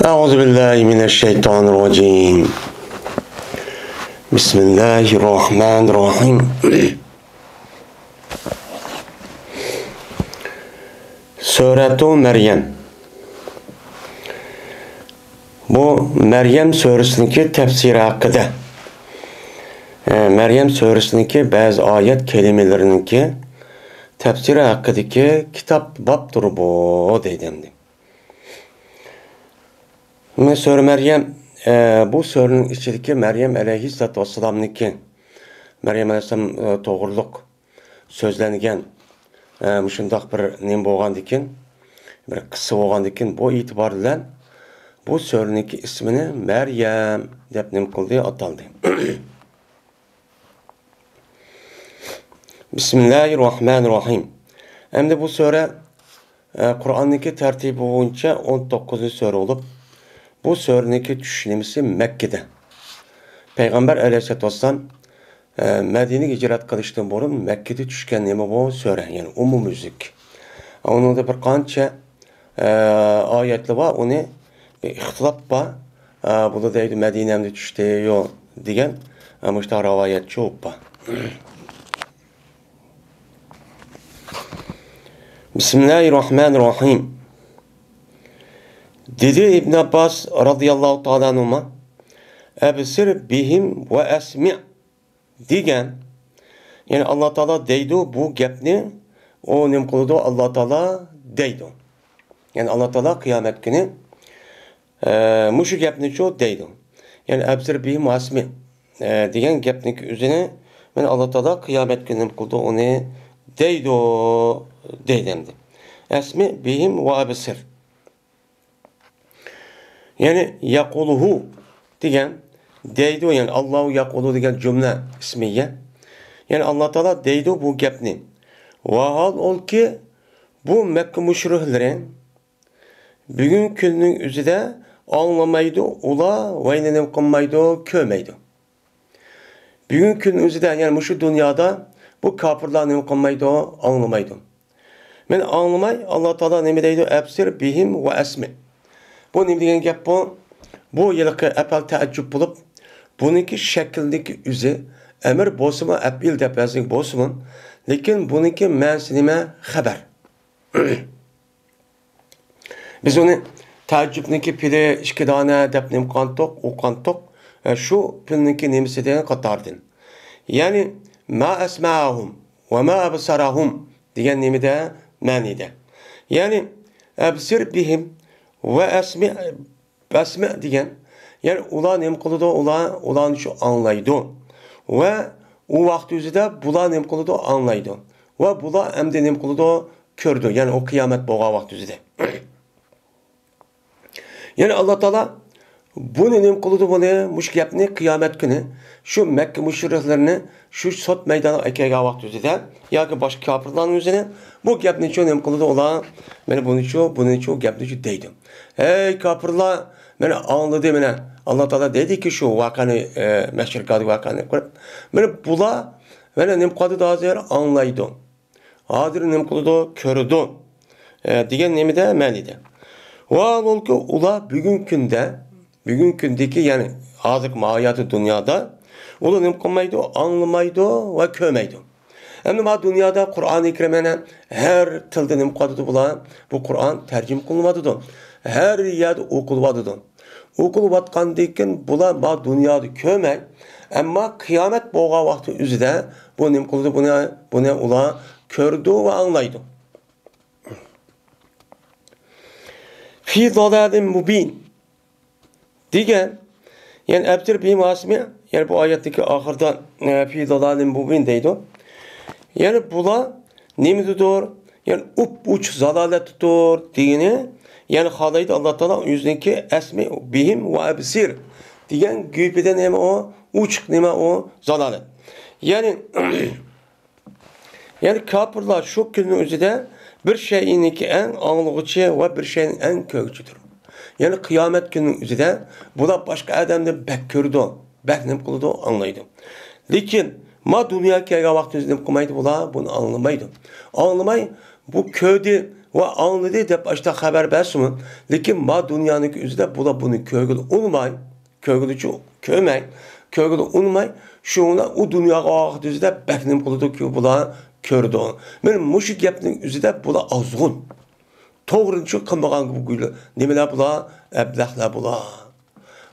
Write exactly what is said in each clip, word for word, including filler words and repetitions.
أعوذ بالله من الشيطان الرجيم. بسم الله الرحمن الرحيم. سۈرەتۇ مەريەم. بۇ مەريەم سۈرىسىنىڭكى تەپسىرى ھەققىدە. ئە، مەريەم سۈرىسىنىڭكى بەزى ئايەت كەلىمىلىرىنىڭكى تەپسىرى ھەققىدىكى كىتاب بابتۇر بۇ، دەيدۇ ئەمدى. مانا سۈرە مەريەم، ئە، بۇ سۈرىنىڭ ئىچىدىكى مەريەم ئەلەيھىسسالاتۇ ۋەسسالامنىڭكى، مەريەم ئەلەيھىسسالام، ئە، توغرۇلۇق سۆزلەنگەن، ئە، مۇشۇنداق بىر نېمە بولغاندىكىن، بىر قىسسا بولغاندىكىن، بۇ ئېتىبار بىلەن بۇ سۈرىنىڭكى ئىسمىنى مەريەم دەپ نېمە قىلدى، ئاتالدى. بىسمىللاھىررەھمانىررەھىم. ئەمدى بۇ سۈرە، ئە، قۇرئاننىڭكى تەرتىپى بويىچە ئون توققۇزىنچى سۈرە بولۇپ، بۇ سۈرىنىڭكى چۈشۈش نېمىسى مەككىدە. پەيغەمبەر ئەلەيھىسسالاتۇ ۋەسسالام، ئە، مەدىنىگە ھىجرەت قىلىشتىن بۇرۇن مەككىدە چۈشكەن نېمە بۇ سۈرە، يەنى ئومۇميۈزلۈك. ئۇنىڭدا بىر قانچە ئايەتلەر بار، ئۇنى بىر ئىختىلاپ بار. بۇلار دەيدۇ، مەدىنەمدە چۈشتى، يوق دېگەن، مۇشۇنداق رىۋايەت چوپ بار. بىسمىللاھىررەھمانىررەھىم. دېدى ئىبن ئابباس رازىياللاھۇ تائالا ئەنھۇما، «ئەبسىر بىھىم ۋە ئەسمىئ» دېگەن. يەنى ئاللا تائالا دەيدۇ بۇ گەپنى، ئۇ نېمە قىلىدۇ؟ ئاللا تائالا دەيدۇ. يەنى ئاللا تائالا قىيامەت كۈنى، ئە، مۇشۇ گەپنىچۇ دەيدۇ. يەنى «ئەبسىر بىھىم ۋە ئەسمىئ» دېگەن گەپنىڭكى ئۆزىنى مانا ئاللا تائالا قىيامەت كۈنى نېمە قىلىدۇ؟ ئۇنى دەيدۇ، دەيدۇ ئەمدى. «ئەسمىئ بىھىم ۋە ئەبسىر» يەنى «يەقۇلۇھۇ» دېگەن، دەيدۇ، يەنى «ئاللاھۇ يەقۇلۇ» دېگەن جۈملە ئىسمىيە. يەنى ئاللا تائالا دەيدۇ بۇ گەپنى. ۋاھالبۇكى، بۇ مەككە مۇشرىكلىرى بۈگۈنكى كۈننىڭ ئۆزىدە ئاڭلىمايدۇ، ئۇلار ۋەينى نېمە قىلمايدۇ، كۆرمەيدۇ. بۈگۈنكى كۈننىڭ ئۆزىدە، يەنى مۇشۇ دۇنيادا بۇ كاپىرلار نېمە قىلمايدۇ، ئاڭلىمايدۇ. مانا ئاڭلىماي، ئاللا تائالا نېمە دەيدۇ؟ «ئەبسىر بىھىم ۋە ئەسمىئ». بۇ نېمە دېگەن گەپ بۇ؟ بۇ ھېلىقى ئەپئال تەئەججۈب بولۇپ، بۇنىڭكى شەكلىدىكى ئۆزى ئەمر بولسىمۇ، ئەپئىل دەپ يازغان بولسىمۇ، لېكىن بۇنىڭكى مەنىسى نېمە؟ خەبەر. بىز ئۇنى تەئەججۈبنىڭكى پېئىلى ئىككى دانە دەپ نېمە قىلغانتۇق، ئوقۇغانتۇق. ئە، شۇ پېئىلنىڭكى نېمىسى دېگەن قاتاردىن. يەنى «ما ئەسمەئەھۇم ۋە ما ئەبسەرەھۇم» دېگەن نېمىدە؟ مەنىدە. يەنى «ئەبسىر بىھىم ۋە ئەسمىئ»، «ئەسمىئ» دېگەن، يەنى ئۇلار نېمە قىلىدۇ؟ ئۇلار، ئۇلارنى شۇ ئاڭلايدۇ. ۋە ئۇ ۋاقىت ئۆزىدە بۇلار نېمە قىلىدۇ؟ ئاڭلايدۇ. ۋە بۇلار ئەمدى نېمە قىلىدۇ؟ كۆرىدۇ. يەنى ئۇ قىيامەت بولغان ۋاقىت ئۆزىدە. يەنى ئاللا تائالا بۇنى نېمە قىلىدۇ بۇنى؟ مۇشۇ گەپنى قىيامەت كۈنى شۇ مەككە مۇشرىكلىرىنى شۇ سوت مەيدانىغا ئەكەلگەن ۋاقتى ئۆزىدە ياكى باشقا كاپىرلارنىڭ ئۆزىنى بۇ گەپنىچۇ نېمە قىلىدۇ ئۇلار؟ مانا بۇنىچۇ، بۇنىچۇ، گەپنىچۇ دەيدۇ. «ھەي كاپىرلار، مانا ئاڭلىدى، مانا ئاللا تائالا دەيدىكى شۇ ۋەقەنى، ئە، مەھشەر گاھىدىكى ۋەقەنى قىلىپ، مانا بۇلار مانا نېمە قىلدى ھازىر؟ ئاڭلايدۇ. ھازىر نېمە قىلىدۇ؟ كۆرىدۇ.» ئە، دېگەن نېمىدە؟ مەنىدە. ۋە ھالبۇكى ئۇلار بۈگۈنكى كۈندە، بۈگۈنكى كۈندىكى، يەنى ھازىرقى ماۋۇ ھاياتى دۇنيادا ئۇلار نېمە قىلمايدۇ؟ ئاڭلىمايدۇ ۋە كۆرمەيدۇ. ئەمدى ماۋۇ دۇنيادا قۇرئانى كەرىم يەنە ھەر تىلدا نېمە قىلىۋاتىدۇ بۇلار؟ بۇ قۇرئان تەرجىمە قىلىنىۋاتىدۇ. ھەر يەردە ئوقۇلۇۋاتىدۇ. ئوقۇلۇۋاتقاندىن كېيىن بۇلار ما دۇنيادا كۆرمەي، ئەمما قىيامەت بولغان ۋاقتى ئۆزىدە بۇ نېمە قىلىدۇ؟ بۇنى، بۇنى ئۇلار كۆرىدۇ ۋە ئاڭلايدۇ. «فى ضلال مبين» دېگەن، يەنى «أبصر بهم وأسمع»، يەنى بۇ ئايەتتىكى ئاخىرىدا، ئە، «في ضلال مبين» دەيدۇ. يەنى بۇلار نېمىدىدۇر؟ يەنى ئوپئوچۇق زالالەتتىدۇر دېگىنى، يەنى خالايدۇ ئاللا تائالا ئۆزىنىڭكى «أسمع بهم وأبصر» دېگەن گېپىدە نېمە ئۇ؟ ئوچۇق نېمە ئۇ؟ زالالەت. يەنى، يەنى كاپىرلار شۇ كۈننىڭ ئۆزىدە بىر شەيئىنىڭكى ئەڭ ئاڭلىغۇچى ۋە بىر شەيئىنىڭ ئەڭ كۆرگۈچىدۇر. يەنى قىيامەت كۈنىنىڭ ئۆزىدە بۇلار باشقا ئادەمدىن بەك كۆرىدۇ، بەك نېمە قىلىدۇ؟ ئاڭلايدۇ. لېكىن ما دۇنياغا كەلگەن ۋاقتىمىزدا نېمە قىلمايدۇ بۇلار؟ بۇنى ئاڭلىمايدۇ. ئاڭلىماي، بۇ كۆردى، ۋە ئاڭلىدى دەپ ئاشتا خەۋەر بەرسىمۇ، لېكىن ما دۇنيانىڭكى ئۆزىدە بۇلار بۇنى كۆرگىلى ئۇنىماي، كۆرگىلىچۇ كۆرمەي، كۆرگىلى ئۇنىماي، شۇڭا ئۇ دۇنياغا ئاخىرەت ئۆزىدە بەك نېمە قىلىدۇكى بۇلار كۆرىدۇ. مانا مۇشۇ گەپنىڭ ئۆزىدە بۇلار ئازغۇن. توغرىنى شۇ قىلمىغان بۇ گۈل-، نېمىلەر بۇلار؟ ئەبلەخلەر بۇلار.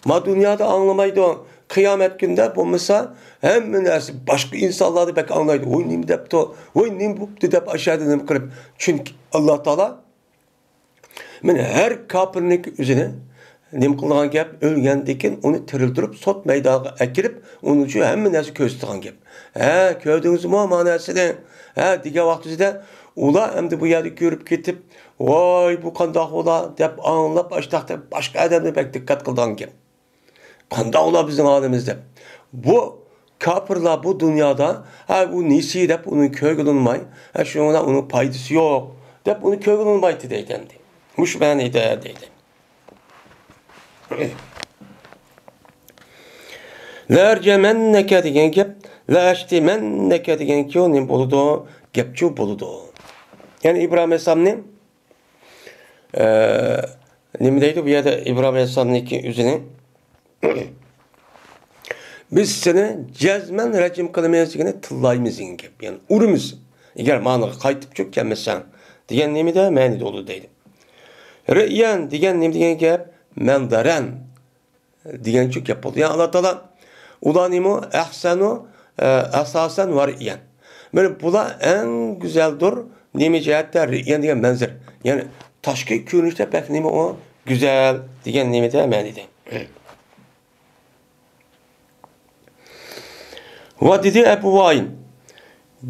ما دۇنيادا ئاڭلىمايدۇ. قىيامەت كۈنىدە بولمىسا، ھەممە نەرسە باشقا ئىنسانلاردا بەك ئاڭلايدۇ. ۋوي، نېمە دەپتۇ؟ ۋوي، نېمە بوپتۇ دەپ ئاشۇ يەردە نېمە قىلىپ. چۈنكى ئاللا تائالا مانا ھەر كاپىرنىڭ ئۆزىنى نېمە قىلىدىغان گەپ؟ ئۆلگەندىن كېيىن ئۇنى تىرىلدۈرۈپ، سوت مەيدانىغا ئەكىرىپ، ئۇنىڭ ئۈچۈن ھەممە نەرسە كۆرسىتىدىغان گەپ. ھە، كۆردىڭىزمۇ ما نەرسىنى؟ ھە، دېگەن ۋاقتىدا ئۇلار ئەمدى بۇ يەردە كۆرۈپ كېتىپ، ۋاي، بۇ قانداق بولا دەپ ئاڭلاپ، ئاشتاق دەپ باشقا ئادەمنى بەك دىققەت قىلىدىغان گەپ. قانداق ئۇلار بىزنىڭ ھالىمىز دەپ. بۇ كاپىرلار بۇ دۇنيادا، ھە، بۇ نېسى دەپ ئۇنى كۆرگىلى ئۇنىماي، ھە، شۇنىڭ بىلەن ئۇنىڭ پايدىسى يوق دەپ ئۇنى كۆرگىلى ئۇنىمايتتى دەيدۇ ئەمدى. مۇشۇ مەنىدە دەيدۇ. لەئەرجۇمەننەكە دېگەن گەپ، لەئەشتۇمەننەكە دېگەنكى نېمە بولىدۇ؟ گەپچۇ بولىدۇ. يەنى ئىبراھىم ئەلەيھىسسالامنى، ئە، نېمە دەيدۇ بۇ يەردە ئىبراھىم ئەلەيھىسسالامنىڭكى ئۆزىنى، بىز سېنى جەزمەن رەجىم قىلىمىز دېگىنى تىللايمىز دېگەن گەپ. يەنى ئۇرىمىز. ئەگەر مانىغا قايتىپ چۈشۈپ كەلمىسەڭ دېگەن نېمىدە مەنىدە بولىدۇ دەيدۇ. رىئيەن دېگەن نېمە دېگەن گەپ؟ مەنزەرەن دېگەنچۇ گەپ بولىدۇ. يەنى ئاللا تائالا ئۇلارنىمۇ ئەھسەنۇ، ئە، ئەساسەن ۋە رىئيەن. مانا بۇلار ئەڭ گۈزەلدۇر. نېمە جەھەتتە؟ رىئيەن دېگەن مەنزىرە. يەنى تاشقى كۆرۈنۈشتە بەك نېمە ئۇ؟ گۈزەل دېگەن نېمىدە مەنىدە. ۋە دېدى ئەبۇۋاھىم،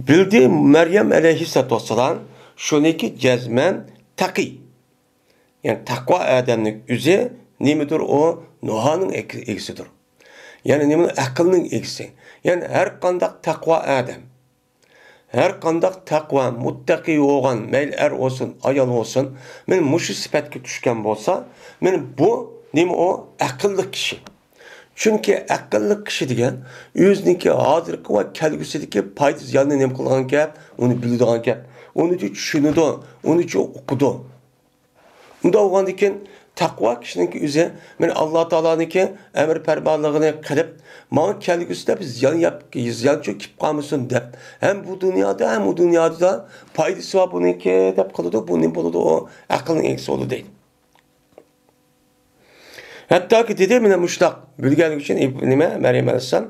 بىلدى مەريەم ئەلەيھىسسالاتۇ ۋەسسالام شۇنىكى جەزمەن تەقىي. يەنى تەقۋا ئادەمنىڭ ئۆزى نېمىدۇر ئۇ؟ نۇھانىڭ ئىگ-، ئىگىسىدۇر. يەنى نېمە؟ ئەقىلنىڭ ئىگىسى. يەنى ھەر قانداق تەقۋا ئادەم، ھەر قانداق تەقۋا، مۇتتەقى بولغان، مەيلى ئەر بولسۇن، ئايال بولسۇن، مانا مۇشۇ سۈپەتكە چۈشكەن بولسا، مانا بۇ نېمە ئۇ؟ ئەقىللىق كىشى. چۈنكى ئەقىللىق كىشى دېگەن ئۆزىنىڭكى ھازىرقى ۋە كەلگۈسىدىكى پايدا زىياننى نېمە قىلىدىغان گەپ؟ ئۇنى بىلىدىغان گەپ. ئۇنى چۈشىنىدۇ، ئۇنى ئۇقىدۇ. ئۇنداق بولغاندىكىن، تەقۋا كىشىنىڭكى ئۆزى، مانا ئاللا تائالانىڭكى ئەمر پەرمانلىقىنى قىلىپ، ماڭا كەلگۈسىدە بىر زىيان ياپ-، زىيانچۇ كېلىپ قالمىسۇن دەپ، ھەم بۇ دۇنيادا، ھەم ئۇ دۇنيادا پايدىسى بار بۇنىڭكى دەپ قىلىدۇ، بۇ نېمە بولىدۇ؟ ئۇ ئەقىلنىڭ ئىگىسى بولىدۇ دەيدۇ. ھەتتاكى دېدى، مانا مۇشتاق بىلگەنلىكى ئۈچۈن ئىب-، نېمە، مەريەم ئەلەيھىسسالام،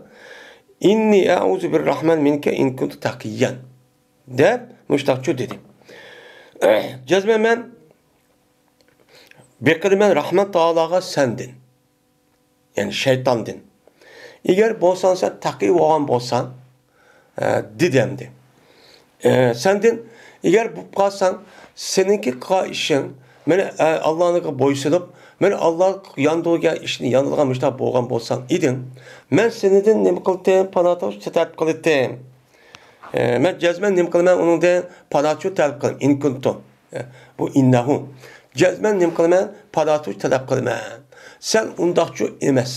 «ئىننى ئەئۇزۇ بىررەھمان مىنكە ئىن كۇنتە تەقىييەن» دەپ مۇشتاقچۇ دېدى. جەزمەن مەن بېقىنىمەن راھمان تائالاغا سەندىن، يەنى شەيتاندىن. ئەگەر بولساڭ سەن تەقىي بولغان بولساڭ، ئە، دېدى ئەمدى. ئە، سەندىن ئەگەر بولۇپ قالساڭ، سېنىڭكى قىلغان ئىشىڭ، مانا، ئە، ئاللانىڭكىگە بويسۇنۇپ، مانا ئاللا ياندۇرغان ئىشنى ياندۇرغان مۇشۇنداق بولغان بولساڭ ئىدىڭ، مەن سېنىڭدىن نېمە قىلدىم؟ پاناھ تاپۇش تەلەپ قىلدىم. ئە، مەن جەزمەن نېمە قىلىمەن؟ ئۇنىڭدىن پاناھچۇ تەلەپ قىلىمەن. ئىن كۇنتۇ. ئە، بۇ ئىننەھۇ. جەزمەن نېمە قىلىمەن؟ پاناھچۇ تەلەپ قىلىمەن. سەن ئۇنداقچۇ ئەمەس.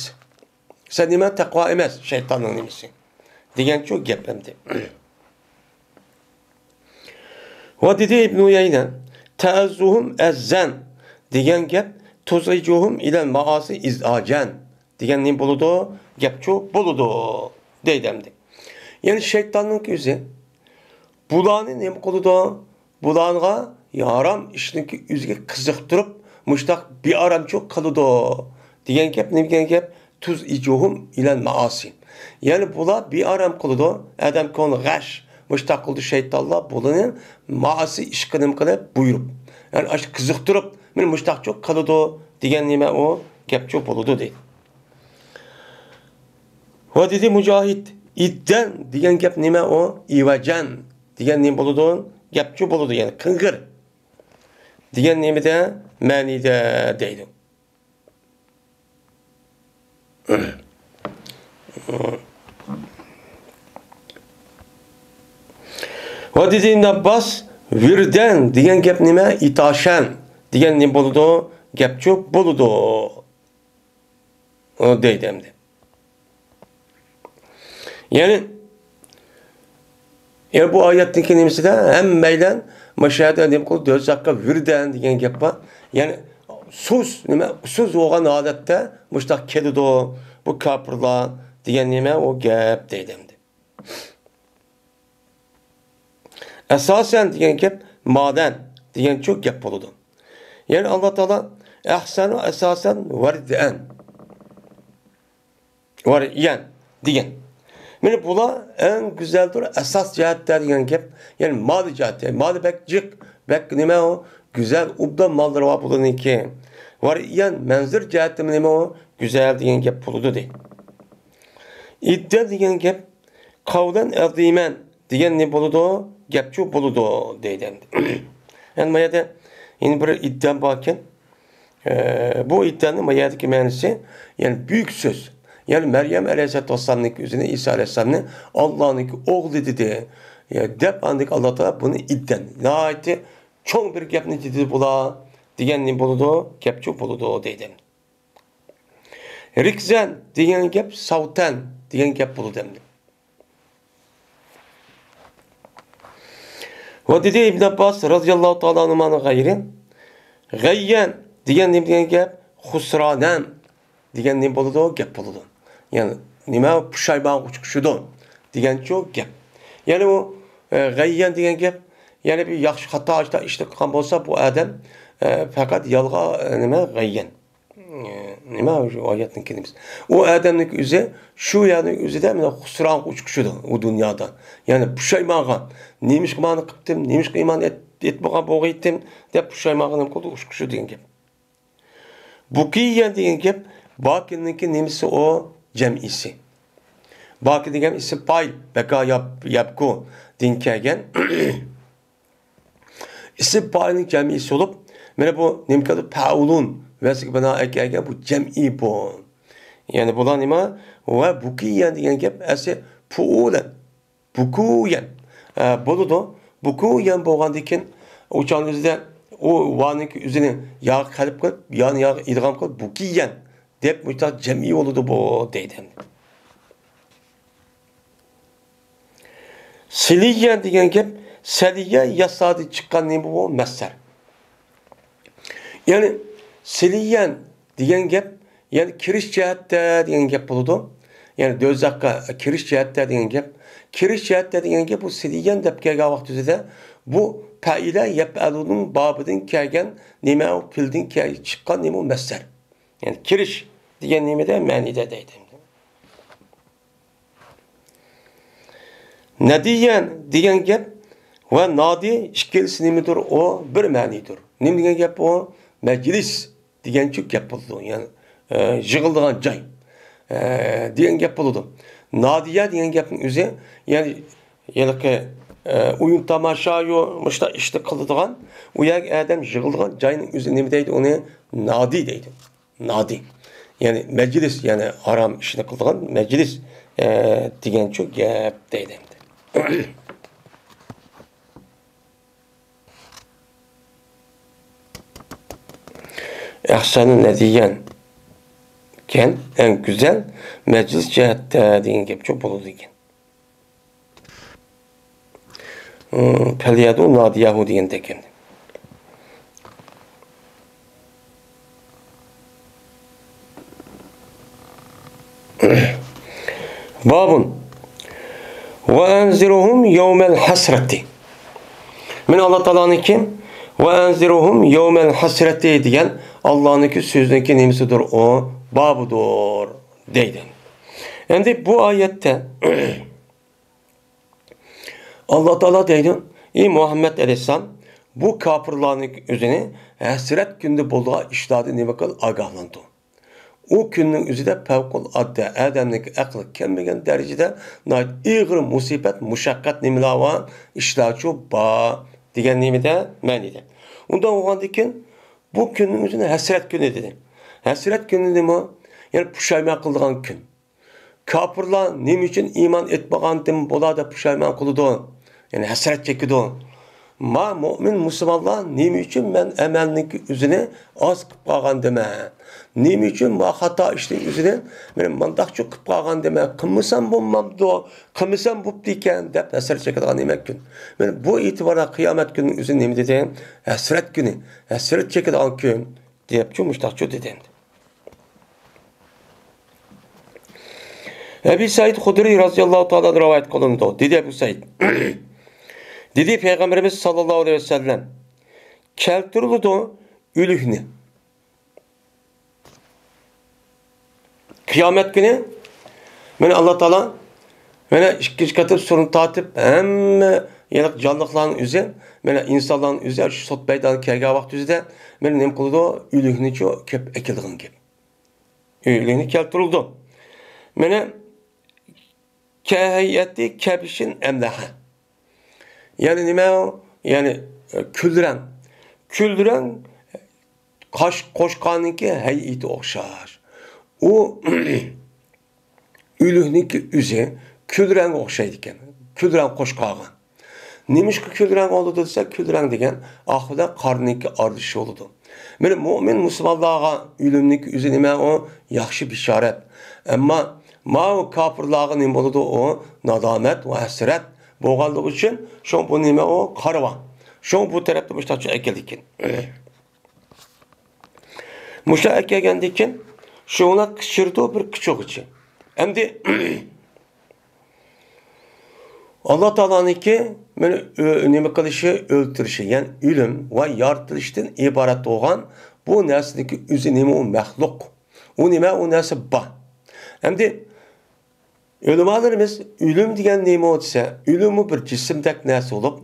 سەن نېمە؟ تەقۋا ئەمەس، شەيتاننىڭ نېمىسى. دېگەنچۇ گەپ ئەمدى. ۋە دېدى ئىبنۇ ئۇيەينە، تەئەززۇھۇم ئەززەن دېگەن گەپ، تۇزئىجۇھۇم ئىلەل مائاسى ئىزئاجەن دېگەن نېمە بولىدۇ؟ گەپچۇ بولىدۇ، دەيدۇ ئەمدى. يەنى شەيتاننىڭكى ئۆزى بۇلارنى نېمە قىلىدۇ؟ بۇلارغا ھارام ئىشنىڭكى ئۆزىگە قىزىقتۇرۇپ، مۇشتاق بىئارامچۇ قىلىدۇ دېگەن گەپ. نېمە دېگەن گەپ؟ تۇزئىجۇھۇم ئىلەل مائاسى. يەنى بۇلار بىئارام قىلىدۇ. ئادەم كۆڭلى غەش. مۇشتاق قىلىدۇ شەيتانلار بۇلىنى مائاسى ئىشقا نېمە قىلىپ بۇيرۇپ. يەنى ئاشۇ قىزىقتۇرۇپ، مانا مۇشتاقچۇ قىلىدۇ دېگەن نېمە ئۇ؟ گەپچۇ بولىدۇ دەيدۇ. ۋە دېدى مۇجاھىد، ئىددەن دېگەن گەپ نېمە ئۇ؟ ئىۋەجەن دېگەن نېمە بولىدۇ؟ گەپچۇ بولىدۇ، يەنى قىڭغىر دېگەن نېمىدە؟ مەنىدە دەيدۇ. ۋە دېدى ئىبن ئابباس، ۋىردەن دېگەن گەپ نېمە؟ ئىتاشەن دېگەن نېمە بولىدۇ؟ گەپچۇ بولىدۇ. ئۇ دەيدۇ ئەمدى. يەنى، يەنى بۇ ئايەتتىكى نېمىسىدە ھەممەيلەن مۇشۇ يەردە نېمە قىلىدۇ؟ دوزاخقا ۋىردەن دېگەن گەپ بار. يەنى سۇس، نېمە، سۇس بولغان ھالەتتە مۇشۇنداق كېلىدۇ بۇ كاپىرلار دېگەن نېمە ئۇ گەپ دەيدۇ ئەمدى. ئەساسەن دېگەن گەپ مادەن دېگەنچۇ گەپ بولىدۇ. يەنى ئاللا تائالا ئەھسەنۇ ئەساسەن ۋەردەن. ۋەرىيەن دېگەن. مانا بۇلار ئەڭ گۈزەلدۇر ئاساس جەھەتتە دېگەن گەپ. يەنى مالى جەھەتتە. مالى بەك جىق، بەك نېمە ئۇ؟ گۈزەل، ئوبدان ماللىرى بار بۇلارنىڭكى. ۋەرىيەن مەنزىرە جەھەتتىمۇ نېمە ئۇ؟ گۈزەل دېگەن گەپ بولىدۇ دەيدۇ. ئىددە دېگەن گەپ قەۋلەن ئەزىمەن دېگەن نېمە بولىدۇ؟ گەپچۇ بولىدۇ دەيدۇ ئەمدى. يەنى ما يەردە يەنە بىر ئىددەم باركەن. ئە، بۇ ئىددەنىڭ ما يەردىكى مەنىسى، يەنى بۈيۈك سۆز. يەنى مەريەم ئەلەيھىسسالاتۇ ۋەسسالامنىڭكى ئۆزىنى ئىسا ئەلەيھىسسالامنى ئاللانىڭكى ئوغلى دېدى، يا، دەپ ئاندىن ئاللا تائالا بۇنى ئىددەن، ناھايىتى چوڭ بىر گەپنى دېدى بۇلار دېگەن نېمە بولىدۇ؟ گەپچۇ بولىدۇ دەيدۇ. رىكزەن دېگەن گەپ ساۋتەن دېگەن گەپ بولىدۇ ئەمدى. ۋە دېدى ئىبن ئابباس رازىياللاھۇ تائالا ئەنھۇمانىڭ غەيرى، غەييەن دېگەن نېمە دېگەن گەپ؟ خۇسرانەن دېگەن نېمە بولىدۇ؟ گەپ بولىدۇ. يەنى نېمە؟ پۇشايمانغا ئۇچرىشىدۇ دېگەنچۇ گەپ. يەنى ئۇ، ئە، غەييەن دېگەن گەپ، يەنى بىر ياخشى خاتا ئىشلار ئىشلەپ قىلغان بولسا، بۇ ئادەم، ئە، پەقەت يالغا، ئە، نېمە؟ غەييەن. ئە، نېمە شۇ ئايەتنىڭ كېلىمىسى؟ ئۇ ئادەمنىڭ ئۆزى شۇ يەرنىڭ ئۆزىدە مانا خۇسرانغا ئۇچرىشىدۇ ئۇ دۇنيادا. يەنى پۇشايمانغا، نېمىشقا مانا قىپتىم، نېمىشقا ئىمان ئېيت-، ئېيتمىغان بولغىيتتىم دەپ پۇشايمانغا نېمە قىلىدۇ؟ ئۇچرىشىدۇ دېگەن گەپ. بۇكىيەن دېگەن گەپ باكىنىڭكى نېمىسى ئۇ؟ جەمئىسى. باكى دېگەن ئىسىم پائىل، بەكا يەب-، يەبكۇ دىن كەلگەن. ئىسىم پائىلنىڭ جەمئىسى بولۇپ، مانا بۇ نېمە كەلدى؟ پەئۇلۇن ۋەزنىگە بىنائەن كەلگەن بۇ جەمئىي بۇ. يەنى بۇلار نېمە؟ ۋە بۇكىيەن دېگەن گەپ ئەسلى پۇئۇلەن. بۇكۇيەن، ئە، بولىدۇ. بۇكۇيەن بولغاندىن كېيىن ئۇ چاغنىڭ ئۆزىدە ئۇ ۋانىڭكى ئۆزىنى ياغا قەلب قىلىپ، يانى ياغا ئىدغام قىلىپ، بۇكىيەن دەپ مۇشۇنداق جەمئىي بولىدۇ بۇ دەيدۇ. سىلىيەن دېگەن گەپ سەلىيە ياسادىن چىققان نېمە بۇ؟ مەسدەر. يەنى سىلىيەن دېگەن گەپ، يەنى كىرىش جەھەتتە دېگەن گەپ بولىدۇ. يەنى دوزاخقا كىرىش جەھەتتە دېگەن گەپ. كىرىش جەھەتتە دېگەن گەپ بۇ سىلىيەن دەپ كەلگەن ۋاقتىمىزدا بۇ پەئىلە يەپئەلۇنىڭ بابىدىن كەلگەن نېمە ئۇ؟ پېئىلدىن كەل-، چىققان نېمە ئۇ؟ مەسدەر. يەنى كىرىش دېگەن نېمىدە؟ مەنىدە دەيدۇ. نەدىيەن دېگەن گەپ ۋە نادى ئىككىلىسى نېمىدۇر؟ ئۇ بىر مەنىدۇر. نېمە دېگەن گەپ ئۇ؟ مەجلىس دېگەنچۇ گەپ بولىدۇ. يەنى، ئە، يىغىلىدىغان جاي، ئە، دېگەن گەپ بولىدۇ. نادىيە دېگەن گەپنىڭ ئۆزى، يەنى ھېلىقى، ئە، ئويۇن تاماشايۇ، مۇشۇنداق ئىشنى قىلىدىغان، ئۇ يەرگە ئادەم يىغىلىدىغان جاينىڭ ئۆزى نېمە دەيدۇ؟ ئۇنى نادى دەيدۇ. نادى. يەنى مەجلىس، يەنى ھارام ئىشنى قىلىدىغان مەجلىس، ئە، دېگەنچۇ گەپ دەيدۇ ئەمدى. ئەھسەنۇ نەدىيەن ئىكەن، ئەڭ گۈزەل مەجلىس جەھەتتە دېگەن گەپچۇ بولىدىكەن. ئىم، پەليەدۇ نادىيەھۇ دېگەندەك ئەمدى. بابۇن. ۋە ئەنزىرھۇم يەۋمەل ھەسرەتى. مانا ئاللا تائالانىڭكى ۋە ئەنزىرھۇم يەۋمەل ھەسرەتى دېگەن ئاللانىڭكى سۆزىنىڭكى نېمىسىدۇر ئۇ؟ بابىدۇر دەيدۇ. ئەمدى بۇ ئايەتتە ئاللا تائالا دەيدۇ، ئى مۇھەممەد ئەلەيھىسسالام، بۇ كاپىرلارنىڭ ئۆزىنى ھەسرەت كۈندە بولىدىغان ئىشلاردىن نېمە قىل؟ ئاگاھلاندۇر. ئۇ كۈننىڭ ئۆزىدە پەۋقۇلئاددە ئادەمنىڭ ئەقلى كەلمىگەن دەرىجىدە ناھايىتى ئېغىر مۇسىبەت، مۇشەققەت نېمىلەر بار، ئىشلارچۇ بار دېگەن نېمىدە؟ مەنىدە. ئۇنداق بولغاندىكىن بۇ كۈننىڭ ئۆزىنى ھەسرەت كۈنى دېدى. ھەسرەت كۈنى نېمە؟ يەنى پۇشايمان قىلىدىغان كۈن. كاپىرلار نېمە ئۈچۈن ئىمان ئېيتمىغاندىن بۇلار دەپ پۇشايمان قىلىدۇ؟ يەنى ھەسرەت چېكىدۇ. ما مۆمىن مۇسۇلمانلار نېمە ئۈچۈن مەن ئەمەلنىڭكى ئۆزىنى ئاز قىلىپ قالغاندىمەن؟ نېمە ئۈچۈن ما خاتا ئىشنىڭ ئۆزىنى مەن مانداقچۇ قىلىپ قالغاندىمەن؟ قىلمىسام بولمامدۇ؟ قىلمىسام بوپتىكەن دەپ ھەسرەت چېكىدىغان نېمە كۈن. مەن بۇ ئېتىباردا قىيامەت كۈنى ئۆزى نېمە دېدى؟ ھەسرەت كۈنى، ھەسرەت چېكىدىغان كۈن دەپچۇ مۇشتاقچۇ دېدى ئەمدى. ئەبى سەئىد خۇدرىي رازىياللاھۇ تائالا رىۋايەت قىلىنىدۇ. دېدى ئەبۇ سەئىد. دېدى پەيغەمبىرىمىز ساللاللاھۇ ئەلەيھى ۋەسەللەم، كەلتۈرۈلىدۇ ئۆلۈكنى. قىيامەت كۈنى مانا ئاللا تائالا مانا ئىككىنچى قېتىم سۇرنى تارتىپ، ھەممە يەنە جانلىقلارنىڭ ئۆزى، مانا ئىنسانلارنىڭ ئۆزى شۇ سوت مەيدانىغا كەلگەن ۋاقتى ئۆزىدە مانا نېمە قىلىدۇ؟ ئۆلۈكنىچۇ كۆپ ئەكېلىدىغان گەپ. ئۆلۈكنى كەلتۈرۈلىدۇ. مانا كەھەيئەتى كەبىشىن ئەملەھە. يەنى نېمە ئۇ؟ يەنى، ئە، كۈلرەڭ. كۈلرەڭ قاش-، قوچقارنىڭكى ھەيئىتى ئوخشاش. ئۇ ئۆلۈكنىڭكى ئۆزى كۈلرەڭگە ئوخشايدىكەن. كۈلرەڭ قوچقارغا. نېمىشقا كۈلرەڭ بولىدۇ دېسە، كۈلرەڭ دېگەن ئاق بىلەن قارىنىڭكى ئارىلىشىشى بولىدۇ. مانا مۆمىن مۇسۇلمانلارغا ئۆلۈمنىڭكى ئۆزى نېمە ئۇ؟ ياخشى بېشارەت. ئەمما ماۋۇ كاپىرلارغا نېمە بولىدۇ ئۇ؟ نادامەت ۋە ھەسرەت بولغانلىقى ئۈچۈن، شۇڭا بۇ نېمە ئۇ؟ قارىۋا. شۇڭا بۇ تەرەپتە مۇشتاقچە ئەكېلىدىكەن. مۇشۇ ئەكەلگەندىن كېيىن شۇڭا قىچىرىدۇ بىر قىچۇغىچە. ئەمدى ئاللا تائالانىڭكى مانا ئۆ-، نېمە قىلىشى، ئۆلتۈرۈشى، يەنى ئۆلۈم ۋە يارىتىلىشتىن ئىبارەت بولغان بۇ نەرسىنىڭكى ئۆزى نېمە ئۇ؟ مەخلۇق. ئۇ نېمە؟ ئۇ نەرسە بار. ئەمدى ئۆلىمالىرىمىز ئۆلۈم دېگەن نېمە دېسە، ئۆلۈممۇ بىر جىسىمدەك نەرسە بولۇپ،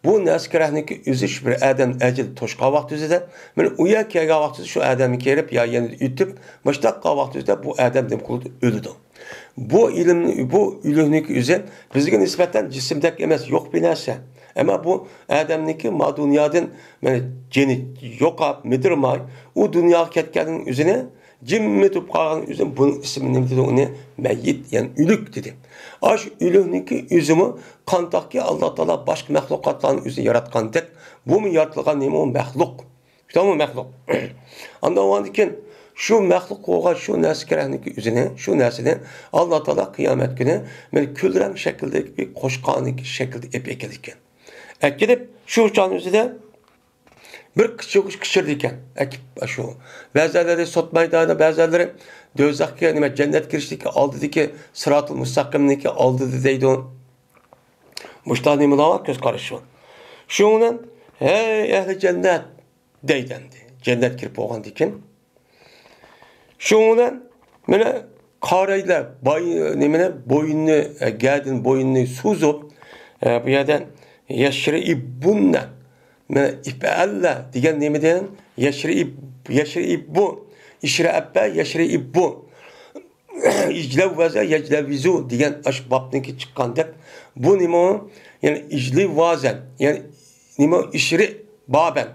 بۇ نەرسە كېرەكنىكى ئۆزى شۇ بىر ئادەم ئەجىل توشقان ۋاقتى ئۆزىدە، مانا ئۇ يەرگە كەلگەن ۋاقتىدا شۇ ئادەمگە كېلىپ يا يەنە ئۆتۈپ، مۇشتاق قالغان ۋاقتى ئۆزىدە بۇ ئادەم نېمە قىلىدۇ؟ ئۆلىدۇ. بۇ ئىلىم، بۇ ئۆلۈكنىڭكى ئۆزى بىزگە نىسبەتەن جىسىمدەك ئەمەس، يوق بىر نەرسە. ئەمما بۇ ئادەمنىڭكى ما دۇنيادىن، مانا، جېنى يوقاپ، مىدىرماي، ئۇ دۇنياغا كەتكەننىڭ ئۆزىنى جىممىدە تۇرۇپ قالغان ئۆزى، بۇنىڭ ئىسمى نېمە دېدى ئۇنى؟ مەييىت، يەنى ئۆلۈك دېدى. ئاشۇ ئۆلۈكنىڭكى ئۆزىمۇ قانداقكى ئاللا تائالا باشقا مەخلۇقاتلارنى ئۆزى ياراتقاندەك، بۇمۇ يارىتىلغان نېمە ئۇ؟ مەخلۇق. شۇنداقمۇ؟ مەخلۇق. ئاندىن ئۇنىڭدىن كېيىن شۇ مەخلۇق بولغان شۇ نەرسە كېرەكنىكى ئۆزىنى، شۇ نەرسىنى ئاللا تائالا قىيامەت كۈنى مانا كۈلرەڭ شەكىلدىكى بىر قوچقارنىڭكى شەكلىدە ئېلىپ ئەكېلىدىكەن. ئەكېلىپ شۇ چاغنىڭ ئۆزىدە بىر قىچۇق قىچىرىدىكەن. ئەكىپ، شۇ بەزەنلىرى سوت مەيدانىدا، بەزەنلىرى دوزاخقا، نېمە، جەننەتكە كىرىشتىكى ئالدىدىكى سىراتۇل مۇستەقىمنىڭكى ئالدىدا دەيدۇ. مۇشۇنداق نېمىلەر بار، كۆز قارىشى بار. شۇنىڭ بىلەن، ھەي ئەھلى جەننەت دەيدۇ ئەمدى. جەننەت كىرىپ بولغاندىن كېيىن شۇنىڭ بىلەن مانا قارەيلەر، باي-، نېمىنى، بوينىنى، ئە، گەدىن بوينىنى سوزۇپ، ئە، بۇ يەردە يەشرىئىببۇننە، مانا ئىپئەللە دېگەن نېمىدىن؟ يەشرىئىب-، يەشرىئىببۇ، ئىشرەئەببە، يەشرىئىببۇ، ئىجلەۋۋەزە، يەجلەۋۋىزۇ دېگەن ئاشۇ بابنىڭكى چىققان دەپ. بۇ نېمە ئۇ؟ يەنى ئىجلىۋازەن، يەنى نېمە ئۇ؟ ئىشرىئ بابەن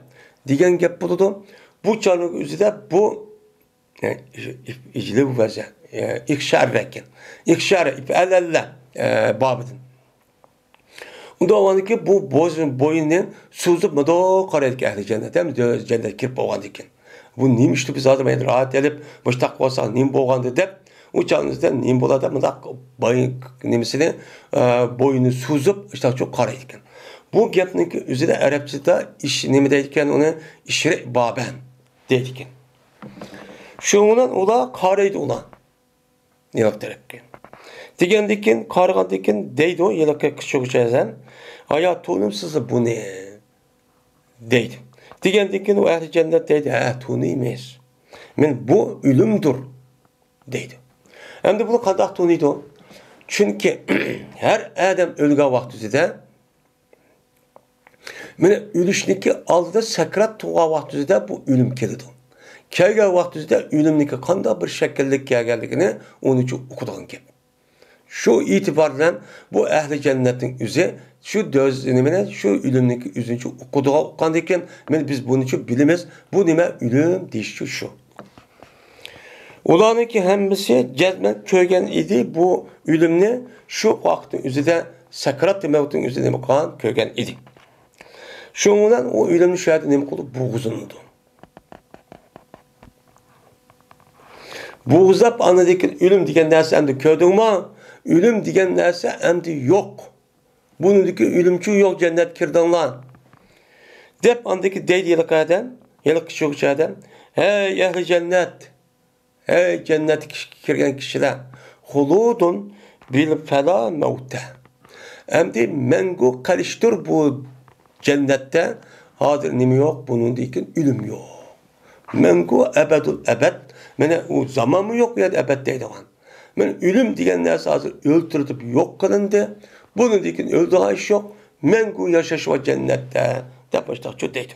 دېگەن گەپ بولىدۇ. بۇ چاغنىڭ ئۆزىدە بۇ ئىجلىۋ ۋەزە، ئىخشارەكەن. ئىخشار، ئەلەللە، بابىدىن. ئۇندا ئۇنىڭكى بۇ بوز-، بوينىنى سوزۇپ مۇنداق قارايدىكەن ئەھلى جەننەت، ھەم جەننەتكە كىرىپ بولغاندىن كېيىن. بۇ نېمە ئىشتۇ، بىز ھازىر مانا راھەت ئېلىپ، مۇشتاق بولساق نېمە بولغاندۇ دەپ، ئۇ چاغنىڭ ئۆزىدە نېمە بولار دەپ مۇنداق باي-، نېمىسىنى، بوينىنى سوزۇپ، مۇشتاقچۇ قارايدىكەن. بۇ گەپنىڭكى ئۆزىدە ئەرەبچىدە ئىش نېمە دەيدىكەن، ئۇنى ئىشرىئ بابەن دەيدىكەن. شۇنىڭ بىلەن ئۇلار قارايدۇ ئۇلار. ياق تەرەپكە. دېگەندىن كېيىن، قارىغاندىن كېيىن دەيدۇ، ھېلىقى قىچۇقچە ئەزەم، ئايا تونۇمسىز بۇنى؟ دەيدۇ. دېگەندىن كېيىن ئۇ ئەھلى جەننەت دەيدۇ، ھە، تونۇيمىز. مەن بۇ ئۆلۈمدۇر، دەيدۇ. ئەمدى بۇنى قانداق تونۇيدۇ؟ چۈنكى ھەر ئادەم ئۆلگەن ۋاقتىدا مانا ئۆلۈشنىڭكى ئالدىدا سەكرات تۇرغان ۋاقتىدا بۇ ئۆلۈم كېلىدۇ. كەلگەن ۋاقتىدا ئۆلۈمنىڭكى قانداق بىر شەكىلدە كەلگەنلىكىنى ئۇنىڭچۇ ئۇقىدىغان گەپ. شۇ ئېتىبار بىلەن بۇ ئەھلى جەننەتنىڭ ئۆزى شۇ دۆز-، نېمىنى، شۇ ئۆلۈمنىڭكى ئۆزىنىچۇ ئۇقىدىغان، ئۇققاندىن كېيىن، مانا بىز بۇنىچۇ بىلىمىز، بۇ نېمە ئۆلۈم دېيىشچۇ شۇ. ئۇلارنىڭكى ھەممىسى جەزمەن كۆرگەن ئىدى بۇ ئۆلۈمنى، شۇ ۋاقىتنىڭ ئۆزىدە سەكراتى مەۋتنىڭ ئۆزىدە نېمە قىلغان؟ كۆرگەن ئىدى. شۇنىڭ بىلەن ئۇ ئۆلۈمنى شۇ يەردە نېمە قىلىدۇ؟ بوغۇزلىنىدۇ. بوغۇزلاپ، ئاندىن كېيىن ئۆلۈم دېگەن نەرسە ئەمدى كۆردۈڭمۇ؟ ئۆلۈم دېگەن نەرسە ئەمدى يوق. بۇنىڭدىكى ئۆلۈمچۇ يوق، جەننەتكە كىردىڭلار. دەپ ئاندىكى دەيدۇ ھېلىقى ئادەم، ھېلىقى كىشى ئادەم. ھەي ئەھلى جەننەت! ھەي جەننەتكە كىرگەن كىشىلەر! خۇلۇدۇن بىل فەلا مەۋتە. ئەمدى مەڭگۈ قېلىشتۇر بۇ جەننەتتە. ھازىر نېمە يوق؟ بۇنىڭدىن كېيىن ئۆلۈم يوق. مەڭگۈ ئەبەدۇل ئەبەد. مانا ئۇ زامانمۇ يوق بۇ يەردە ئەبەد دەيدىغان. مانا ئۆلۈم دېگەن نەرسە ھازىر ئۆلتۈرۈلۈپ يوق قىلىندى. بۇنىڭدىن كېيىن ئۆلىدىغان ئىش يوق. مەڭگۈ ياشاش بار جەننەتتە دەپ مۇشۇنداق دەيدۇ.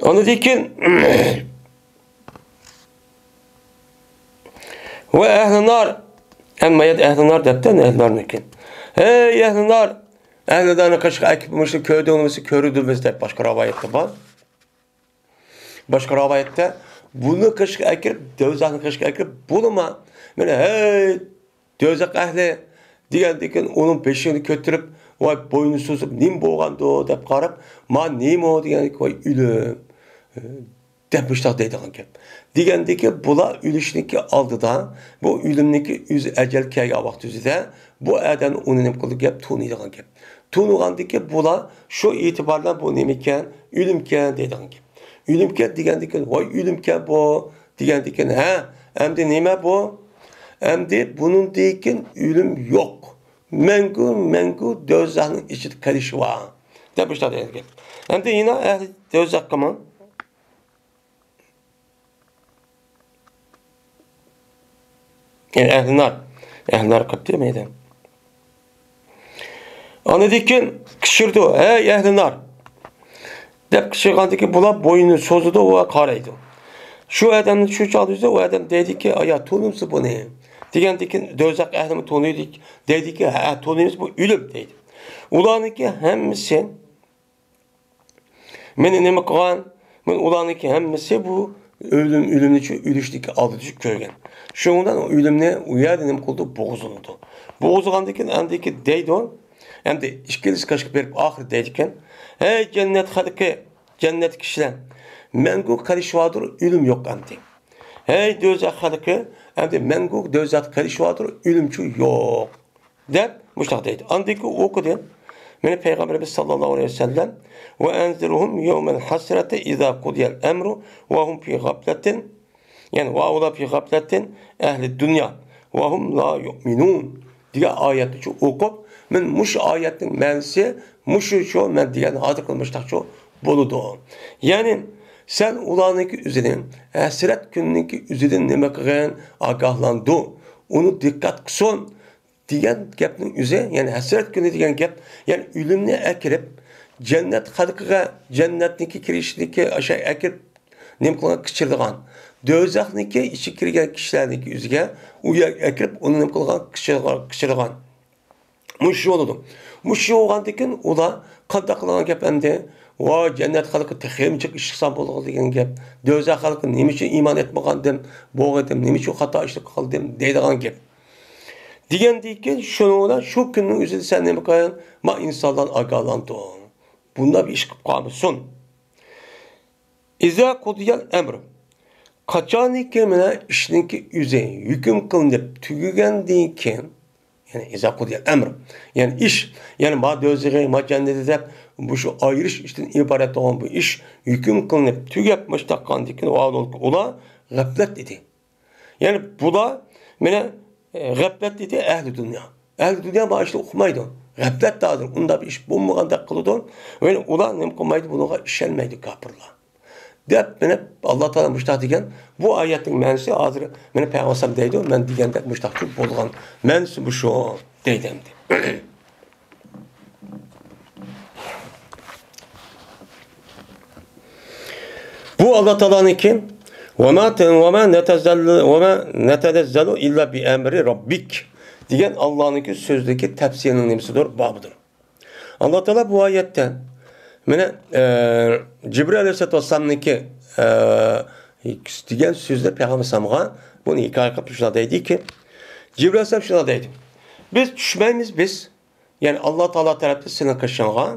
ئاندىن كېيىن ۋە ئەھلى نار. ئەمما يەنە ئەھلى نار دەپتۇ، ئەھلى نارنىڭكى. ھەي ئەھلى نار! ئەھلى نارنى قېشىغا ئەكىپ مۇشۇنى كۆردۈڭمۇ، كۆرۈۋاتىمىز دەپ باشقا رىۋايەتتە بار. باشقا رىۋايەتتە بۇنى قېشىغا ئەكىرىپ، دوزاخنى قېشىغا ئەكىرىپ، بۇنىمۇ مانا ھەي دوزاخ ئەھلى دېگەندىكىن ئۇنىڭ بېشىنى كۆتۈرۈپ، ۋاي بوينى سوزۇپ، نېمە بولغاندۇ دەپ قاراپ، ما نېمە دېگەندىكى ۋاي ئۆلۈم دەپ مۇشۇنداق دەيدىغان گەپ. دېگەندىكى بۇلار ئۆلۈشنىڭكى ئالدىدا، بۇ ئۆلۈمنىڭكى ئۆزى ئەجەل كەلگەن ۋاقتى ئۆزىدە بۇ ئادەم ئۇنى نېمە قىلىدۇ گەپ، تونۇيدىغان گەپ. تونۇغاندىكى بۇلار شۇ ئېتىبار بىلەن بۇ نېمىكەن، ئۆلۈمكەن دەيدىغان گەپ. ئۆلۈمكەن دېگەندىكى ۋاي ئۆلۈمكەن بۇ دېگەندىكىن، ھە، ئەمدى نېمە بۇ؟ ئەمدى بۇنىڭدىن كېيىن ئۆلۈم يوق. مەڭگۈ، مەڭگۈ دوزاخنىڭ ئىچىدە قېلىش بار. دەپ مۇشۇنداق دەيدىكەن. ئەمدى يەنە ئەھلى دوزاخقىمۇ. يەنى ئەھلى نار. ئەھلى نار قىپتۇ مەيدان. ئاندىن كېيىن قىچقىرىدۇ، ھەي ئەھلى نار! دەپ قىچقىرغاندىن كېيىن بۇلار بوينىنى سوزىدۇ ۋە قارايدۇ. شۇ ئادەمنى شۇ چاغدا ئۇ ئادەم دەيدىكى، ئايا تونۇمسىز بۇنى؟ دېگەندىن كېيىن دوزاخ ئەھلىمۇ تونۇيدۇ، دەيدىكى، ھە تونۇيمىز، بۇ ئۆلۈم دەيدۇ. ئۇلارنىڭكى ھەممىسى مېنى نېمە قىلغان؟ مەن ئۇلارنىڭكى ھەممىسى بۇ ئۆلۈم، ئۆلۈمنى شۇ ئۆلۈشنىڭكى ئالدىدا شۇ كۆرگەن. شۇنىڭ بىلەن ئۆلۈمنى ئۇ يەردە نېمە قىلىدۇ؟ بوغۇزلىنىدۇ. بوغۇزلىغاندىن كېيىن ئەمدىكى دەيدۇ. ئەمدى ئىككىلىسى قېشىغا بېرىپ ئاخىرى دەيدىكەن. ھەي جەننەت خەلقى، جەننەت كىشىلەر! مەڭگۈ قېلىش باردۇر، ئۆلۈم يوق ئەمدى. ھەي دوزاخ خەلقى، ئەمدى مەڭگۈ دوزاختا قېلىش باردۇر، ئۆلۈمچۇ يوق. دەپ مۇشۇنداق دەيدۇ. ئاندىن كېيىن ئوقۇدى. مانا پەيغەمبىرىمىز ساللاللاھۇ ئەلەيھى ۋەسەللەم، «وأنذرهم يوم الحسرة إذا قضي الأمر وهم في غفلة»، يەنى «وأولى في غفلة أهل الدنيا وهم لا يؤمنون» دېگەن ئايەتنى شۇ ئوقۇپ، مەن مۇشۇ ئايەتنىڭ مەنىسى مۇشۇ شۇ مەن دېگەن ھازىرقى مۇشۇنداق شۇ بولىدۇ. يەنى سەن ئۇلارنىڭكى ئۆزىنى ھەسرەت كۈننىڭكى ئۆزىدىن نېمە قىلغىن، ئاگاھلاندۇر، ئۇنى دىققەت قىلسۇن. دېگەن گەپنىڭ ئۆزى، يەنى ھەسرەت كۈنى دېگەن گەپ، يەنى ئۆلۈمنى ئەكىرىپ، جەننەت خەلقىگە جەننەتنىڭكى كىرىشنىكى ئاشۇ ئەكىرىپ نېمە قىلغان، قىچىرىدىغان، دوزاخنىڭكى ئىچىگە كىرگەن كىشىلەرنىڭكى ئۆزىگە ئۇ يەرگە ئەكىرىپ ئۇنى نېمە قىلغان، قىچىرغان، قىچىرغان. مۇشۇ بولىدۇ. مۇشۇ بولغاندىكىن ئۇلار قانداق قىلغان گەپ ئەمدى؟ ۋاي جەننەت خەلقى تېخىمۇ جىق ئىش قىلسام بولىدۇ دېگەن گەپ. دوزاخ خەلقى نېمە ئۈچۈن ئىمان ئېيتمىغاندىم، بولغىدىم، نېمە ئۈچۈن خاتا ئىشنى قىلدىم دەيدىغان گەپ. دېگەندىن كېيىن شۇنىڭ بىلەن شۇ كۈننىڭ ئۆزىدە سەن نېمە قىل؟ ما ئىنسانلارنى ئاگاھلاندۇر. بۇنداق بىر ئىش قىلىپ قالمىسۇن. ئىزا قۇدىيەل ئەمر. قاچانكى مانا ئىشنىڭكى ئۆزى ھۆكۈم قىلىنىپ تۈگىگەندىن كېيىن، يەنى ئىزا قۇدىيەل ئەمر، يەنى ئىش، يەنى ما دوزىخى، ما جەننىتى دەپ مۇشۇ ئايرىش ئىشتىن ئىبارەت بولغان بۇ ئىش ھۆكۈم قىلىنىپ تۈگەپ مۇشتاق قىلغاندىن كېيىن ئۇلار غەپلەت ئىدى. يەنى بۇلار مانا، ئە، غەپلەت ئىدى ئەھلى دۇنيا. ئەھلى دۇنيا ما ئىشنى ئۇقمايدۇ. غەپلەتتە ھازىر ئۇنداق بىر ئىش بولمىغاندەك قىلىدۇ. يەنى ئۇلار نېمە قىلمايدۇ، بۇنىڭغا ئىشەنمەيدۇ كاپىرلار. دەپ مانا ئاللا تائالا مۇشتاق دېگەن. بۇ ئايەتنىڭ مەنىسى ھازىر مانا پەيغەمبەر دەيدۇ، مەن دېگەندەك مۇشتاق بولغان مەنىسى مۇشۇ دەيدۇ ئەمدى. بۇ ئاللا تائالانىڭكى، «وما ت-، وما نتزل-، وما نتنزل إلا بأمر ربك» دېگەن ئاللانىڭكى سۆزىدىكى تەپسىرنىڭ نېمىسىدۇر؟ بابىدۇر. ئاللا تائالا بۇ ئايەتتە مانا، ئە، جىبرىل ئەلەيھىسسالاتۇ ۋەسسالامنىڭكى، ئە، دېگەن سۆزىنى پەيغەمبەر ئەلەيھىسسالامغا بۇنى ھېكايە قىلىپ شۇنداق دەيدىكى، جىبرىل ئەلەيھىسسالام شۇنداق دەيدۇ. بىز چۈشمەيمىز، بىز. يەنى ئاللا تائالا تەرەپتىن سېنىڭ قېشىڭغا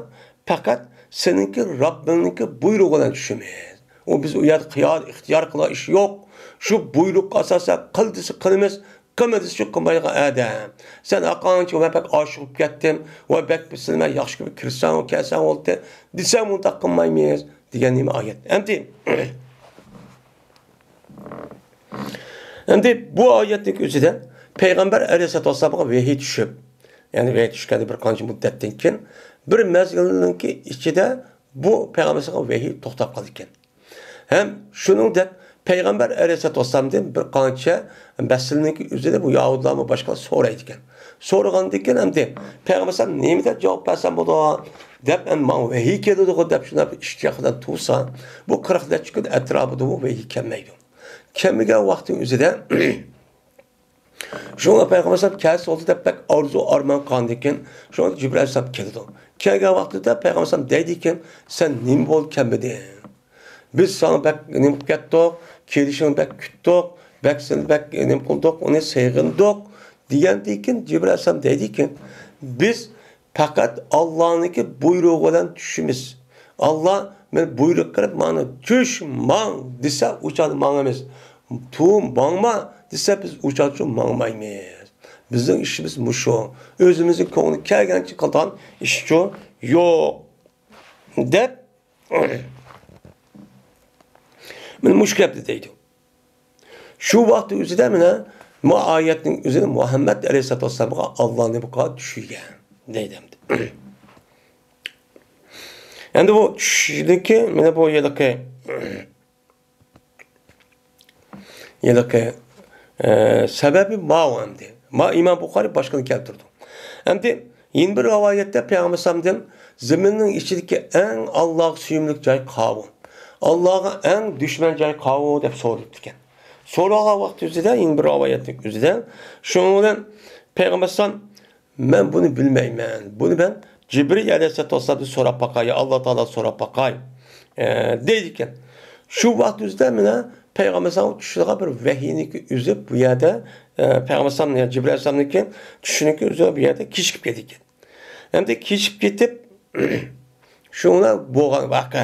پەقەت سېنىڭكى رەببىڭنىڭكى بۇيرۇقى بىلەن چۈشىمىز. ئۇ بىز ئۇ يەردە قىيا-، ئىختىيار قىلغان ئىش يوق. شۇ بۇيرۇققا ئاساسەن قىل دېسە قىلىمىز، قىلما دېسە شۇ قىلمايدىغان ئادەم. سەن ھەرقانچە مەن بەك ئاشىق بولۇپ كەتتىم ۋە بەك سېنى مەن ياخشى كۆرۈپ كىرسەڭ، كەلسەڭ بولدى دېسەڭ، بۇنداق قىلمايمىز دېگەن نېمە ئايەت؟ ئەمدى ئەمدى بۇ ئايەتنىڭ ئۆزىدە پەيغەمبەر ئەلەيھىسسالاتۇ ۋەسسالامغا ۋەھىي چۈشۈپ، يەنى ۋەھىي چۈشكەندىن بىر قانچە مۇددەتتىن كېيىن، بىر مەزگىلنىڭكى ئىچىدە بۇ پەيغەمبەرگە ۋەھىي توختاپ قالىدىكەن. ھەم شۇنىڭدەك پەيغەمبەر ئەلەيھىسسالاتۇ ۋەسسالامدىن بىر قانچە مەسىلىنىڭكى ئۆزىدە بۇ يەھۇدىيلارمۇ باشقىلار سورايدىكەن. سورىغاندىن كېيىن ئەمدى پەيغەمبەر ئەلەيھىسسالام نېمە دەپ جاۋاب بەرسەم بولىدۇ دەپ، ئەمدى ماڭا ۋەھىي كېلىدىغۇ دەپ شۇنداق بىر ئىشتىياقىدا تۇرسا، بۇ قىرىق نەچچە كۈن ئەتراپىدا بۇ ۋەھىي كەلمەيدۇ. كەلمىگەن ۋاقتىنىڭ ئۆزىدە شۇڭا پەيغەمبەر ئەلەيھىسسالام كەلسە بولدى دەپ بەك ئارزۇ ئارمان قىلغاندىكىن، شۇڭا جىبرىئىل ئەلەيھىسسالام كېلىدۇ. كەلگەن ۋاقتىدا پەيغەمبەر ئەلەيھىسسالام دەيدىكەن، سەن نېمە بولدى كەلمىدىڭ؟ بىز ساڭا بەك نېمە قىلىپ كەتتۇق، كېلىشىڭنى بەك كۈتتۇق، بەك سېنى بەك نېمە قىلدۇق، ئۇنى سېغىندۇق دېگەندىكىن، جىبرىئىل ئەلەيھىسسالام دەيدىكەن، بىز پەقەت ئاللانىڭكى بۇيرۇقى بىلەن چۈشىمىز. ئاللا مانا بۇيرۇق قىلىپ، مانا چۈش، ماڭ دېسە، ئۇ چاغدا ماڭىمىز. تۇر، ماڭما دېسە، بىز ئۇ چاغدا ماڭمايمىز. بىزنىڭ ئىشىمىز مۇشۇ. ئۆزىمىزنىڭ كۆڭلى كەلگەنچە قىلىدىغان ئىشچۇ يوق، دەپ، مانا مۇشۇ گەپنى دەيدۇ. شۇ ۋاقىت ئۆزىدە مانا بۇ ئايەتنىڭ ئۆزىنى مۇھەممەد ئەلەيھىسسالاتۇ ۋەسسالامغا ئاللا نېمە قىلغان؟ چۈشۈرگەن دەيدۇ ئەمدى. ئەمدى بۇ چۈشنىكى مانا بۇ ھېلىقى، ھېلىقى، ئە، سەۋەبى ماۋۇ ئەمدى. ما ئىمام بۇخارىي باشقىنى كەلتۈردى. ئەمدى يەنە بىر رىۋايەتتە پەيغەمبەر ئەلەيھىسسالامدىن زېمىننىڭ ئىچىدىكى ئەڭ ئاللاغا سۆيۈملۈك جاي قاۋۇ، ئاللاغا ئەڭ دۈشمەن جاي قاۋۇ دەپ سورىلىپتىكەن. سورالغان ۋاقتى ئۆزىدە، يەنە بىر رىۋايەتنىڭ ئۆزىدە، شۇنىڭ بىلەن پەيغەمبەر ئەلەيھىسسالام، مەن بۇنى بىلمەيمەن، بۇنى مەن جىبرىل ئەلەيھىسسالاتۇ ۋەسسالامدىن سوراپ باقاي، يا ئاللا تائالادىن سوراپ باقاي، ئە، دەيدىكەن. شۇ ۋاقىت ئۆزىدە مانا پەيغەمبەر ئەلەيھىسسالامغا چۈشىدىغان بىر ۋەھىينىڭكى ئۆزى بۇ يەردە، ئە، پەيغەمبەر ئەلەيھىسسالام، يەنى جىبرىل ئەلەيھىسسالامنىڭكى چۈشىنىڭكى ئۆزى بۇ يەردە كېچىكىپ كېتىدىكەن. ئەمدى كېچىكىپ كېتىپ، شۇڭا بولغان ۋەقە،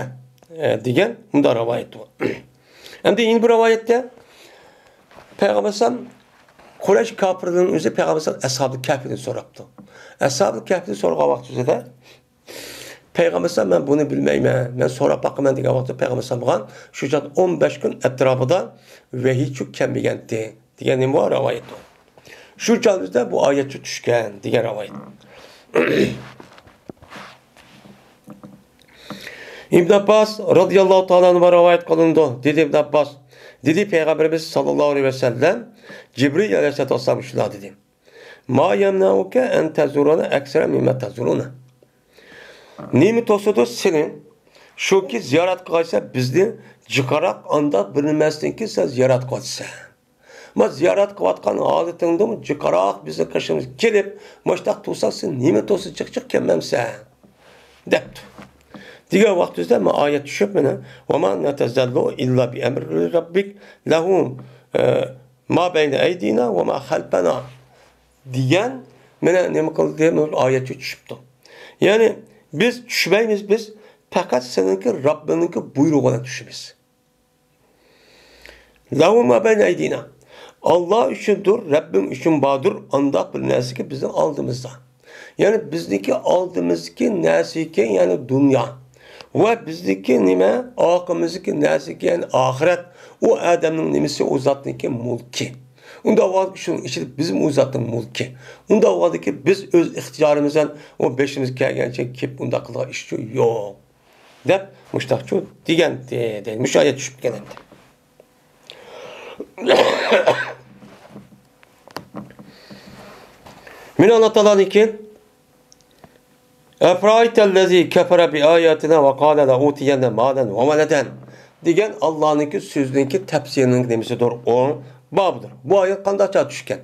ئە، دېگەن مۇنداق رىۋايەت بار. ئەمدى يەنە بىر رىۋايەتتە پەيغەمبەر ئەلەيھىسسالام قۇرەيش كاپىرلىرىنىڭ ئۆزى پەيغەمبەر ئەلەيھىسسالام ئەسھابۇل كەھفىنى سوراپتۇ. ئەسھابۇل كەھفنى سورىغان ۋاقتىدا پەيغەمبەر ئەلەيھىسسالام، مەن بۇنى بىلمەيمەن، مەن سوراپ باقىمەن دېگەن ۋاقىتتا پەيغەمبەر ئەلەيھىسسالامغا شۇ چاغدا ئون بەش كۈن ئەتراپىدا ۋەھىي چۈشۈپ كەلمىگەنتى دېگەن نېمە بار؟ رىۋايەت بار. شۇ چاغدا بۇ ئايەت چۈشكەن دېگەن رىۋايەت. ئىبن ئابباس رازىياللاھۇ تائالا ئەنھۇ رىۋايەت قىلىنىدۇ. دېدى ئىبن ئابباس، دېدى پەيغەمبىرىمىز ساللاللاھۇ ئەلەيھى ۋەسەللەم، جىبرىل ئەلەيھىسسالاتۇ ۋەسسالام شۇنداق دېدى، ما يەمنەئۇكە ئەن تەزۇرەنە ئەكسەرە مىمما تەزۇرۇنە. نېمە توسىدۇ سېنى؟ شۇكى زىيارەت قىلغايسەن بىزنى جىقراق، ئانداق بىر نېمىسىنكى سەن زىيارەت قىلىۋاتىسەن. ما زىيارەت قىلىۋاتقان ھالىتىڭدىمۇ جىقراق بىزنىڭ قېشىمىزغا كېلىپ، مۇشتاق تۇرساڭ سېنى نېمە توسىدۇ، جىق جىق كەلمەمسەن؟ دەپتۇ. دېگەن ۋاقتىمىزدا ما ئايەت چۈشۈپ مانا، ۋەما نەتەزەللۇ ئىللا بىئەمرى رەببىك لەھۇ، ئە، ما بەينە ئەيدىنا ۋە ما خەلپەنا دېگەن مانا نېمە قىلدى؟ مانا ئايەت چۈشۈپتۇ. يەنى بىز چۈشمەيمىز، بىز پەقەت سېنىڭكى رەببىڭنىڭكى بۇيرۇقى بىلەن چۈشىمىز. لەھۇ ما بەينە ئەيدىنا. ئاللا ئۈچۈندۇر، رەببىڭ ئۈچۈن باردۇر، ئانداق بىر نەرسىكى بىزنىڭ ئالدىمىزدا. يەنى بىزنىڭكى ئالدىمىزدىكى نەرسىكى، يەنى دۇنيا. ۋە بىزنىڭكى نېمە؟ ئارقىمىزدىكى نەرسىكى، يەنى ئاخىرەت. ئۇ ئادەمنىڭ نېمىسى؟ ئۇ زاتنىڭكى مۈلكى. ئۇنداق ۋاقىت شۇنىڭ ئىچىدە بىزمۇ ئۇ زاتنىڭ مۈلكى. ئۇنداق ۋاقىتتىكى بىز ئۆز ئىختىيارىمىز بىلەن ئۇ بېشىمىزغا كەلگەنچە كېلىپ ئۇنداق قىلىدىغان ئىشچۇ يوق. دەپ مۇشتاقچۇ دېگەنتى، دەيدۇ. مۇشۇ ئايەت چۈشۈپ كەلگەنتى. مانا ئاللا تائالانىڭكى، ئەفرائەيتەللەزى كەفەرە بىئاياتىنا ۋە قالە لەئۇتىيەننە مالەن ۋە ۋەلەدەن دېگەن ئاللانىڭكى سۆزىنىڭكى تەپسىرىنىڭ نېمىسىدۇر، ئۇ بابىدۇر. بۇ ئايەت قانداق چاغ چۈشكەن؟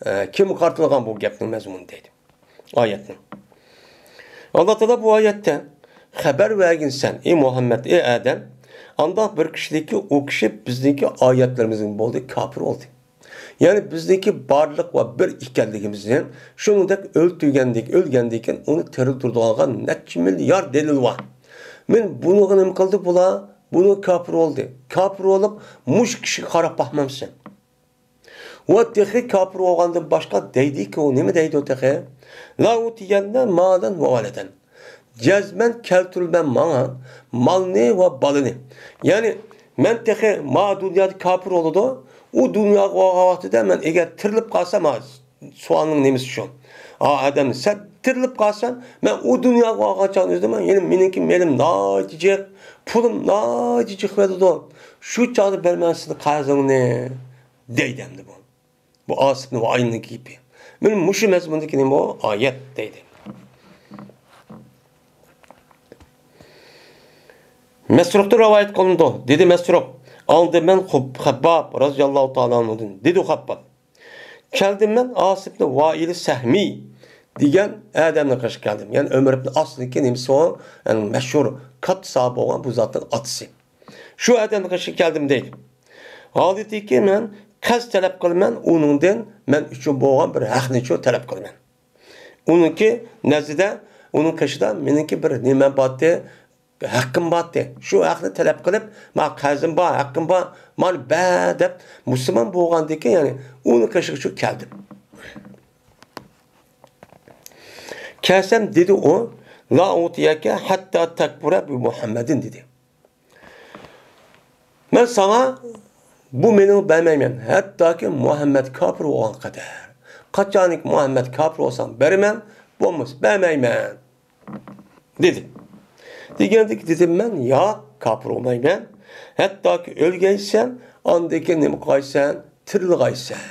ئە، كىمگە قارىتىلغان بۇ گەپنىڭ مەزمۇنى دەيدۇ ئايەتنىڭ. ئاللا تائالا بۇ ئايەتتە، خەۋەر بەرگىن سەن، ئى مۇھەممەد، ئى ئادەم، ئانداق بىر كىشىدىكى، ئۇ كىشى بىزنىڭكى ئايەتلىرىمىزدىن بولدى، كاپىر بولدى. يەنى بىزنىڭكى بارلىق ۋە بىر ئىكەنلىكىمىزنى، شۇنىڭدەك ئۆلتۈرگەندىن، ئۆلگەندىن كېيىن ئۇنى تىرىلدۈرىدىغان نەچچە مىليارد دەلىل بار. مېنىڭ بۇنىڭغا نېمە قىلدى بۇلار؟ بۇنىڭغا كاپىر بولدى. كاپىر بولۇپ، مۇشۇ كىشىگە قاراپ باقمامسەن؟ ۋە تېخى كاپىر بولغاندىن باشقا دەيدىكى، ئۇ نېمە دەيدۇ تېخى؟ لا ئۇتىيەننە مالەن ۋە ۋەلەدەن. جەزمەن كەلتۈرىمەن ماڭا مالنى ۋە بالىنى. يەنى مەن تېخى ما دۇنيادا كاپىر بولىدۇ، ئۇ دۇنياغا بارغان ۋاقتىدا مەن ئەگەر تىرىلىپ قالسام، ھا، سوئالنىڭ نېمىسى شۇ؟ ھا، ئادەم، سەن تىرىلىپ قالساڭ، مەن ئۇ دۇنياغا بارغان چاغدا ئۆزۈم، يەنى مېنىڭكى مېلىم ناھايىتى جىق، پۇلۇم ناھايىتى جىق بولىدۇ. شۇ چاغدا بەرمەن سېنىڭ قەرزىڭنى، دەيدۇ ئەمدى بۇ. بۇ ئاسىپنى ۋائىلنىڭ گېپى. مانا مۇشۇ مەزمۇندىكى نېمە ئۇ؟ ئايەت دەيدۇ. مەسرۇقتىن رىۋايەت قىلىنىدۇ. دېدى مەسرۇق، ئاڭلىدىم مەن خۇب-، خەبباب رازىياللاھۇ تائالا ئەنھۇدىن. دېدى خەبباب، كەلدىم مەن ئاسىپنى ۋائىلى سەھمى دېگەن ئادەمنىڭ قېشىغا كەلدىم. يەنى ئۆمەر ئىبن ئاسنىڭكى نېمىسى ئۇ؟ يەنى مەشھۇر كاتتا ساھابە بولغان بۇ زاتنىڭ ئاتىسى. شۇ ئادەمنىڭ قېشىغا كەلدىم دەيدۇ. ھالىتىكى مەن قەرز تەلەپ قىلىمەن ئۇنىڭدىن، مەن ئۈچۈن بولغان بىر ھەقنىچۇ تەلەپ قىلىمەن. ئۇنىڭكى نەزىدە، ئۇنىڭ قېشىدا مېنىڭكى بىر نېمە بارتى، ھەققىم بارتى. شۇ ھەقنى تەلەپ قىلىپ، مانا قەرزىم بار، ھەققىم بار، مانا بەر دەپ مۇسۇلمان بولغاندىكىن، يەنى ئۇنىڭ قېشىغا شۇ كەلدىم. كەلسەم دېدى ئۇ، لا ئۇتىيەكە ھەتتا تەكپۇرە بى مۇھەممەدىن دېدى. مەن ساڭا بۇ مېنىڭ بەرمەيمەن، ھەتتاكى مۇھەممەد كاپىر بولغان قەدەر. قاچانكى مۇھەممەد كاپىر بولساڭ بېرىمەن، بولمىسا بەرمەيمەن، دېدى. دېگەندىكى دېدىم مەن، ياق، كاپىر بولمايمەن. ھەتتاكى ئۆلگەيسەن، ئاندىن كېيىن نېمە قىلغايسەن؟ تىرىلغايسەن.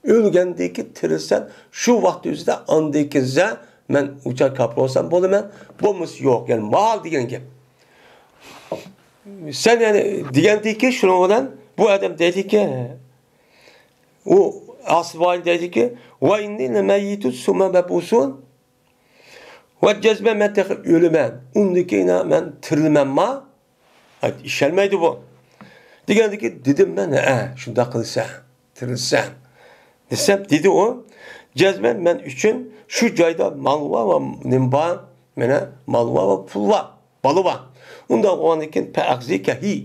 ئۆلگەندىكى تىرىلسەن، شۇ ۋاقىت ئۆزىدە ئاندىكى زە، مەن ئۇچا كاپىر بولسام بولىمەن، بولمىسا يوق، يەنى مال دېگەن گەپ. سەن يەنى دېگەندىكى شۇنىڭ بىلەن بۇ ئادەم دەيدىكى، ئۇ ئاسىل ۋائىل دەيدىكى، ۋە ئىننى لەمەييىتۇن سۇممە مەبئۇسۇن. ۋە جەزمەن مەن تېخى ئۆلىمەن، ئۇندىن كېيىن مەن تىرىلىمەنما؟ ئىشەنمەيدۇ بۇ. دېگەندىكى، دېدىم مەن، ھە، شۇنداق قىلسا، تىرىلسە، دېسەم، دېدى ئۇ، جەزمەن مەن ئۈچۈن شۇ جايدا مال ۋە، ۋە نېمە بار؟ مانا مال ۋە، ۋە پۇل بار، بالا بار. ئۇنداق بولغاندىكىن، پەئەقزىكەھى،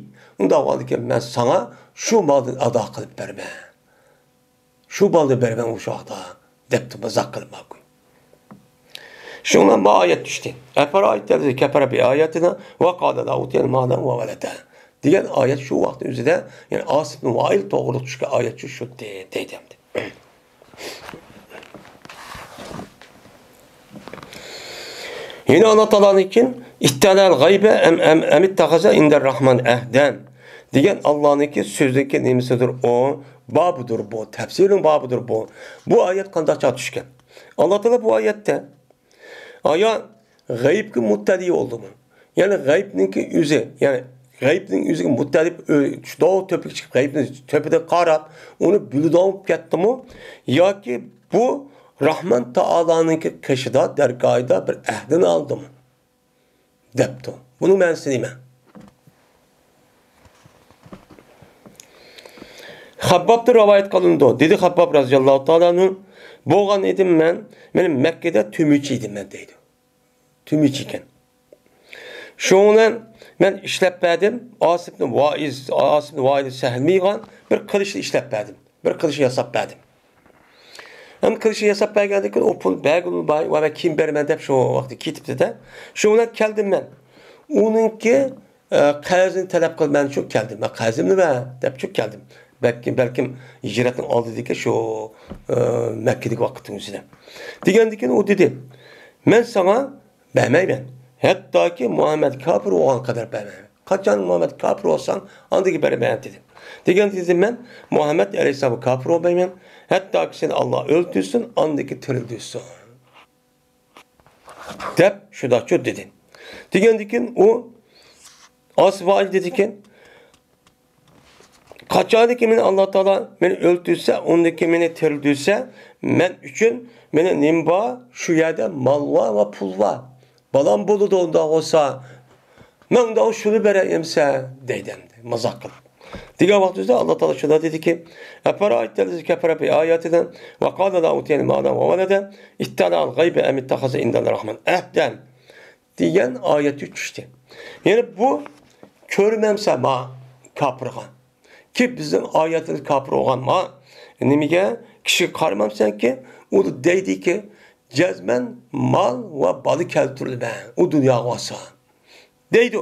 ئۇنداق بولغاندىكىن مەن ساڭا شۇ مالدىن ئادا قىلىپ بەرمەن. شۇ بالىنى بېرىمەن ئۇ چاغدا، دەپتۇ مازاق قىلىپ ماكۇ. شۇڭا ما ئايەت چۈشتى. ئەفەرائەيتەللەزى كەفەرە بىئاياتىنا ۋە قالە لا ئۇتىيەننە مالەن ۋە ۋەلەدە دېگەن ئايەت شۇ ۋاقىت ئۆزىدە، يەنى ئاسىپ ئىبنى ۋائىل توغرۇلۇق چۈشكەن ئايەت شۇ، شۇ دەيدۇ ئەمدى. يەنە ئاللا تائالانىڭكى ئىتتەلەل غەيبە ئەم، ئەم، ئەم ئىتتەخەزە ئىندەر راھمان ئەھدەن دېگەن ئاللانىڭكى سۆزىنىڭكى نېمىسىدۇر ئۇ؟ بابىدۇر بۇ، تەپسىرىنىڭ بابىدۇر بۇ. بۇ ئايەت قانداق چاغ چۈشكەن؟ ئاللا تائالا بۇ ئايەتتە، ئايا غەيىبكە مۇتتەلى بولدىمۇ؟ يەنى غەيىبنىڭكى ئۆزى، يەنى غەيىبنىڭ ئۆزىگە مۇتتەلى، ئۆ-، چۈشتۇ تۆپىگە چىقىپ، غەيىبنىڭ تۆپىدىن قاراپ، ئۇنى بىلىدىغان بولۇپ كەتتىمۇ؟ ياكى بۇ راھمان تائالانىڭكى قېشىدا، دەرگاھىدا بىر ئەھدىنى ئالدىمۇ؟ دەپتۇ. بۇنىڭ مەنىسى نېمە؟ خەببابتىن رىۋايەت قىلىنىدۇ. دېدى خەبباب رازىياللاھۇ تائالا ئەنھۇ، بولغان ئىدىم مەن، مەن مەككىدە تۆمۈرچى ئىدىم مەن دەيدۇ. تۆمۈرچى ئىكەن. شۇنىڭ بىلەن مەن ئىشلەپ بەردىم. ئاسىپنى ۋائىز، ئاسىپنى ۋائىز سەھمىغان بىر قىلىچنى ئىشلەپ بەردىم. بىر قىلىچ ياساپ بەردىم. ھەم قىلىچنى ياساپ بەرگەندىن كېيىن، ئۇ پۇل بەرگىنى بار، ۋە مەن كېيىن بېرىمەن دەپ شۇ ۋاقىتتا كېتىپتىدە. شۇ بىلەن كەلدىم مەن. ئۇنىڭكى، ئە، قەرزىنى تەلەپ قىلىپ مەن شۇ كەلدىم. مەن قەرزىمنى بەر دەپ شۇ كەلدىم. بەلكىم، بەلكىم ھىجرەتنىڭ ئالدىدىكى شۇ، ئە، مەككىدىكى ۋاقىتنىڭ ئۆزىدە. دېگەندىن كېيىن ئۇ دېدى، مەن ساڭا بەرمەيمەن. ھەتتاكى مۇھەممەد كاپىر بولغان قەدەر بەرمەيمەن. قاچان مۇھەممەد كاپىر بولساڭ، ئاندىن كېيىن بەرمەيمەن دېدى. دېگەندە دېدىم مەن، مۇھەممەد ئەلەيھىسسالامغا كاپىر بولمايمەن. ھەتتاكى سېنى ئاللا ئۆلتۈرسۇن، ئاندىن كېيىن تىرىلدۈرسۇن، دەپ شۇنداقچۇ دېدى. دېگەندىن كېيىن ئۇ ئاسىپ ۋائىل دېدىكەن، قاچانكى مېنى ئاللا تائالا مېنى ئۆلتۈرسە، ئۇندىن كېيىن مېنى تىرىلدۈرسە، مەن ئۈچۈن مېنى نېمە بار؟ شۇ يەردە مال بار ۋە پۇل بار. بالام بولىدۇ ئۇنداق بولسا، مەن ئۇنداق شۇنى بېرەي ئەمسە، دەيدۇ ئەمدى مازاق قىلىپ. دېگەن ۋاقتىمىزدا ئاللا تائالا شۇنداق دېدىكى، «أفرأيت الذي كفر بآياتنا وقال لأوتين مالا وولدا أطلع الغيب أم اتخذ عند الرحمن عهدا» دېگەن ئايەتكە چۈشتى. يەنى بۇ كۆرمەمسەن ما كاپىرغا. كى بىزنىڭ ئايەتلىرىمىز كاپىر بولغان ما نېمىگە، كىشىگە قارىمامسەنكى، ئۇ دەيدىكى، جەزمەن مال ۋە بالا كەلتۈرىمەن ئۇ دۇنياغا بارسا. دەيدۇ.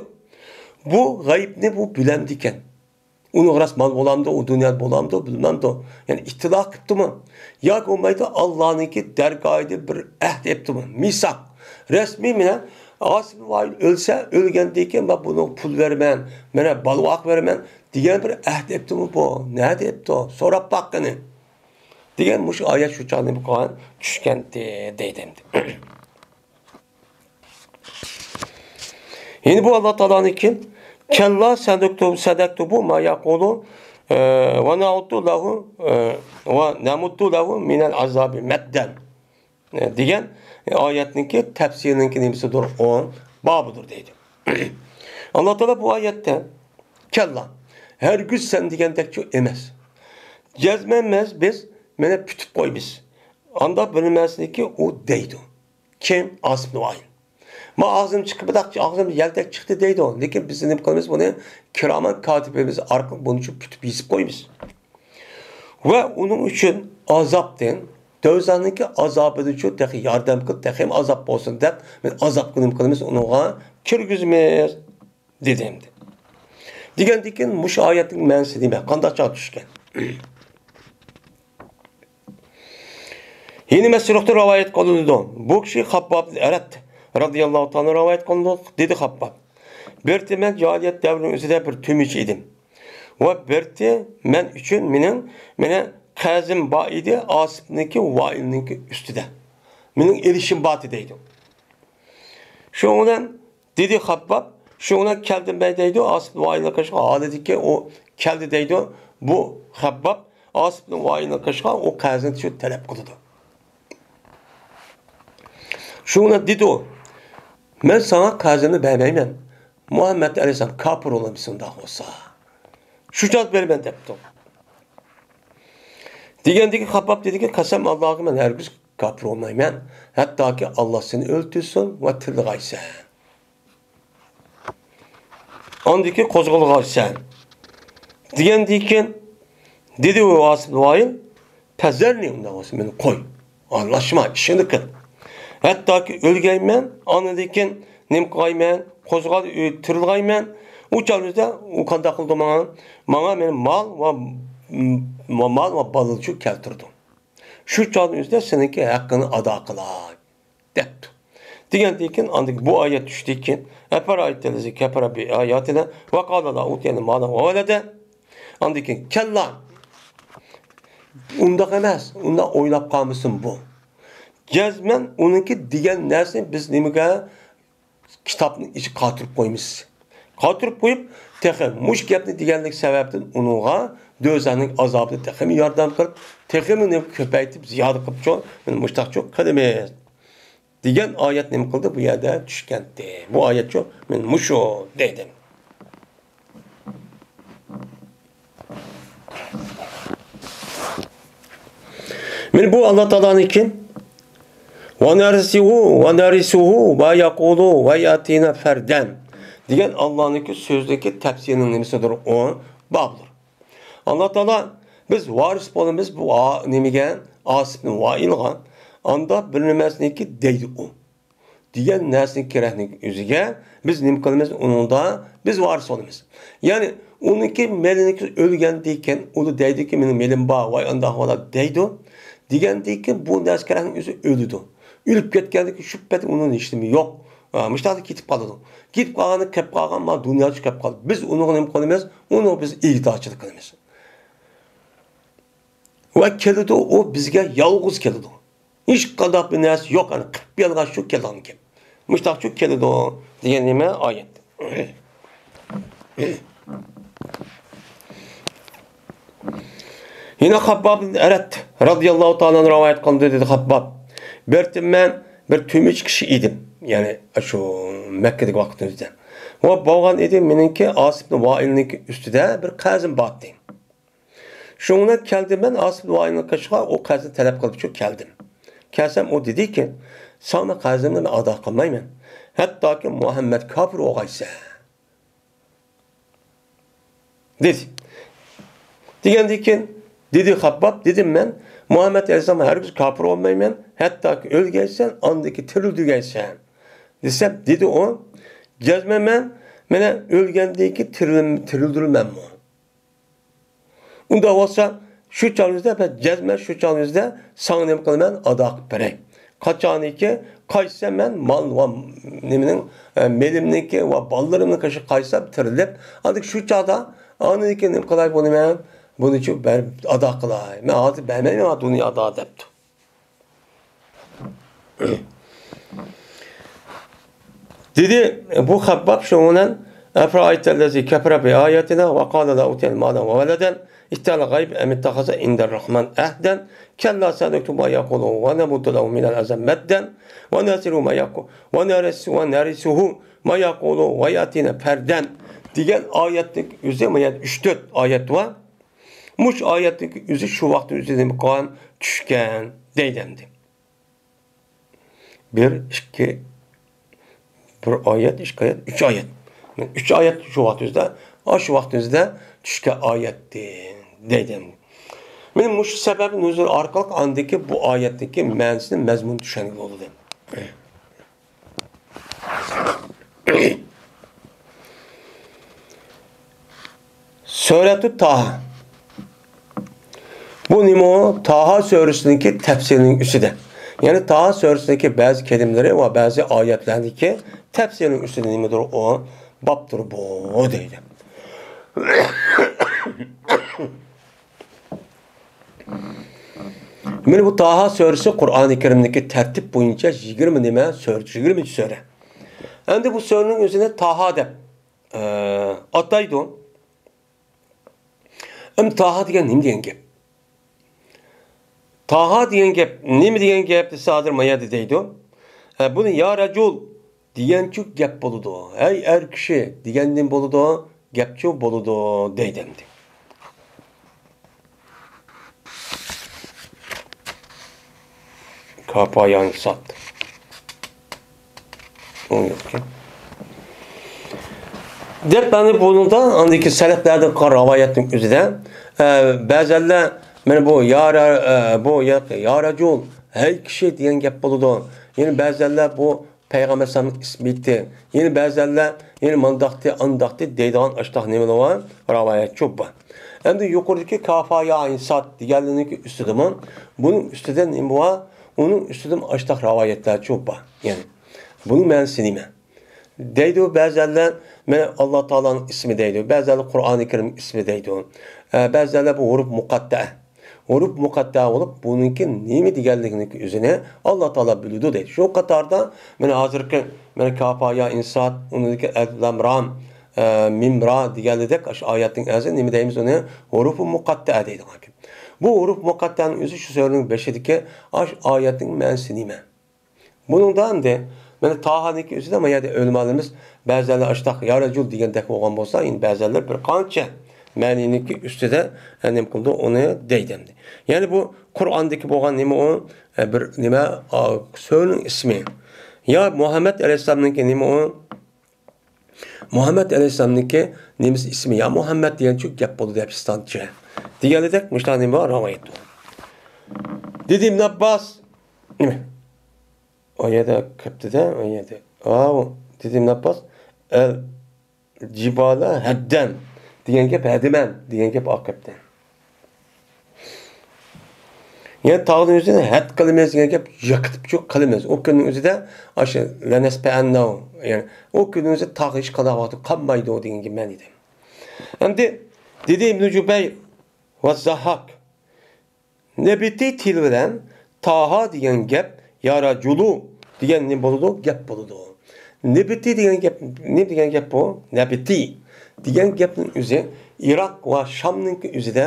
بۇ غەيىبنى بۇ بىلەمدىكەن. ئۇنىڭ راست مال بولامدۇ، ئۇ دۇنيادا بولامدۇ، بىلمەمدۇ. يەنى ئىتتىلا قىپتىمۇ؟ ياكى بولمايدۇ، ئاللانىڭكى دەرگاھىدا بىر ئەھد ئېپتىمۇ؟ مىساق. رەسمىي مېنە ئاسىم ۋايىل ئۆلسە، ئۆلگەندىن كېيىن مەن بۇنىڭغا پۇل بېرىمەن، مانا بالىۋاق بېرىمەن دېگەن بىر ئەھد ئېپتىمۇ بۇ؟ نەدە ئېپتۇ؟ سوراپ باق قېنى. دېگەن مۇشۇ ئايەت شۇ چاغدا نېمە قىلغان؟ چۈشكەنتى دەيدۇ ئەمدى. يەنە بۇ ئاللا تائالانىڭكى، «كلا سنكتب، سنكتب ما يقول، ئە، ونمد له، ئە، ونمد له من العذاب مدا» دېگەن ئايەتنىڭكى تەپسىرىنىڭكى نېمىسىدۇر؟ ئۇ بابىدۇر دەيدۇ. ئاللا تائالا بۇ ئايەتتە، «كلا، ھەرگىز سەن دېگەندەكچۇ ئەمەس. جەزمەن بىز مېنى پۈتۈپ قويىمىز. ئاندا بىلمەسلىكى ئۇ» دەيدۇ. كىم؟ ئاسىم ئىبنى ۋائىل. ما ئاغزىم چىقىپ، بۇنداق ئاغزىم يەلدەك چىقتى دەيدۇ. لېكىن بىز نېمە قىلىمىز بۇنى؟ كىرامەن كاتىبىمىز ئارقىلىق بۇنى شۇ پۈتۈپ يېزىپ قويىمىز. ۋە ئۇنىڭ ئۈچۈن ئازابتىن، دوزاخنىڭكى ئازابىدىن شۇ تېخى ياردەم قىل، تېخىمۇ ئازاب بولسۇن دەپ، مەن ئازابقا نېمە قىلىمىز؟ ئۇنىڭغا كىرگۈزىمىز. دېدى ئەمدى. دېگەندىن كېيىن مۇشۇ ئايەتنىڭ مەنىسى نېمە؟ قانداق چاغ چۈشكەن؟ يەنە مەسرۇقتىن رىۋايەت قىلىنىدۇ. بۇ كىشى خەببابتىن ئەرەت رەزىياللاھۇ تائالا رىۋايەت قىلىنىدۇ. دېدى خەبباب، بىر مەن جاھىلىيەت دەۋرىنىڭ ئۆزىدە بىر تۈمۈچى ئىدىم. ۋە بىر مەن ئۈچۈن مېنىڭ، مېنىڭ قەرزىم بار ئىدى، ئاسىپنىڭكى، ۋائىلنىڭكى ئۈستىدە. مېنىڭ ئېلىشىم بار ئىدى دەيدۇ. شۇنىڭ بىلەن دېدى خەبباب، شۇنىڭ بىلەن كەلدىم مەن دەيدۇ، ئاسىپ ۋائىلنىڭ قېشىغا، ھالىدىكى ئۇ كەلدى دەيدۇ. بۇ خەبباب ئاسىپ ۋائىلنىڭ قېشىغا ئۇ قەرزنى شۇ تەلەپ قىلىدۇ. شۇنىڭ بىلەن دېدى ئۇ، مەن ساڭا قەرزىمنى بەرمەيمەن. مۇھەممەد ئەلەيھىسسالام كاپىر بولامسەن ئۇنداق بولسا. شۇ چاغدا بېرىمەن دەپتۇ. دېگەندىكى خەبباب دېدىكى، قەسەم ئاللاغا، مەن ھەرگىز كاپىر بولمايمەن. ھەتتاكى ئاللا سېنى ئۆلتۈرسۇن ۋە تىرىلغايسەن. ئاندىكى قوزغالغايسەن. دېگەندىكىن دېدى ئۇ ئاسىپ ۋائىل، پەزەرنى، ئۇنداق بولسا مېنى قوي. ئارىلاشما، ئىشىڭنى قىل. ھەتتاكى ئۆلگەيمەن، ئاندىكىن نېمە قىلايمەن؟ قوزغال، تىرىلغايمەن. ئۇ چاغدا ئۇ قانداق قىلدى ماڭا؟ ماڭا مېنى مال ۋە، مال ۋە بالىلار كەلتۈردى. شۇ چاغدىن ئۆزىدە سېنىڭكى ھەققىڭنى ئادا قىلاي، دەپتۇ. دېگەندىن كېيىن، ئاندىن بۇ ئايەت چۈشتىكىن، «أفرأيت الذي كفر بآياتنا وقال لأوتين مالا وولدا». ئاندىن كېيىن، كەللا، ئۇنداق ئەمەس، ئۇنداق ئويلاپ قالمىسۇن بۇ. جەزمەن ئۇنىڭكى دېگەن نەرسىنى بىز نېمىگە؟ كىتابنىڭ ئىچىگە قاتۇرۇپ قويىمىز. قاتۇرۇپ قويۇپ، تېخى مۇشۇ گەپنى دېگەنلىك سەۋەبتىن ئۇنىڭغا دوزاخنىڭ ئازابىنى تېخىمۇ ياردەم قىلىپ، تېخىمۇ نېمە كۆپەيتىپ، زىيادە قىلىپچۇ، مانا مۇشتاقچۇ قىلىمىز دېگەن ئايەت نېمە قىلدى؟ بۇ يەردە چۈشكەنتى. بۇ ئايەتچۇ، مانا مۇشۇ دەيدۇ. مانا بۇ ئاللا تائالانىڭكى، «ونرثه، ونرثه ما يقول ويأتينا فردا» دېگەن ئاللانىڭكى سۆزىنىڭكى تەپسىرىنىڭ نېمىسىدۇر ئۇ؟ بابىدۇر. ئاللا تائالا، بىز ۋارىس بولىمىز بۇ ئا-، نېمىگە؟ ئاسىپنى ۋائىلغا. ئاندا بىر نېمەسىنىڭكى دەيدۇ ئۇ. دېگەن نەرسىنى كېرەكنىڭ ئۆزىگە بىز نېمە قىلىمىز؟ ئۇنىڭدا بىز ۋارىس بولىمىز. يەنى ئۇنىڭكى مېلىنىڭكى ئۆلگەندىن كېيىن، ئۇ دەيدۇكى، مېنىڭ مېلىم بار، ۋاي ئانداق بالا دەيدۇ. دېگەندىن كېيىن بۇ نەرسە كېرەكنىڭ ئۆزى ئۆلىدۇ. ئۆلۈپ كەتكەندىن كېيىن شۈبھىتى ئۇنىڭ ھېچ نېمە يوق. ھە، مۇشۇنداق كېتىپ قالىدۇ. كېتىپ قالغاندا كېلىپ قالغان، مانا دۇنياچە كېلىپ قالدى. بىز ئۇنىڭغا نېمە قىلىمىز؟ ئۇنىڭغا بىز ئىگىدارچىلىق قىلىمىز. ۋە كېلىدۇ، ئۇ بىزگە يالغۇز كېلىدۇ. ھېچقانداق بىر نەرسە يوق، ئەنە قىلىپ بېرىلغان شۇ كېلىدىغان گەپ. مۇشۇنداقچۇ كېلىدۇ دېگەن نېمە؟ ئايەت. يەنە خەبباب ئەرەت رەزىياللاھۇ تائالا ئەنھۇ رىۋايەت قىلدى، دېدى خەبباب، بىر مەن بىر تۈمۈچ كىشى ئىدىم. يەنى شۇ مەككىدىكى ۋاقتىمىزدا. ۋە بولغان ئىدى، مېنىڭكى ئاسىبنى ۋائىلنىڭكى ئۈستىدە بىر قەرزىم بار ئىدى. شۇنىڭ بىلەن كەلدىم مەن ئاسىپ ۋائىلنىڭ قېشىغا، ئۇ قەرزنى تەلەپ قىلىپ شۇ كەلدىم. كەلسەم ئۇ دېدىكى، ساڭا قەرزىمنى مەن ئادا قىلمايمەن، ھەتتاكى مۇھەممەد كاپىر بولغايسەن، دېدى. دېگەندىن كېيىن دېدى خەبباب، دېدىم مەن، مۇھەممەد ئەلەيھىسسالام ھەرگىز كاپىر بولمايمەن، ھەتتاكى ئۆلگەيسەن، ئاندىن كېيىن تىرىلدۈرگەيسەن، دېسەم، دېدى ئۇ، جەزمەن مەن، مانا ئۆلگەندىن كېيىن تىرىل-، تىرىلدۈرۈلمەممۇ؟ ئۇنداق بولسا، شۇ چاغىڭىزدا، بەس، جەزمەن شۇ چاغىڭىزدا ساڭا نېمە قىلىمەن؟ ئادا قىلىپ بېرەي. قاچانكى قايتسام مەن مال ۋە نېمىنىڭ، ئە، مېلىمنىڭكى ۋە بالىلىرىمنىڭ قېشىغا قايتسام تىرىلىپ، ئاندىن شۇ چاغدا، ئاندىن كېيىن نېمە قىلاي بۇنى مەن؟ بۇنىچۇ بەر-، ئادا قىلاي. مەن ھازىر بەرمەيمەن دۇنيا ئادا دەپتۇ. دېدى، بۇ خەبباب شۇنىڭ بىلەن، أفرأيت الذي كفر بآياتنا وقال لأوتين مالا وولدا أطلع الغيب أم اتخذ عند الرحمن عهدا كلا سنكتب ما يقول ونمد له من العذاب مدا ونرثه ما يقول، ونرث-، ونرثه ما يقول ويأتينا فردا دېگەن ئايەتنىڭ ئۆزى، مانا ئۈچ تۆت ئايەت بار. مۇشۇ ئايەتنىڭ ئۆزى شۇ ۋاقىتتا ئۆزى نېمە قىلغان؟ چۈشكەن دەيدۇ ئەمدى. بىر، ئىككى، بىر ئايەت، ئىككى ئايەت، ئۈچ ئايەت. مانا ئۈچ ئايەت شۇ ۋاقتىمىزدا، ئاشۇ ۋاقتىمىزدا چۈشكەن ئايەتتى دەيدۇ. مانا مۇشۇ سەۋەبى نۇزۇل ئارقىلىق ئاندىكى بۇ ئايەتتىكى مەنىسىنى، مەزمۇنىنى چۈشەنگىلى بولىدۇ. سۈرەتۇ تاھا. بۇ نېمە ئۇ؟ تاھا سۈرىسىنىڭكى تەپسىرىنىڭ ئۈستىدە. يەنى تاھا سۈرىسىنىڭكى بەزى كەلىمىلىرى ۋە بەزى ئايەتلەرنىڭكى تەپسىرىنىڭ ئۈستىدە نېمىدۇر ئۇ؟ بابتۇر بۇ دەيدۇ. مانا بۇ تاھا سۈرىسى قۇرئانى كەرىمدىكى تەرتىپ بويىچە يىگىرمە نېمە سۈرە، يىگىرمىنچى سۈرە. ئەمدى بۇ سۈرىنىڭ ئۆزىنى تاھا دەپ، ئە، ئاتايدۇ. ئەمدى تاھا دېگەن نېمە دېگەن گەپ؟ تاھا دېگەن گەپ نېمە دېگەن گەپ دېسە، ھازىر ما يەردە دەيدۇ. ئە، بۇنى يا رەجۇل دېگەنچۇ گەپ بولىدۇ. ھەي ئەر كىشى دېگەندىن بولىدۇ، گەپچۇ بولىدۇ دەيدۇ ئەمدى. كاپايانسات. ئۇ يوقكەن. دەپ، مانا بۇنىڭدا ئاندىكى سەلەفلەردىن قىلغان رىۋايەتنىڭ ئۆزىدە، ئە، بەزەنلەر مانا بۇ يا رە-، ئە، بۇ يا، يا رەجۇل، ھەي كىشى دېگەن گەپ بولىدۇ. يەنە بەزەنلەر بۇ پەيغەمبەر ئەلەيھىسسالامنىڭ ئىسمىتى. يەنە بەزەنلەر، يەنە مانداقتى، ئانداقتى دەيدىغان ئاشتاق نېمىلەر بار؟ رىۋايەتچۇ بار. ئەمدى يۇقىرىدىكى كاپايانسات دېگەنلىرىنىڭكى ئۈستىدىمۇ، بۇنىڭ ئۈستىدە نېمە بار؟ ئۇنىڭ ئۈستىدىمۇ ئاشتاق رىۋايەتلەرچۇ بار. يەنى، بۇنىڭ مەنىسى نېمە؟ دەيدۇ بەزەنلەر، مانا، ئاللا تائالانىڭ ئىسمى دەيدۇ. بەزەنلەر قۇرئانى كەرىم ئىسمى دەيدۇ. ئە، بەزەنلەر بۇ ھۇرۇپ مۇقەتتە. ھۇرۇپ مۇقەتتە بولۇپ، بۇنىڭكى نېمە دېگەنلىكىنىڭكى ئۆزىنى ئاللا تائالا بىلىدۇ دەيدۇ. شۇ قاتاردا، مانا ھازىرقى، مانا كاپايانسات، ئۇنىڭدىكى ئەلىپ لام رام، ئە، مىم را دېگەنلىدەك، ئاشۇ ئايەتنىڭ ئەزى نېمە دەيمىز ئۇنى؟ ھۇرۇپۇ مۇقەتتە دەيدىغان گەپ. بۇ ھۇرۇپ مۇقەتتەنىڭ ئۆزى شۇ سۈرىنىڭ بېشىدىكى ئاشۇ ئايەتنىڭ مەنىسى نېمە؟ بۇنىڭدا ئەمدى، مانا تاھانىڭكى ئۆزىدە، ما يەردە ئۆلىمالىرىمىز بەزەنلەر ئاشتاق يا رەجۇل دېگەندەك بولغان بولسا، يەنە بەزەنلەر بىر قانچە مەنىنىڭكى ئۈستىدە، ئە، نېمە قىلىدۇ، ئۇنى دەيدۇ ئەمدى. يەنى بۇ قۇرئاندىكى بولغان نېمە ئۇ؟ ئە، بىر نېمە، ئا، سۈرىنىڭ ئىسمى. يا مۇھەممەد ئەلەيھىسسالامنىڭكى نېمە ئۇ؟ مۇھەممەد ئەلەيھىسسالامنىڭكى نېمىسى ئىسمى؟ يا مۇھەممەد دېگەنچۇ گەپ بولىدۇ دەپ ئىستانچە. دېگەنلىدەك مۇشۇنداق نېمە بار؟ رىۋايەت بار. دېدى ئىبن ئابباس. نېمە؟ ئۇ يەردە كەپتىدە، ئۇ يەردە. ئاۋۇ، دېدى ئىبن ئابباس، ئەل جىبالە ھەددەن دېگەن گەپ، ھەدىمەن دېگەن گەپ ئاقىپتە. يەنى تاغنىڭ ئۆزىنى ھەد قىلىمىز دېگەن گەپ، يىقىتىپ چوق قىلىمىز. ئۇ كۈننىڭ ئۆزىدە ئاشۇ لەنەسپەئەننەھۇ، يەنى ئۇ كۈننىڭ ئۆزىدە تاغ ھېچقانداق ۋاقىتتا قالمايدۇ دېگەن گەپ مەنىدە. ئەمدى دېدى ئىبنى جۇبەير ۋە زاھاك. نەبىتى تىل بىلەن تاھا دېگەن گەپ، يا رەجۇلۇ دېگەن نېمە بولىدۇ؟ گەپ بولىدۇ. نەبىتى دېگەن گەپ، نېمە دېگەن گەپ بۇ؟ نەبىتى دېگەن گەپنىڭ ئۆزى ئىراق ۋە شامنىڭكى ئۆزىدە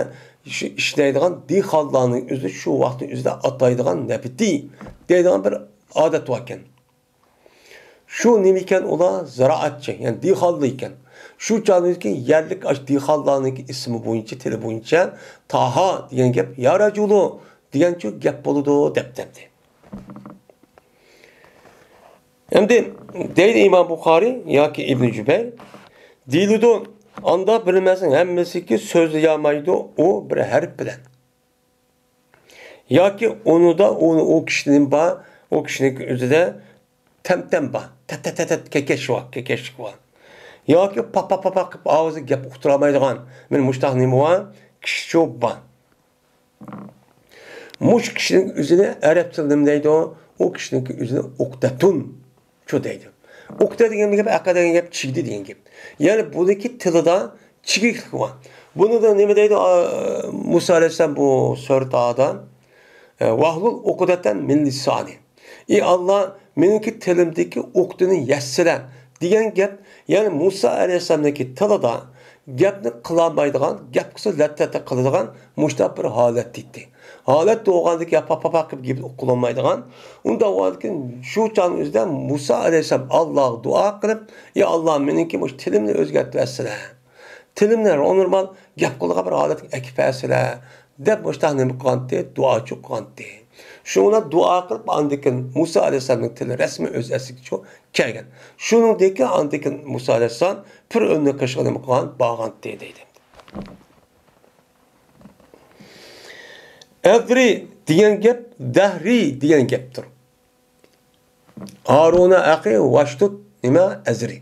شۇ ئىشلەيدىغان دېھقانلارنىڭ ئۆزى شۇ ۋاقىتنىڭ ئۆزىدە ئاتايدىغان نەبىتى دەيدىغان بىر ئادەت باركەن. شۇ نېمە ئىكەن ئۇلار؟ زىرائەتچى، يەنى دېھقانلار ئىكەن. شۇ چاغدىكى يەرلىك ئاشۇ دېھقانلارنىڭكى ئىسمى بويىچە، تىلى بويىچە تاھا دېگەن گەپ، يا رەجۇلۇ دېگەنچۇ گەپ بولىدۇ دەپ دەمدى. ئەمدى دەيدۇ ئىمام بۇخارىي ياكى ئىبنى جۈبەير، دېيىلىدۇ، ئاندا بىر نېمىسىنىڭ ھەممىسىكى سۆزلىيەلمەيدۇ، ئۇ بىر ھەرپ بىلەن. ياكى ئۇنىدا، ئۇ، ئۇ كىشىنىڭ بار، ئۇ كىشىنىڭ ئۆزىدە تەمتەم بار، تەت، تەت، تەت، تەت، كېكەش بار، كېكەشلىك بار. ياكى پاپ، پاپ، پاپ، پاپ قىلىپ ئاۋازى گەپ ئۇقتۇرالمايدىغان، مانا مۇشۇنداق نېمە بار، كىشىچۇ بار. مۇشۇ كىشىنىڭ ئۆزىنى ئەرەب تىلىدا نېمە دەيدۇ؟ ئۇ كىشىنىڭكى ئۆزىنى ئۇقدەتۇن چۇ دەيدۇ. ئۇقدە دېگەن گەپ، ئەقە دېگەن گەپ، چىگدى دېگەن گەپ. يەنى بۇنىڭكى تىلىدا چىگىكلىك بار. بۇنىڭدا نېمە دەيدۇ؟ ئا، مۇسا ئەلەيھىسسالام بۇ سۈرە تاھادا، ئە، «ۋەھلۇل ئۇقدەتەن مىن لىسانى». ئى ئاللا، مېنىڭكى تىلىمدىكى ئۇقدىنى يەسسىلە دېگەن گەپ، يەنى مۇسا ئەلەيھىسسالامنىڭكى تىلىدا گەپنى قىلالمايدىغان، گەپ قىلسا لەتتەتە قىلىدىغان مۇشۇنداق بىر ھالەت دېيتتى. ھالەت بولغاندىكىن، يا پاپا قىلىپ گېپىنى ئۇقۇلالمايدىغان. ئۇنداق بولغاندىكىن شۇ چاغنىڭ ئۆزىدە مۇسا ئەلەيھىسسالام ئاللاغا دۇئا قىلىپ، يا ئاللا، مېنىڭكى مۇشۇ تىلىمنى ئۆزگەرتىۋەتسىلە. تىلىمنى نورمال گەپ قىلىدىغان بىر ھالەتكە ئەكىپ بەرسىلە، دەپ مۇشۇنداق نېمە قىلغانتى؟ دۇئاچۇ قىلغانتى. شۇڭا دۇئا قىلىپ، ئاندىن كېيىن مۇسا ئەلەيھىسسالامنىڭ تىلى رەسمىي ئۆز ئەسلىگىچۇ كەلگەن. شۇنىڭدىن كېيىن، ئاندىن كېيىن مۇسا ئەلەيھىسسالام پىرئۆننىڭ قېشىغا نېمە قىلغان؟ بارغانتى دەيدۇ. ئەزرى دېگەن گەپ دەھرى دېگەن گەپتۇر. ھارۇنە ئەخى ۋاشتۇت نېمە ئەزرى.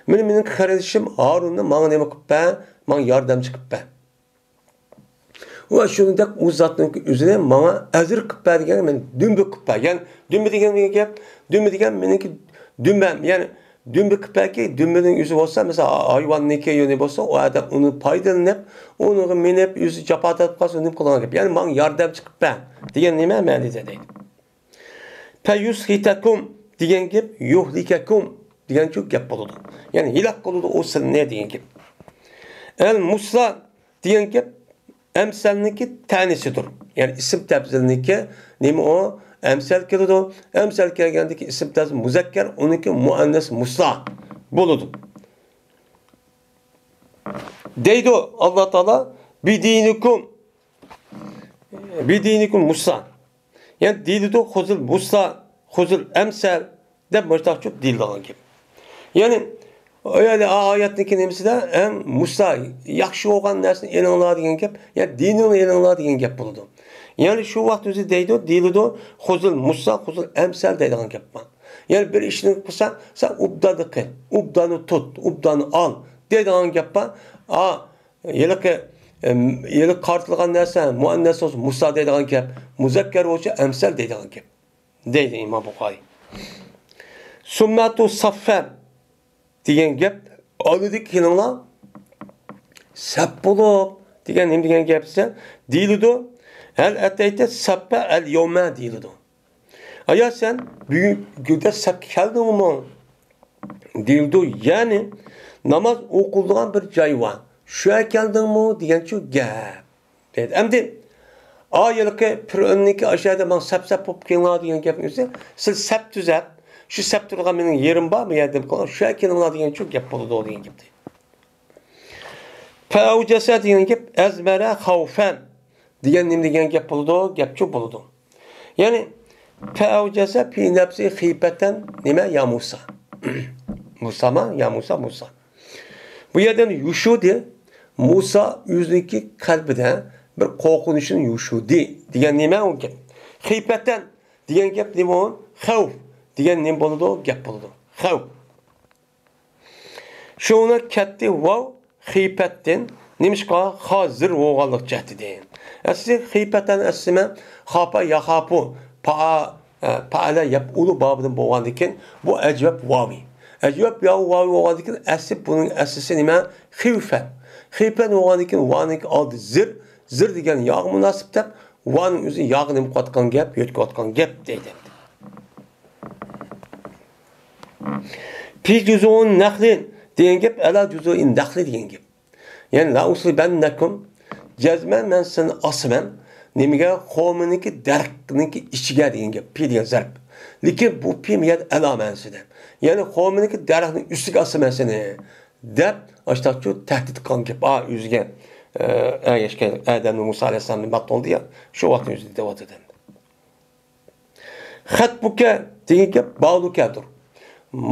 مېنى، مېنىڭ قېرىندىشىم ھارۇننى ماڭا نېمە قىلىپ بەر، ماڭا ياردەمچى قىلىپ بەر. ۋە شۇنىڭدەك ئۇ زاتنىڭ ئۆزىنى ماڭا ئەزىر قىلىپ بەر دېگەن، مېنى دۈمبە قىلىپ بەر. يەنى دۈمبە دېگەن نېمە گەپ؟ دۈمبە دېگەن مېنىڭكى دۈمبەم، يەنى دۈمبە قىلىپ بەركى، دۈمبىنىڭ ئۆزى بولسا، مەسىلەن، ھايۋاننىڭكى يۆنى بولسا، ئۇ ئادەم ئۇنى پايدىلىنىپ، ئۇنىڭغا مىنىپ، ئۆزى جاپا تارتىپ قالسا، نېمە قىلغان گەپ؟ يەنى ماڭا ياردەمچى قىلىپ بەر دېگەن نېمە مەنىدە دەيدۇ. پەيۇسخىتەكۇم دېگەن گەپ يۇھلىكەكۇم دېگەنچۇ گەپ بولىدۇ. يەنى ھېلاك قىلىدۇ ئۇ سىلىنى دېگەن گەپ. ئەل مۇسلا دېگەن گەپ ئەمسەلنىڭكى تەنىسىدۇر. يەنى ئىسىم تەپزىلنىڭكى نېمە ئۇ؟ ئەمسەل كېلىدۇ. ئەمسەل كەلگەندىكى ئىسىم تەپزىل مۇزەككەر، ئۇنىڭكى مۇئەننەس مۇسلا بولىدۇ. دەيدۇ ئاللا تائالا، بىدىنىكۇم، بىدىنىكۇم مۇسلا. يەنى دېيىلىدۇ، خۇزۇل مۇسلا، خۇزۇل ئەمسەل دەپ مۇشۇنداق چۈشۈپ دېيىلىدىغان گەپ. يەنى، يەنى ئايەتنىڭكى نېمىسىدە ئەڭ مۇسلا، ياخشى بولغان نەرسىنى ئېلىڭلار دېگەن گەپ، يەنى دىنىڭنى ئېلىڭلار دېگەن گەپ بولىدۇ. يەنى شۇ ۋاقىت ئۆزى دەيدۇ، دېيىلىدۇ، خۇزۇل مۇسلا، خۇزۇل ئەمسەل دەيدىغان گەپ بار. يەنى بىر ئىشنى قىلسا، سەن ئوبداننى قىل، ئوبداننى تۇت، ئوبداننى ئال دەيدىغان گەپ بار. ئا، ھېلىقى، ئەم، ھېلىقى قارىتىلغان نەرسە مۇئەننەس بولسا مۇسلا دەيدىغان گەپ، مۇزەككەر بولسا ئەمسەل دەيدىغان گەپ، دەيدۇ ئىمام بۇخارىي. سۇممەتۇ سەففەن دېگەن گەپ، ئالدىدىكى كېلىڭلار، سەپ بولۇپ دېگەن نېمە دېگەن گەپ دېسە، دېيىلىدۇ، ھەل ئەتەيتە سەففە ئەل يەۋمە دېيىلىدۇ. ئايا، سەن بۈگۈنگىدە سەپكە كەلدىڭمۇ؟ دېيىلىدۇ، يەنى ناماز ئوقۇلىدىغان بىر جاي بار، شۇ يەرگە كەلدىڭمۇ دېگەنچۇ گەپ. دەيدۇ. ئەمدى ئا ھېلىقى پىرئۆننىڭكى ئاشۇ يەردە ماڭا سەپ-سەپ بولۇپ كېلىڭلار دېگەن گەپنى ئۆزى، سىز سەپ تۈزەپ، شۇ سەپ تۇرىدىغان مېنىڭ يېرىم بار، بۇ يەردە نېمە قىلىڭ، شۇ يەرگە كېلىڭلار دېگەنچۇ گەپ بولىدۇ دېگەن گەپ. پەئەۋجەسە دېگەن گەپ ئەزمەرە خەۋفەن دېگەن نېمە دېگەن گەپ بولىدۇ؟ گەپچۇ بولىدۇ. يەنى پەئەۋجەسە پى نەپسى خىيپەتەن نېمە؟ يا مۇسا. مۇساما؟ يا مۇسا، مۇسا. بۇ يەردە يوشۇدى، مۇسا ئۆزىنىڭكى قەلبىدە بىر قورقۇنچنى يوشۇدى دېگەن نېمە ئۇ گەپ؟ خىيپەتەن دېگەن گەپ نېمە ئۇ؟ خەۋپ دېگەن نېمە بولىدۇ؟ گەپ بولىدۇ. خەۋپ. شۇڭا كەتتى ۋاۋ خىيپەتتىن، نېمىشقا؟ خا زىر بولغانلىق جەھىتىدىن. ئەسلى خىيپەتەن ئەسلىمە خاپا ياخاپۇ، پا-، ئە، پائەلە يەپئۇلۇ بابىدىن بولغاندىكىن، بۇ ئەجۋەب ۋاۋى. ئەجۋەب ياۋ ۋاۋى بولغاندىكىن، ئەسلى بۇنىڭ ئەسلىسى نېمە؟ خىۋفەن. خىيپەن بولغاندىكىن، ۋانىڭكى ئالدى زىر، زىر دېگەن ياغا مۇناسىپ دەپ، ۋانىڭ ئۆزى ياغا نېمە قىلىۋاتقان گەپ، يۆتكىۋاتقان گەپ دەيدۇ. پى جۇزۇئۇن نەخلى دېگەن گەپ، ئەلا جۇزۇئىن نەخلى دېگەن گەپ. يەنى لا ئۇسلىبەننەكۇم، جەزمەن مەن سىلىنى ئاسىمەن. نېمىگە؟ خورمىنىڭكى دەرىخىنىڭكى ئىچىگە دېگەن گەپ. پى دېگەن زەرب. لېكىن بۇ پى مۇ يەردە ئەلا مەنىسىدە. يەنى خورمىنىڭكى دەرەخنىڭ ئۈستىگە ئاسىمەن سېنى، دەپ، ئاشتاقچۇ تەھدىت قىلغان گەپ. ئا، ئۆزىگە، ئە، ئەگەشكەن ئادەمنى، مۇسا ئەلەيھىسسالامنى مەقتۇل دېگەن، شۇ ۋاقىتنىڭ ئۆزىدە دەۋاتىدۇ. خەتبۇكە دېگەن گەپ بالۇكەدۇر.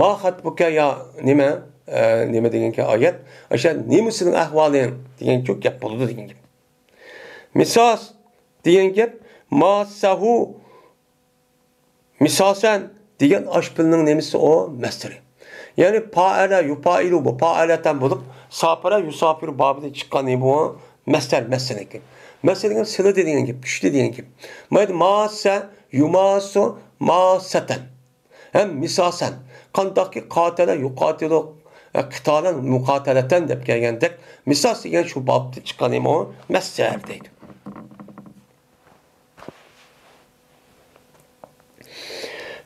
ما خەتبۇكە يا نېمە، ئە، نېمە دېگەن گەپ ئايەت. ئاشۇ نېمە سېنىڭ ئەھۋالىڭ دېگەن گەپ بولىدۇ دېگەن گەپ. مىساس دېگەن گەپ ماسسەھۇ مىساسەن دېگەن ئاشۇ پېئىلنىڭ نېمىسى ئۇ؟ مەسدىرى. يەنى پائەلە يۇپائىلۇ بۇ پائەلەتەن بولۇپ، ساپىرە يۇساپىرۇ بابىدىن چىققان نېمە ئۇ؟ مەسدەر، مەسدەرنىڭكى. مەسدەر دېگەن سىلىدى دېگەن گەپ، كۈچتى دېگەن گەپ. مايدا ماسسە، يۇماسسۇ، ماسسەتەن. ھەم مىساسەن. قانداقكى قاتەلە يۇقاتىلۇ، ئە، قىتالەن مۇقاتەلەتەن دەپ كەلگەندەك، مىساس دېگەن شۇ بابتىن چىققان نېمە ئۇ؟ مەسدەر دەيدۇ.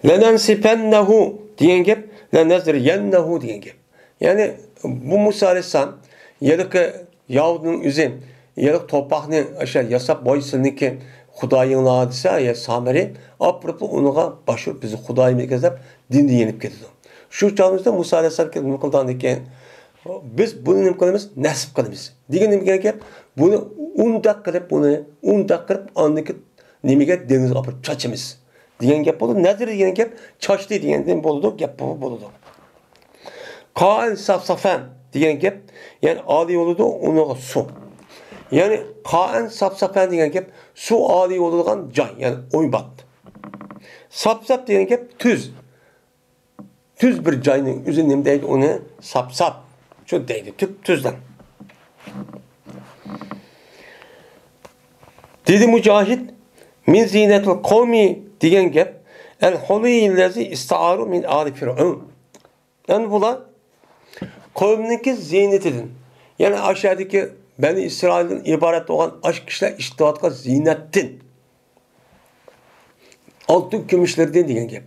لەنەنسىفەننەھۇ دېگەن گەپ، لەنەزرىيەننەھۇ دېگەن گەپ. يەنى بۇ مۇسا ئەلەيھىسسالام ھېلىقى يەھۇدىينىڭ ئۆزى ھېلىقى تورپاقنى ئاشۇ ياساپ، ۋاي سىلىنىڭكى خۇدايىڭلار دېسە، يا سامىرى ئاپىرىپلا ئۇنىڭغا باش ئۇرۇپ، بىزنى خۇدايىمىز دەپ دىندىن يېنىپ كېتىدۇ. شۇ چاغىمىزدا مۇسا ئەلەيھىسسالام كېلىپ نېمە قىلىدىغاندىكىن، بىز بۇنى نېمە قىلىمىز؟ نەسب قىلىمىز. دېگىنى نېمە دېگەن گەپ؟ بۇنى ئۇنداق قىلىپ، بۇنى ئۇنداق قىلىپ، ئاندىكى نېمىگە، دېڭىزغا ئاپىرىپ چاچىمىز دېگەن گەپ بولىدۇ. نەزر دېگەن گەپ چاچتى دېگەندىن بولىدۇ، گەپ بولىدۇ. قائەن ساپسافەن دېگەن گەپ، يەنى ئالىي بولىدۇ، ئۇنىڭغا سۇ. يەنى قائەن ساپسافەن دېگەن گەپ سۇ ئالىي بولىدىغان جاي، يەنى ئويمات. ساپساپ دېگەن گەپ تۈز. تۈز بىر جاينىڭ ئۆزى نېمە دەيدۇ ئۇنى؟ ساپساپ. شۇ دەيدۇ، تۈپ تۈزدىن. دېدى مۇجاھىد، مىن زىنەتىل قومى دېگەن گەپ، ئەل ھۇلىيلەزى ئىستائارۇ مىن ئالى فىرئون. يەنى بۇلار قومنىڭكى زىننىتىدىن، يەنى ئاشۇ يەردىكى بەنى ئىسرائىلدىن ئىبارەت بولغان ئاشۇ كىشىلەر ئىشلىتىۋاتقان زىننەتتىن. ئالتۇن كۈمۈشلىرىدىن دېگەن گەپ.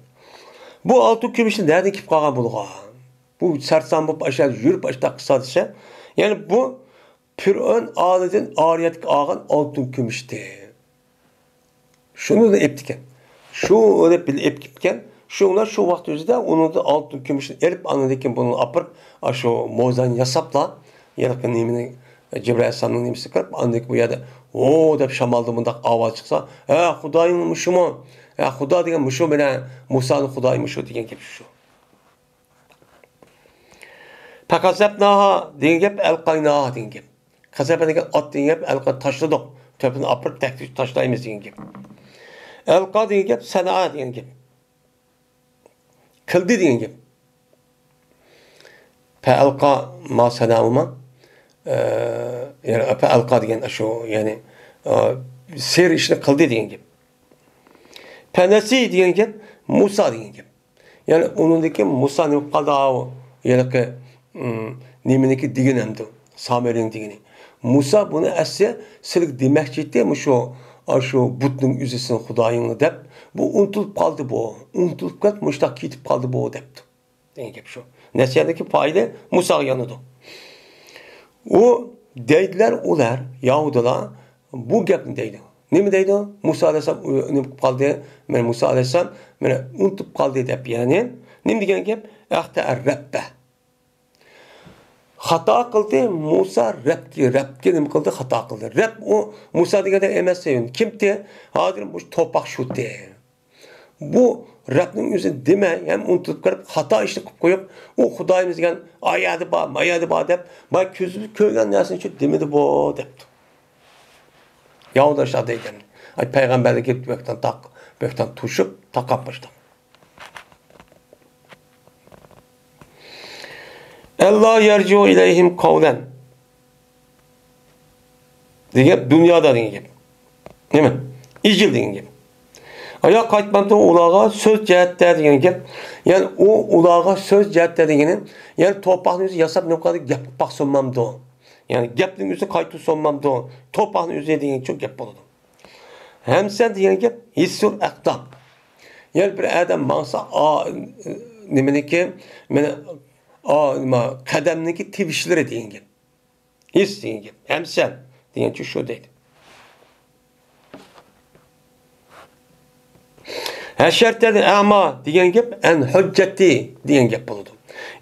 بۇ ئالتۇن كۈمۈشلەر نەدىن كېلىپ قالغان بولغان؟ بۇ سەرسان بولۇپ ئاشۇ يەردە يۈرۈپ ئاشۇنداق قىلسا دېسە، يەنى بۇ پىرئون ئالىدىن ئارىيەتكە ئالغان ئالتۇن كۈمۈشتى. شۇنى ئېلىپتىكەن. شۇ ئېلىپ، ئېلىپ كېلىپتىكەن. شۇڭلار شۇ ۋاقىت ئۆزىدە ئۇنىڭدىن ئالتۇن كۈمۈشنى ئېلىپ، ئاندىن كېيىن بۇنى ئاپىرىپ، ئاشۇ موزاينى ياساپلا، ھېلىقى نېمىنى، جەبرائىل ئەلەيھىسسالامنىڭ نېمىسىگە كىرىپ، ئاندىن كېيىن بۇ يەردە ھو دەپ شامالدىن مۇنداق ئاۋاز چىقسا، ھە، خۇدايىڭ مۇشۇمۇ؟ ھە، خۇدا دېگەن مۇشۇ مانا، مۇسانىڭ خۇدايى مۇشۇ دېگەن گەپ شۇ. پەقەزەپناھا دېگەن گەپ، ئەلقەيناھا دېگەن گەپ. قەزەپە دېگەن ئات دېگەن گەپ، ئەلقەي تاشلىدۇق. تۆپىنى ئاپىرىپ تەكتۈك تاشلايمىز دېگەن گەپ. ئەلقا دېگەن گەپ، سەنئا دېگەن گەپ. قىلدى دېگەن گەپ. پەئەلقا ما سەنئاھۇما، ئە، يەنى پەئەلقا دېگەن شۇ، يەنى، ئە، سېھىر ئىشنى قىلدى دېگەن گەپ. پەنەسى دېگەن گەپ، مۇسا دېگەن گەپ. يەنى ئۇنىڭدىن كېيىن مۇسا نېمە بولۇپ قالدى؟ ئاۋۇ ھېلىقى، ئىم، نېمىنىڭكى دېگىنى ئەمدى، سامىرىنىڭ دېگىنى. مۇسا بۇنى ئەسلى سىلىگە دېمەكچى ئىدى، مۇشۇ، ئاشۇ بۇتنىڭ ئۆزى سېنىڭ خۇدايىڭ دەپ، بۇ ئۇنتۇلۇپ قالدى بۇ. ئۇنتۇلۇپ قېلىپ، مۇشۇنداق كېتىپ قالدى بۇ، دەپتۇ. دېگەن گەپ شۇ. نەسىھەتنىڭكى پايدىسى مۇساغا يانىدۇ. ئۇ دەيدىلەر، ئۇلار، يەھۇدىيلار بۇ گەپنى دەيدۇ. نېمە دەيدۇ؟ مۇسا ئەلەيھىسسالام ئۇ نېمە قىلىپ قالدى؟ مانا مۇسا ئەلەيھىسسالام مانا ئۇنتۇپ قالدى دەپ، يەنى نېمە دېگەن گەپ؟ ئەختەئە رەببە. خاتا قىلدى مۇسا رەبكە، رەبكە نېمە قىلدى؟ خاتا قىلدى. رەب ئۇ مۇسا دېگەندەك ئەمەس، كىمتى؟ ھازىر مۇشۇ تورپاق شۇتى. بۇ رەبنىڭ ئۆزىنى دېمەي، ھەم ئۇنتۇلۇپ قېلىپ، خاتا ئىشنى قىلىپ قويۇپ، ئۇ خۇدايىمىز دېگەن ئايەردە بار، مايەردە بار دەپ، بايا كۆزىمىز كۆرگەن نەرسىنى شۇ دېمىدى بۇ، دەپتۇ. يەھۇدىيلار شۇنداق دەيدۇ. ئاي، پەيغەمبەرلەرگە بۆھتان تاق-، بۆھتان توشۇپ، تاقاپ باشلاپ. ئەللا يەرجىئۇ ئىلەيھىم قەۋلەن. دېگەن گەپ، دۇنيادا دېگەن گەپ. نېمە؟ ئىجىل دېگەن گەپ. ئايا قايتمامدۇ ئۇلارغا سۆز جەھەتتە دېگەن گەپ. يەنى ئۇ ئۇلارغا سۆز جەھەتتە دېگىنى، يەنى تورپاقنى ئۆزى ياساپ نېمە قىلدى؟ گەپ قىلىپ باقسۇنمامدۇ؟ يەنى گەپنىڭ ئۆزى قايتۇرسۇنمامدۇ؟ تورپاقنى ئۆزى دېگەن شۇ گەپ بولىدۇ. ھەمسەن دېگەن گەپ ھىسسۇل ئەقدام. يەنى بىر ئادەم ماڭسا، ئا، نېمىنىكى، مانا، ئا، نېمە، قەدەمنىكى تىۋىشلىرى دېگەن گەپ. ھىس دېگەن گەپ. ھەمسەن دېگەنچە شۇ دەيدۇ. ھەشەرتەنى ئەما دېگەن گەپ، ئەن ھۆججەتى دېگەن گەپ بولىدۇ.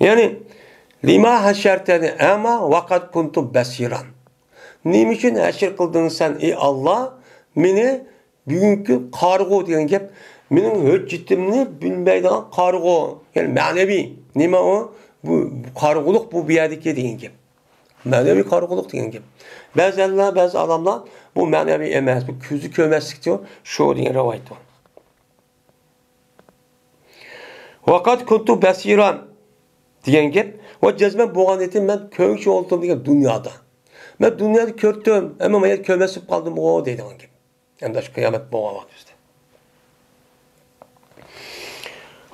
يەنى، لىما ھەشەرتەنى ئەما ۋەقەد كۇنتۇ بەسىرا. نېمە ئۈچۈن ھەشەر قىلدىڭ سەن، ئى ئاللا، مېنى بۈگۈنكى قارىغۇ دېگەن گەپ، مېنىڭ ھۆججىتىمنى بىلمەيدىغان قارىغۇ. يەنى مەنىۋى. نېمە ئۇ؟ بۇ، بۇ قارىغۇلۇق بۇ، بۇ يەردىكى دېگەن گەپ. مەنىۋى قارىغۇلۇق دېگەن گەپ. بەزىلەر، بەزى ئالىملار بۇ مەنىۋى ئەمەس، بۇ كۆزى كۆرمەسلىكتۇر، شۇ دېگەن رىۋايەت بار. ۋەقەد كۇنتۇ بەسىرا دېگەن گەپ، ۋە جەزمەن بولغان ئىدىم مەن كۆرگۈچى بولدۇم دېگەن دۇنيادا. مەن دۇنيادا كۆردۈم، ئەمما مەن يەنە كۆرمەس بولۇپ قالدىمغۇ دەيدىغان گەپ. ئەمدى شۇ قىيامەت بولغان ۋاقتىمىزدا.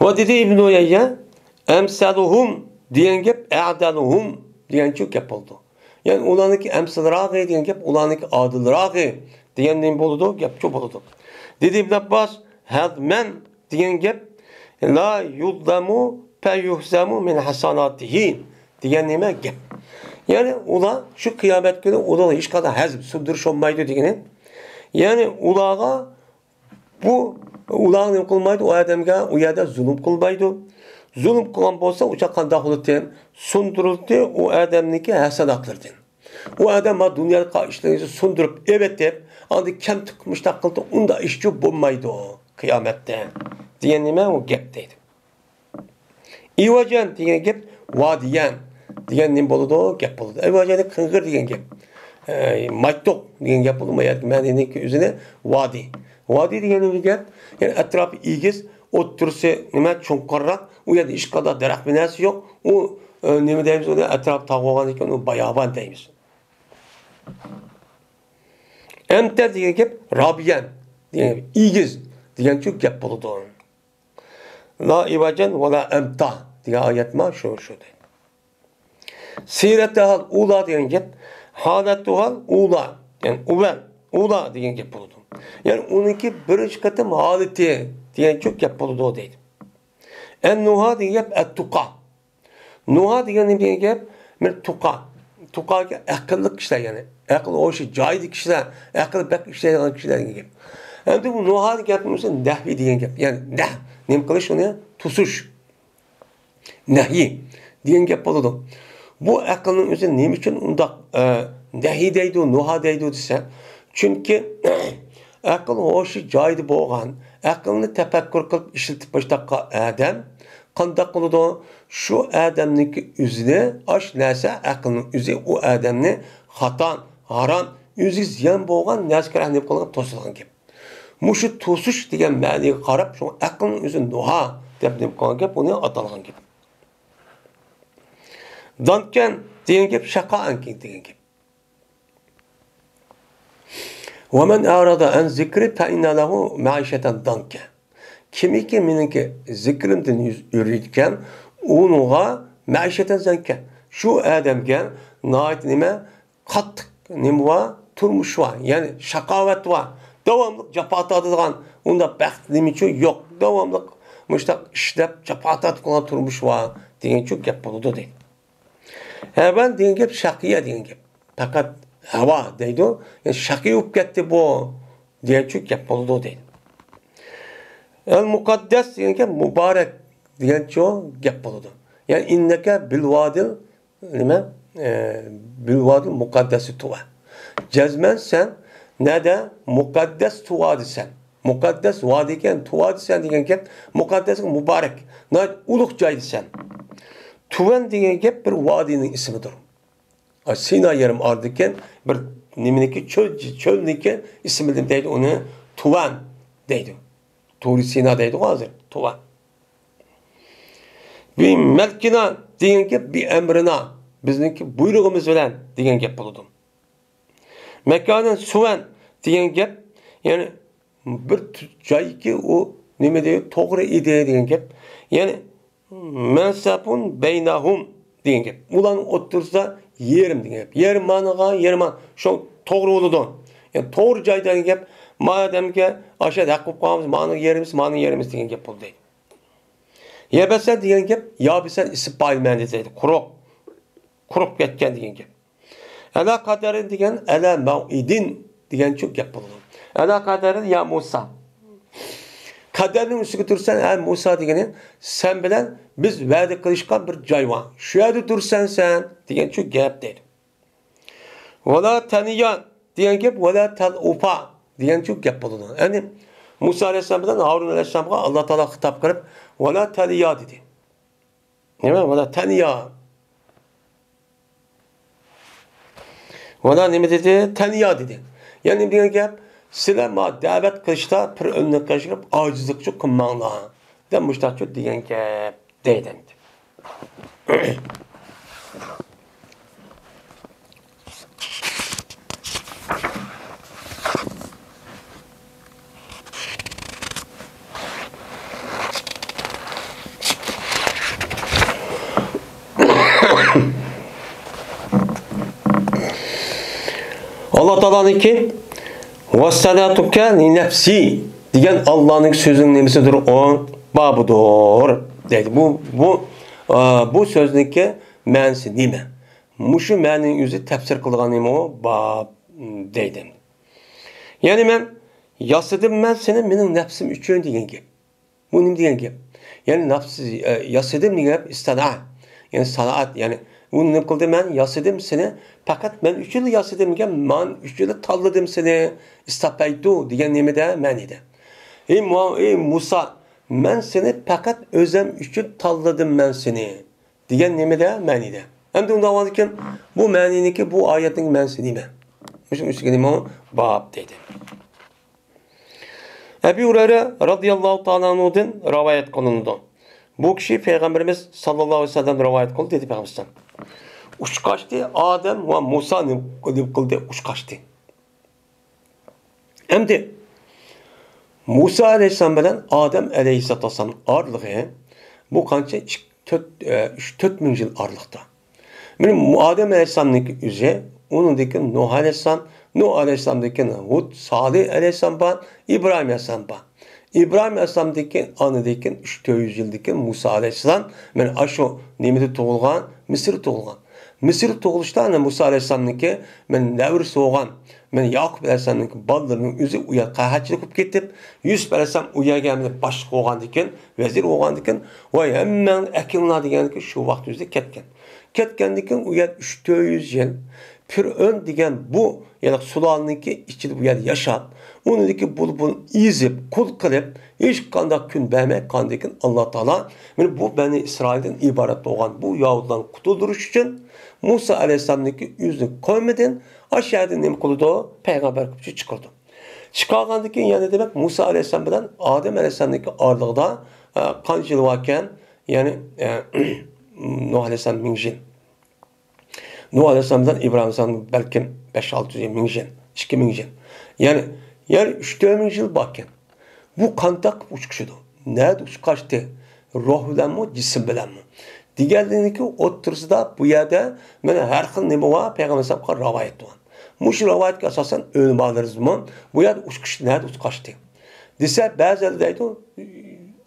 ۋە دېدى ئىبن ئۇيەييە، ئەمسەلۇھۇم دېگەن گەپ، ئەدەلۇھۇم دېگەنچۇ گەپ بولىدۇ. يەنى ئۇلارنىڭكى ئەمسىلراغى دېگەن گەپ، ئۇلارنىڭكى ئادىلراغى دېگەن نېمە بولىدۇ؟ گەپچۇ بولىدۇ. دېدى ئىبن ئابباس، ھەزمەن دېگەن گەپ، لا يۇزلەمۇ فەيۇھزەمۇ مىن ھەسەناتىھى دېگەن نېمە گەپ؟ يەنى ئۇلار شۇ قىيامەت كۈنى ئۇلارغا ھېچقانداق ھەزم، سۇندۇرۇش بولمايدۇ دېگىنى. يەنى ئۇلارغا بۇ، ئۇلارغا نېمە قىلمايدۇ؟ ئۇ ئادەمگە ئۇ يەردە زۇلۇم قىلمايدۇ. زۇلۇم قىلغان بولسا، ئۇ چاغ قانداق بولاتتى؟ سۇندۇرۇلاتتى ئۇ ئادەمنىڭكى ھەسەناتلىرىدىن. ئۇ ئادەم مانا دۇنيادا قىلغان ئىشلىرىنى سۇندۇرۇپ ئېۋېتىپ، ئاندىن كەمتۈك مۇشتاق قىلدى، ئۇنداق ئىشچۇ بولمايدۇ قىيامەتتە دېگەن نېمە ئۇ گەپ دەيدۇ. ئىۋاجەن دېگەن گەپ، ۋادىيەن دېگەن نېمە بولىدۇ؟ گەپ بولىدۇ. ئىۋاجەن قىڭغىر دېگەن گەپ. ئەي، مايتۇق دېگەن گەپ بولىدۇ. ما يەردىكى مەنىنىڭكى ئۆزىنى ۋادى. ۋادى دېگەن نېمە گەپ؟ يەنى ئەتراپى ئېگىز، ئوتتۇرىسى نېمە، چوڭقۇرراق، ئۇ يەردە ھېچقانداق دەرەخ بىناسى يوق. ئۇ، ئە، نېمە دەيمىز ئۇنى؟ ئەتراپى تاغ بولغاندىكىن ئۇنى باياۋان دەيمىز. ئەمتە دېگەن گەپ رابىيەن دېگەن گەپ، ئېگىز دېگەنچۇ گەپ بولىدۇ. لا ئىۋاجەن ۋە لا ئەمتا دېگەن ئايەتمۇ شۇ، شۇ دەيدۇ. سىرەتەھەل ئۇلا دېگەن گەپ، ھالەتۇھەل ئۇلا، يەنى ئۇۋەل، ئۇلا دېگەن گەپ بولىدۇ. يەنى ئۇنىڭكى بىرىنچى قېتىم ھالىتى دېگەنچۇ گەپ بولىدۇ دەيدۇ. ئەن نۇھا دېگەن گەپ ئەتتۇقا. نۇھا دېگەن نېمە دېگەن گەپ؟ مانا تۇقا. تۇقا ئەقىللىق كىشىلەر، يەنى ئەقىل ھوشى جايىدا كىشىلەر، ئەقىل بەك ئىشلەيدىغان كىشىلەر دېگەن گەپ. ئەمدى بۇ نۇھا دېگەن گەپنىڭ ئۆزى نەھۋى دېگەن گەپ. يەنى نەھ، نېمە قىلىش ئۇنى؟ توسۇش. نەھيى دېگەن گەپ بولىدۇ. بۇ ئەقىلنىڭ ئۆزى نېمە ئۈچۈن ئۇنداق، ئە، نەھيى دەيدۇ، نۇھا دەيدۇ دېسە، چۈنكى ئەقىل ھوشى جايىدا بولغان، ئەقىلنى تەپەككۇر قىلىپ ئىشلىتىپ باشلاققان ئادەم قانداق بولىدۇ؟ شۇ ئادەمنىڭكى ئۆزىنى، ئاش نەرسە ئەقىلنىڭ ئۆزى ئۇ ئادەمنى خاتا، ھارام، ئۆزىگە زىيان بولغان نەرسىگە رەھنە قىلغان، توسىدىغان گەپ. مۇشۇ توسۇش دېگەن مەنىگە قاراپ، شۇڭا ئەقىلنىڭ ئۆزى نۇھا دەپ نېمە قىلغان گەپ، ئۇنى ئاتالغان گەپ. دانكەن دېگەن گەپ، شاقائەنكەن دېگەن گەپ. ۋەمەن ئەرادە ئەن زىكرى فەئىننە لەھۇ مەئىشەتەن دانكە. كىمكى مېنىڭكى زىكرىمدىن يۈز ئۆرۈيدىكەن، ئۇنىڭغا مەئىشەتەن زەنكە. شۇ ئادەمگە ناھايىتى نېمە، قاتتىق نېمە بار؟ تۇرمۇش بار، يەنى شاقاۋەت بار. داۋاملىق جاپا تارتىدىغان ئۇنداق بەخت نېمىچۇ يوق. داۋاملىق مۇشۇنداق ئىشلەپ جاپا تارتىدىغان تۇرمۇش بار دېگەنچۇ گەپ بولىدۇ دەيدۇ. ھەۋەن دېگەن گەپ شەقىيە دېگەن گەپ. پەقەت ھەۋا دەيدۇ، يەنى شەقىي بولۇپ كەتتى بۇ دېگەنچۇ گەپ بولىدۇ دەيدۇ. ئەل مۇقەددەس دېگەن گەپ مۇبارەك دېگەنچۇ گەپ بولىدۇ. يەنى ئىننەكە بىل ۋادىل نېمە؟ ئە، بىل ۋادىل مۇقەددەسى تۇۋا. جەزمەن سەن نەدە مۇقەددەس تۇۋا دېسەن. مۇقەددەس ۋادىكەن، تۇۋا دېسەن دېگەن گەپ، مۇقەددەس مۇبارەك، ناھايىتى ئۇلۇغ جاي دېسەن. تۇۋەن دېگەن گەپ بىر ۋادىنىڭ ئىسمىدۇر. ئا، سىنا يېرىم ئارىدىكەن بىر نېمىنىكى، چۆل، چۆلنىكى ئىسمىدىن دەيدۇ ئۇنى، تۇۋان دەيدۇ. تۇرى سىنا دەيدۇغۇ ھازىر، تۇۋان. بىمەلكىنا دېگەن گەپ، بىئەمرىنا، بىزنىڭكى بۇيرۇغىمىز بىلەن دېگەن گەپ بولىدۇ. مەكانەن سۇۋەن دېگەن گەپ، يەنى بىر تۇ-، جايكى ئۇ نېمە دەيدۇ، توغرا ئىدى دېگەن گەپ. يەنى مەنسەپۇن بەينەھۇم دېگەن گەپ. ئۇلارنىڭ ئوتتۇرىسىدا يېرىم دېگەن گەپ. يېرىم مانىغا، يېرىم مانا، شۇ توغرا بولىدۇ. يەنى توغرا جايدا دېگەن گەپ. ما ئادەمگە ئاشۇ ھەق بولۇپ قالغانمىز، مانىڭ يېرىمىمىز، مانىڭ يېرىمىمىز دېگەن گەپ بولدى. يەبەسەن دېگەن گەپ، يابىسەن ئىسىم پائىل مەنىدە دەيدۇ. قۇرۇق. قۇرۇپ كەتكەن دېگەن گەپ. ئەلا قەدەرىن دېگەن، ئەلا مەۋئىدىن دېگەنچۇ گەپ بولىدۇ. ئەلا قەدەرىن يا مۇسا. قەدەرنىڭ ئۈستىگە تۇرىسەن، ھە مۇسا دېگىنى، سەن بىلەن بىز ۋەدە قىلىشقان بىر جاي بار. شۇ يەردە تۇرىسەن سەن دېگەن شۇ گەپ دەيدۇ. ۋەلا تەنىيا دېگەن گەپ، ۋەلا تەلئۇفا دېگەن شۇ گەپ بولىدۇ. يەنى مۇسا ئەلەيھىسسالام بىلەن ھارۇن ئەلەيھىسسالامغا ئاللا تائالا خىتاب قىلىپ، ۋەلا تەنىيا دېدى. نېمە؟ ۋەلا تەنىيا. ۋەلا نېمە دېدى؟ تەنىيا دېدى. يەنى نېمە دېگەن گەپ؟ سىلەر ماڭا دەۋەت قىلىشتا پىرئۆننى قېشىپ ئاجىزلىقچۇ قىلماڭلار دەپ مۇشتاقچۇ دېگەن گەپ دەيدۇ. ئاللا تائالانىڭكى «ۋەسسەلاتۇكە لىنەفسى» دېگەن ئاللانىڭ سۆزىنىڭ نېمىسىدۇر ئۇ؟ بابىدۇر دەيدۇ. بۇ، بۇ، ئا، بۇ سۆزنىڭكى مەنىسى نېمە؟ مۇشۇ مەنىنى ئۆزى تەپسىر قىلىدىغان نېمە ئۇ؟ باب دەيدۇ. يەنى مەن ياسىدىم مەن سېنى مېنىڭ نەپسىم ئۈچۈن دېگەن گەپ. بۇ نېمە دېگەن گەپ؟ يەنى نەپسى، ئە، ياسىدىم دېگەن گەپ ئىستەنە. يەنى سانائەت، يەنى ئۇ نېمە قىلدى؟ مەن ياسىدىم سېنى، پەقەت مەن ئۈچۈنلا ياسىدىم دېگەن، مەن ئۈچۈنلا تاللىدىم سېنى، ئىستەپەيتۇ دېگەن نېمىدە مەنىدە. ئەي مۇ-، ئەي مۇسا، مەن سېنى پەقەت ئۆزەم ئۈچۈن تاللىدىم مەن سېنى. دېگەن نېمىدە؟ مەنىدە. ئەمدى ئۇنداق بولغاندىكىن، بۇ مەنىنىڭكى، بۇ ئايەتنىڭ مەنىسى نېمە؟ مۇشۇنىڭ ئۈستىگە نېمە؟ باب دەيدۇ. ئەبۇ ھۇرەيرە رازىياللاھۇ تائالا ئەنھۇدىن رىۋايەت قىلىنىدۇ. بۇ كىشى پەيغەمبىرىمىز ساللاللاھۇ ئەلەيھى ۋەسەللەم رىۋايەت قىلدى دېدى پەيغەمبەر. ئۇچقاچتى، ئادەم ۋە مۇسا نېمە قىلدى؟ ئۇچقاچتى. ئەمدى مۇسا ئەلەيھىسسالام بىلەن ئادەم ئەلەيھىسسالام ئارىلىقى بۇ قانچە؟ ئىك-، تۆت، ئە، ئۈچ، تۆت مىڭ يىل ئارىلىقتا. مانا ئادەم ئەلەيھىسسالامنىڭكى ئۆزى، ئۇنىڭدىن كېيىن نۇھ ئەلەيھىسسالام، نۇھ ئەلەيھىسسالامدىن كېيىن ھۇد، سالىھ ئەلەيھىسسالام بار، ئىبراھىم ئەلەيھىسسالام بار. ئىبراھىم ئەلەيھىسسالامدىن كېيىن، ئانىدىن كېيىن ئۈچ تۆت يۈز يىلدىن كېيىن مۇسا ئەلەيھىسسالام، مانا ئاشۇ نېمىدە تۇغۇلغان؟ مىسىردا تۇغۇلغان. مىسىردا تۇغۇلۇشتا ئەنە مۇسا ئەلەيھىسسالامنىڭكى، مانا نەۋرىسى بولغان، مانا ياقۇپ ئەلەيھىسسالامنىڭكى بالىلىرىنىڭ ئۆزى ئۇ يەر قەھەتچىلىك بولۇپ كېتىپ، يۈسۈپ ئەلەيھىسسالام ئۇ يەرگە مانا باشلىق بولغاندىن كېيىن، ۋەزىر بولغاندىن كېيىن، ۋاي ھەممەڭنى ئەكىڭلار دېگەندىن كېيىن شۇ ۋاقىت ئۆزىدە كەتكەن. كەتكەندىن كېيىن ئۇ يەر ئۈچ تۆت يۈز يىل پىرئۆن دېگەن بۇ، يەنى سۇلالىنىڭكى ئىچىدە بۇ يەردە ياشاپ، ئۇنىڭدىكى بۇلبۇل ئېزىپ، قۇل قىلىپ، ھېچقانداق كۈن بەرمەي قالغاندىن كېيىن، ئاللا تائالا مانا بۇ بەنى ئىسرائىلدىن ئىبارەت بولغان بۇ يەھۇدىيلارنى قۇتۇلدۇرۇش ئۈچۈن مۇسا ئەلەيھىسسالامنىڭكى ئۆزىنىڭ قوۋمىدىن ئاشۇ يەردىن نېمە قىلىدۇ؟ پەيغەمبەر قىلىپ چىقىرىدۇ. چىقارغاندىن كېيىن يەنە دېمەك مۇسا ئەلەيھىسسالام بىلەن ئادەم ئەلەيھىسسالامنىڭكى ئارىلىقىدا، ئە، قانچە يىل باركەن؟ يەنى، ئە، نۇھ ئەلەيھىسسالام مىڭ يىل. نۇھ ئەلەيھىسسالام بىلەن ئىبراھىم ئەلەيھىسسالام بەلكىم بەش ئالتە يۈز يىل، مىڭ يىل، ئىككى مىڭ يىل. يەنى، يەنى ئۈچ تۆت مىڭ يىل باركەن. بۇ قانداق ئۇچقۇچىدۇ؟ نەدە ئۇچقاچتى؟ روھ بىلەنمۇ، جىسىم بىلەنمۇ؟ دېگەنلىكى ئوتتۇرىسىدا بۇ يەردە مانا ھەر خىل نېمە بار، پەيغەمبەر ئەلەيھىسسالامغا رىۋايەت بار. مۇشۇ رىۋايەتكە ئاساسەن ئۆلىمالىرىمىزمۇ بۇ يەردە ئۇچقۇچ نەدە ئۇچقاچتى؟ دېسە، بەزىلەر دەيدۇ،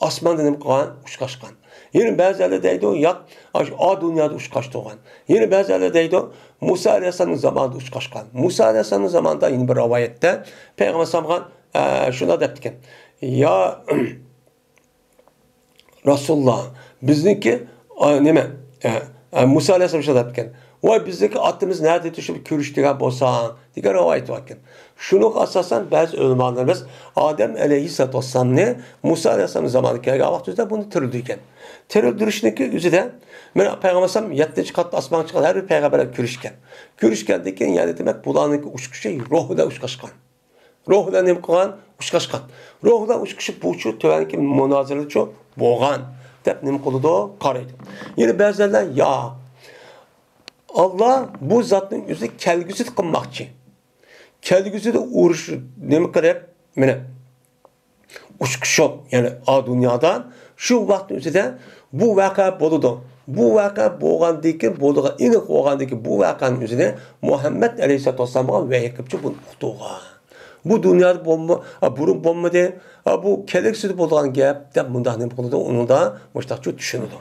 ئاسماندا نېمە قىلغان؟ ئۇچقاچقان. يەنە بەزىلەر دەيدۇ، ياق، ئاشۇ ئا دۇنيادا ئۇچقاچتۇرغان. يەنە بەزىلەر دەيدۇ، مۇسا ئەلەيھىسسالامنىڭ زامانىدا ئۇچقاچقان. مۇسا ئەلەيھىسسالامنىڭ زامانىدا يەنە بىر رىۋايەتتە پەيغەمبەر ئەلەيھىسسالامغا، ئە، شۇنداق دەپتىكەن، يا رەسۇلۇللا، بىزنىڭكى، ئا، نېمە، ئە، ئە، مۇسا ئەلەيھىسسالام شۇنداق دەپتىكەن، ۋاي، بىزنىڭكى ئاتىمىز نەدە تۇرۇپ كۆرۈشتۈرگەن بولساڭ، دېگەن رىۋايەت باركەن. شۇنىڭغا ئاساسەن بەزى ئۆلىمالىرىمىز ئادەم ئەلەيھىسسالاتۇ ۋەسسالامنى مۇسا ئەلەيھىسسالام زامانىدا كەلگەن ۋاقتىدا بۇنى تىرىلدۈرگەن. تىرىلدۈرۈشنىڭكى ئۆزىدە مانا پەيغەمبەر ئەلەيھىسسالام يەتتىنچى قات ئاسمانغا چىققان، ھەر بىر پەيغەمبەر بىلەن كۆرۈشكەن. كۆرۈشكەندىن كېيىن يەنە دېمەك بۇلارنىڭكى ئۇچقۇچى روھ بىلەن ئۇچقاشقان. روھ بىلەن نېمە قىلغان؟ ئۇچقاشقان. روھ بىلەن ئۇچقۇچى بۇچۇ تۆۋەنكى مۇنازىرىچۇ بولغان دەپ نېمە قىلىدۇ؟ قارايدۇ. يەنە بەزىلەر ياق. ئاللا بۇ زاتنىڭ ئۆزى كەلگۈسىدە قىلماقچى. كەلگۈسىدە ئۇرۇش نېمە قىلىپ، مانا ئۇچقۇچۇپ، يەنى ئا دۇنيادا شۇ ۋاقىتنىڭ ئۆزىدە بۇ ۋەقە بولىدۇ. بۇ ۋەقە بولغاندىن كېيىن، بولىدىغان ئېنىق بولغاندىن كېيىن بۇ ۋەقەنىڭ ئۆزىنى مۇھەممەد ئەلەيھىسسالاتۇ ۋەسسالامغا ۋەھىي قىلىپچۇ بۇنى ئۇقتۇرغان. بۇ دۇنيادا بولما-، ئا، بۇرۇن بولمىدى، ئا، بۇ كەلگۈسىدە بولىدىغان گەپ دەپ مۇنداق نېمە قىلىدۇ، ئۇنىڭدا مۇشتاقچۇ چۈشىنىدۇ.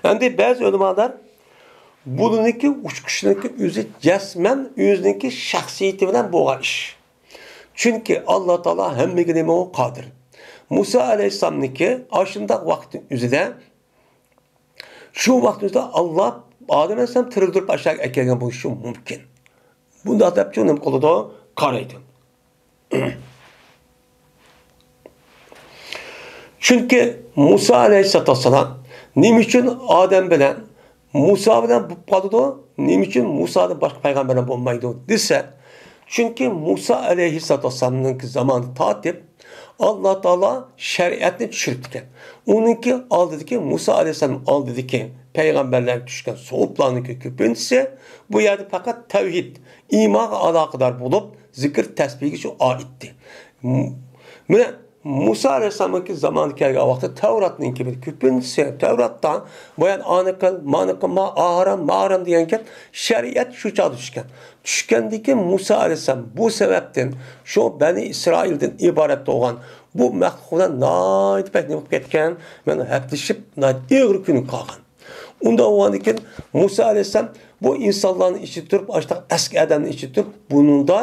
ئەمدى بەزى ئۆلىمالار بۇنىڭكى ئۇچقۇچنىڭكى ئۆزى جەسمەن ئۆزىنىڭكى شەخسىيىتى بىلەن بولغان ئىش. چۈنكى ئاللا تائالا ھەممىگە نېمە قادىر. مۇسا ئەلەيھىسسالامنىڭكى ئاشۇنداق ۋاقىتنىڭ ئۆزىدە، شۇ ۋاقىتنىڭ ئۆزىدە ئاللا ئادەم ئەلەيھىسسالام تىرىلدۈرۈپ ئاشۇ يەرگە ئەكەلگەن بولۇشى مۇمكىن. بۇنداق دەپ نېمە قىلىدۇ؟ قارايدۇ. چۈنكى مۇسا ئەلەيھىسسالاتۇ ۋەسسالام نېمە ئۈچۈن ئادەم بىلەن مۇسا بىلەن بولۇپ قالىدۇ، نېمە ئۈچۈن مۇسادىن باشقا پەيغەمبەرلەر بولمايدۇ دېسە، چۈنكى مۇسا ئەلەيھىسسالاتۇ ۋەسسالامنىڭكى زامانى تارتىپ، ئاللا تائالا شەرىئەتنى چۈشۈرۈپتىكەن. ئۇنىڭكى ئالدىدىكى، مۇسا ئەلەيھىسسالام ئالدىدىكى پەيغەمبەرلەرگە چۈشكەن سوئۇپلارنىڭكى كۆپىنچىسى بۇ يەردە پەقەت تەۋھىد، ئىمانغا ئالاقىدار بولۇپ، زىكىر تەسبىھگە شۇ ئائىتتى. م-، مانا مۇسا ئەلەيھىسسالامنىڭكى زامانى كەلگەن ۋاقىتتا تەۋراتنىڭكى بىر كۆپىنچىسى، تەۋراتتا بايان ئانى قىل، مانى قىلما، ئاھارام، ماھارام دېگەن گەپ شەرىئەت شۇ چاغدا چۈشكەن. چۈشكەندىكى مۇسا ئەلەيھىسسالام بۇ سەۋەبتىن شۇ بەنى ئىسرائىلدىن ئىبارەت بولغان بۇ مەخلۇق بىلەن ناھايىتى بەك نېمە قىلىپ كەتكەن، مانا ھەپىلىشىپ ناھايىتى ئېغىر كۈنگە قالغان. ئۇنداق بولغاندىن كېيىن مۇسا ئەلەيھىسسالام بۇ ئىنسانلارنىڭ ئىچىدە تۇرۇپ، ئاشۇنداق ئەسكى ئادەمنىڭ ئىچىدە تۇرۇپ، بۇنىڭدا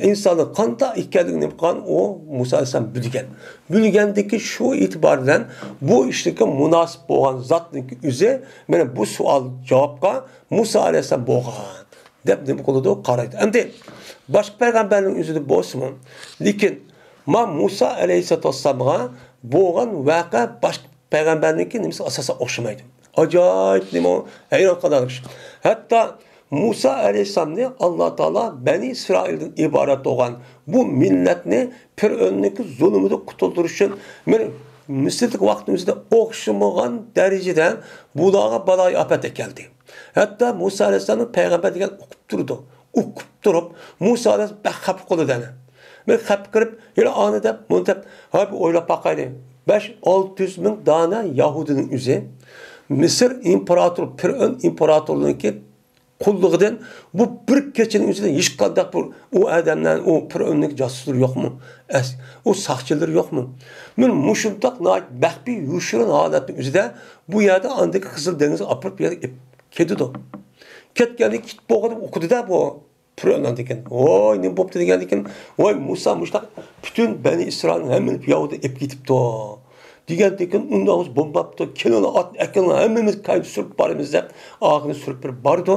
ئىنساننىڭ قانداق ئىكەنلىكىنى نېمە قىلغان، ئۇ مۇسا ئەلەيھىسسالام بىلگەن. بىلگەندىكى شۇ ئېتىبار بىلەن بۇ ئىشنىڭكى مۇناسىپ بولغان زاتنىڭكى ئۆزى مانا بۇ سوئال جاۋابقا مۇسا ئەلەيھىسسالام بولغان دەپ نېمە قىلىدۇ؟ قارايدۇ. ئەمدى باشقا پەيغەمبەرنىڭ ئۆزىدە بولسىمۇ، لېكىن ما مۇسا ئەلەيھىسسالاتۇ ۋەسسالامغا بولغان ۋەقە باشقا پەيغەمبەرنىڭكى نېمىسى ئاساسەن ئوخشىمايدۇ. ئاجايىپ نېمە ئۇ، ھەيران قالارلىق ئىش. ھەتتا مۇسا ئەلەيھىسسالامنى ئاللا تائالا بەنى ئىسرائىلدىن ئىبارەت بولغان بۇ مىللەتنى پىرئۆننىڭكى زۇلۇمىدىن قۇتۇلدۇرۇش ئۈچۈن مەن مىسىردىكى ۋاقىتنىڭ ئۆزىدە ئوخشىمىغان دەرىجىدە بۇلارغا بالايىئاپەت ئەكەلدى. ھەتتا مۇسا ئەلەيھىسسالامنى پەيغەمبەر دېگەن ئۇقۇپ تۇرىدۇ. ئۇقۇپ تۇرۇپ، مۇسا ئەلەيھىسسالام بەك خەپە قىلىدۇ ئەنە. مەن خەپە قىلىپ، يەنە ئانى دەپ، مۇنى دەپ، ھە، بىر ئويلاپ باقايلى. بەش، ئالتە يۈز مىڭ دانە يەھۇدىينىڭ ئۆزى مىسىر ئىمپېراتور، پىرئون ئىمپېراتورلۇقىنىڭكى قۇللۇقىدىن بۇ بىر كېچىنىڭ ئۆزىدە ھېچقانداق بىر ئۇ ئادەملەر، ئۇ پىرئوننىڭ جاسۇسلىرى يوقمۇ؟ ئەس-، ئۇ ساقچىلىرى يوقمۇ؟ مەن مۇشۇنداق ناھايىتى مەخپىي، يوشۇرۇن ھالەتنىڭ ئۆزىدە بۇ يەردە ئاندىكى قىزىل دېڭىزغا ئاپىرىپ بۇ يەرگە ئېلىپ كېتىدۇ. كەتكەندىن كېيىن بولغىنى ئۇقىدۇ-دە بۇ. پىرئەۋن دېگەن، ۋاي، نېمە بوپتۇ دېگەندىكىن، ۋاي، مۇسا مۇشۇنداق پۈتۈن بەنى ئىسرائىلنىڭ ھەممىنى يەھۇدىيغا ئېلىپ كېتىپتۇ. دېگەندىكىن، ئۇنداق بولماپتۇ، كېلىڭلار، ئاتنى ئەكىلىڭلار، ھەممىمىز كاينى سۈرۈپ بارىمىز دەپ، ئاخىرىنى سۈرۈپ بېرىپ بارىدۇ.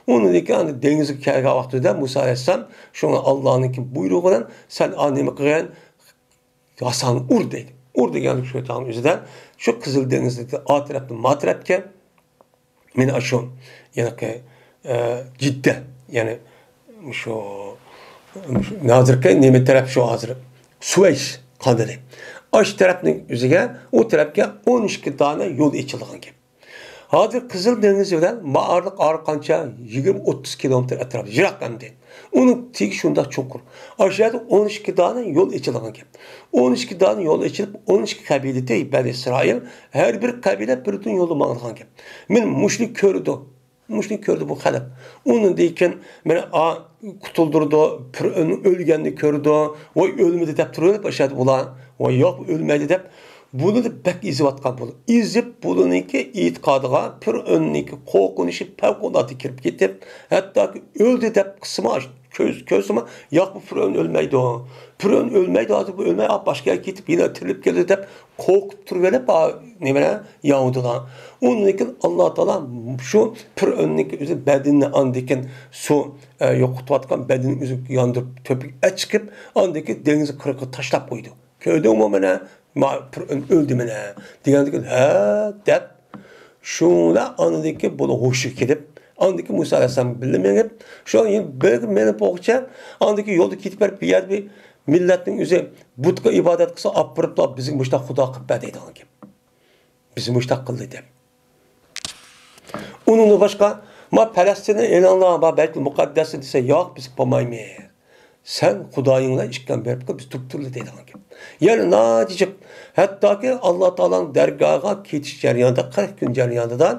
ئۇنىڭدىن كېيىن ئەنە دېڭىزغا كەلگەن ۋاقتىدا مۇسا ئەلەيھىسسالام شۇڭا ئاللانىڭكى بۇيرۇقى بىلەن، سەن ئا نېمە قىلغىن، ھاساڭنى ئۇر دەيدۇ. ئۇر دېگەنلىك شۇ چاغنىڭ ئۆزىدە شۇ قىزىل دېڭىزدىكى ئا تەرەپتىن ما تەرەپكە مانا ئاشۇ، يەنىكى، ئە، جىددە، يەنى شۇ، شۇ ھازىرقى نېمە تەرەپ شۇ ھازىر؟ سۇۋەيش قانىلى. ئاشۇ تەرەپنىڭ ئۆزىگە، ئۇ تەرەپكە ئون ئىككى دانە يول ئېچىلغان گەپ. ھازىر قىزىل دېڭىز بىلەن مائارلىق ئارا قانچە؟ يىگىرمە ئوتتۇز كىلومېتىر ئەتراپى، يىراق ئەمدى. ئۇنىڭ تېگى شۇنداق چوڭقۇر. ئاشۇ يەردە ئون ئىككى دانە يول ئېچىلغان گەپ. ئون ئىككى دانە يول ئېچىلىپ، ئون ئىككى قەبىلىدە بەنى ئىسرائىل، ھەر بىر قەبىلە بىر دۇنيا يولدا ماڭىدىغان گەپ. مانا مۇشۇنى كۆرىدۇ. مۇشۇنى كۆردى بۇ خەلق. ئۇنىڭدىن كېيىن مانا ئا، قۇتۇلدۇرىدۇ، پىرئۆن ئۆلگەننى كۆرىدۇ. ۋاي، ئۆلمىدى دەپ تۇرۇۋېلىپ ئاشۇ يەردە ئۇلار. ۋاي، ياق، ئۆلمەيدۇ دەپ بۇنى بەك ئېزىۋاتقان بۇلار. ئېزىپ بۇلارنىڭكى ئېتىقادىغا پىرئۆننىڭكى قورقۇنچى پەۋقۇلئاددە كىرىپ كېتىپ، ھەتتاكى ئۆلدى دەپ قىسما كۆز، كۆرسىمۇ، ياق، بۇ پىرئۆن ئۆلمەيدۇ. پىرئۆن ئۆلمەيدۇ، ھازىر بۇ ئۆلمەي، ئا، باشقا يەرگە كېتىپ يەنە تىرىلىپ كېلىدۇ دەپ قورقۇپ تۇرۇۋېلىپ، ئا، نېمە، يەھۇدىيلار. ئۇنىڭدىن كېيىن ئاللا تائالا شۇ پىرئۆننىڭكى ئۆزى بەدىنىنى ئاندىن كېيىن سۇ، ئە، يوقىتىۋاتقان بەدىنىنى ئۆزى ياندۇرۇپ، تۆپىگە ئەچىقىپ، ئاندىن كېيىن دېڭىز قىرغىقىغا تاشلاپ قويىدۇ. كۆردۈڭمۇ مانا، ما-، پىرئۆن ئۆلدى مانا دېگەندىكىن، ھە دەپ، شۇنداق ئاندىكى بۇنىڭ ھوشىغا كېلىپ، ئاندىكى مۇسا ئەلەيھىسسالام بىللە مېڭىپ، شۇ بىر مېڭىپ بولغۇچە، ئاندىكى يولدا كېتىپ بېرىپ، بۇ يەردە بىر مىللەتنىڭ ئۆزى بۇتقا ئىبادەت قىلسا، ئاپىرىپلا بىزگە مۇشۇنداق خۇدا قىلىپ بەر دەيدىغان گەپ. بىزنى مۇشۇنداق قىلدى دەپ. ئۇنىڭدىن باشقا، ما پەلەستىننى ئېلىڭلار، ما بەيتۇل مۇقەددەسنى دېسە، ياق، بىز بولمايمىز. سەن خۇدايىڭ بىلەن ئىككىڭ بېرىپ قىل، بىز تۇرۇپ تۇرىلى دەيدىغان گەپ. يەنى ناھايىتى جىق، ھەتتاكى ئاللا تائالانىڭ دەرگاھىغا كېتىش جەريانىدا، قىرىق كۈن جەريانىدا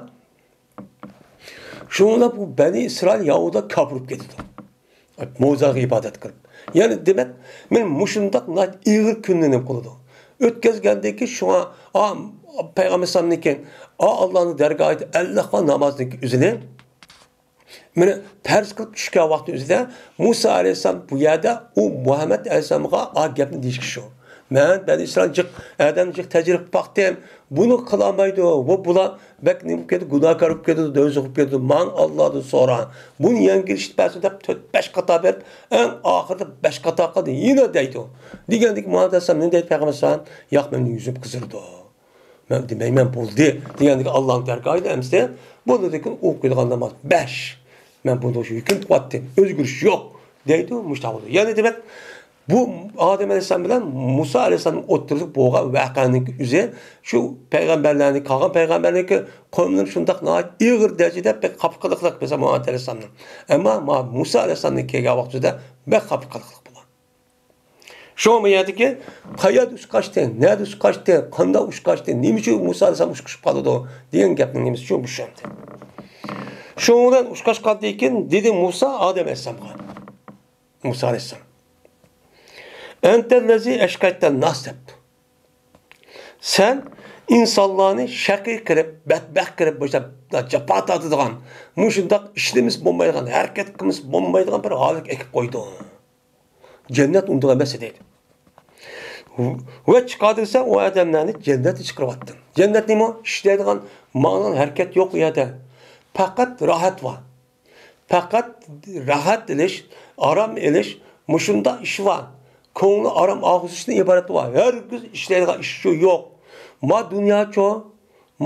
شۇڭا بۇ بەنى ئىسرائىل يەھۇدىيلار كاپىر بولۇپ كېتىدۇ. مۇزاغا ئىبادەت قىلىپ. يەنى دېمەك، مەن مۇشۇنداق ناھايىتى ئېغىر كۈننى نېمە قىلىدۇ. ئۆتكۈزگەندىن كېيىن شۇڭا، ئا، پەيغەمبەر ئەلەيھىسسالامدىن كېيىن، ئا، ئاللانىڭ دەرگاھىدا ئەللىك ۋاق نامازنىڭ ئۆزىنى مانا پەرز قىلىپ چۈشكەن ۋاقتى ئۆزىدە مۇسا ئەلەيھىسسالام بۇ يەردە ئۇ مۇھەممەد ئەلەيھىسسالامغا ئا گەپنى دېيىشكە شۇ. مەن بەنى ئىسرائىل جىق، ئادەمنى جىق تەجرىبە قىلىپ باقتىم. بۇنى قىلالمايدۇ. بۇ، بۇلار بەك نېمە بولۇپ كېتىدۇ، گۇناھكار بولۇپ كېتىدۇ، دوزاخ بولۇپ كېتىدۇ. ماڭ ئاللادىن سورا. بۇنى يەڭگىل ئىش بەرسۇن دەپ تۆت، بەش قاتا بېرىپ، ئەڭ ئاخىرىدا بەش قاتا قىلدى. يەنە دەيدۇ. دېگەندىكىن مۇھەممەد ئەلەيھىسسالام نېمە دەيدۇ پەيغەمبەر ئەلەيھىسسالام؟ ياق، مېنىڭ يۈزۈم قىزىرىدۇ. مەن دېمەيمەن، بولدى دېگەندىكىن ئاللانىڭ دەرگاھىدا ئەمىسە، بۇنىڭدىن كېيىن ئوقۇيدىغان ناماز بەش. مەن بۇنى شۇ ھۆكۈم قىلىۋاتتىم، ئۆزگىرىش يوق دەيدۇ، مۇشۇنداق بولىدۇ. يەنى دېمەك، بۇ ئادەم ئەلەيھىسسالام بىلەن مۇسا ئەلەيھىسسالامنىڭ ئوتتۇرىسىدا بولغان ۋەقەنىڭ ئۆزى شۇ پەيغەمبەرلەرنىڭ، قالغان پەيغەمبەرلەرنىڭكى قومىنىڭ شۇنداق ناھايىتى ئېغىر دەرىجىدە بەك خاپا قىلىقلىق بولسا مۇھەممەد ئەلەيھىسسالامنىڭ. ئەمما ما-، مۇسا ئەلەيھىسسالامنىڭ كەلگەن ۋاقتىدا بەك خاپا قىلىقلىق بولغان. شۇڭا بۇ يەردىكى قەيەردە ئۇچقاچتى، نەدە ئۇچقاچتى، قانداق ئۇچقاچتى، نېمە ئۈچۈن مۇسا ئەلەيھىسسالام ئۇچقۇچۇپ قالىدۇ دېگەن گەپنىڭ نېمىسى شۇ، مۇشۇ ئەمدى. شۇنىڭ بىلەن ئۇچقاچ قالدىكىن دېدى مۇسا ئادەم ئەلەيھىسسالامغا. مۇسا ئەلەيھىسسالام. ئەنتەللەزى ئەشقەيتەن ناس دەپتۇ. سەن ئىنسانلارنى شەقىي قىلىپ، بەتبەخت قىلىپ، مۇشۇنداق جاپا تارتىدىغان، مۇشۇنداق ئىشلىمىسە بولمايدىغان، ھەرىكەت قىلمىسا بولمايدىغان بىر ھالەتكە ئېلىپ قويدۇڭ. جەننەت ئۇنداق ئەمەس دەيدۇ. ۋە چىقاردى دېسە، ئۇ ئادەملەرنى جەننەتتىن چىقىرىۋەتتىڭ. جەننەت نېمە؟ ئىشلەيدىغان، ماڭىدىغان ھەرىكەت يوق ئۇ يەردە. پەقەت راھەت بار. پەقەت راھەت ئېلىش، ئارام ئېلىش، مۇشۇنداق ئىش بار. كۆڭلى ئارام ئالغۇزۇشتىن ئىبارەت بار. ھەرگىز ئىشلەيدىغان ئىش شۇ يوق. ما دۇنياچۇ،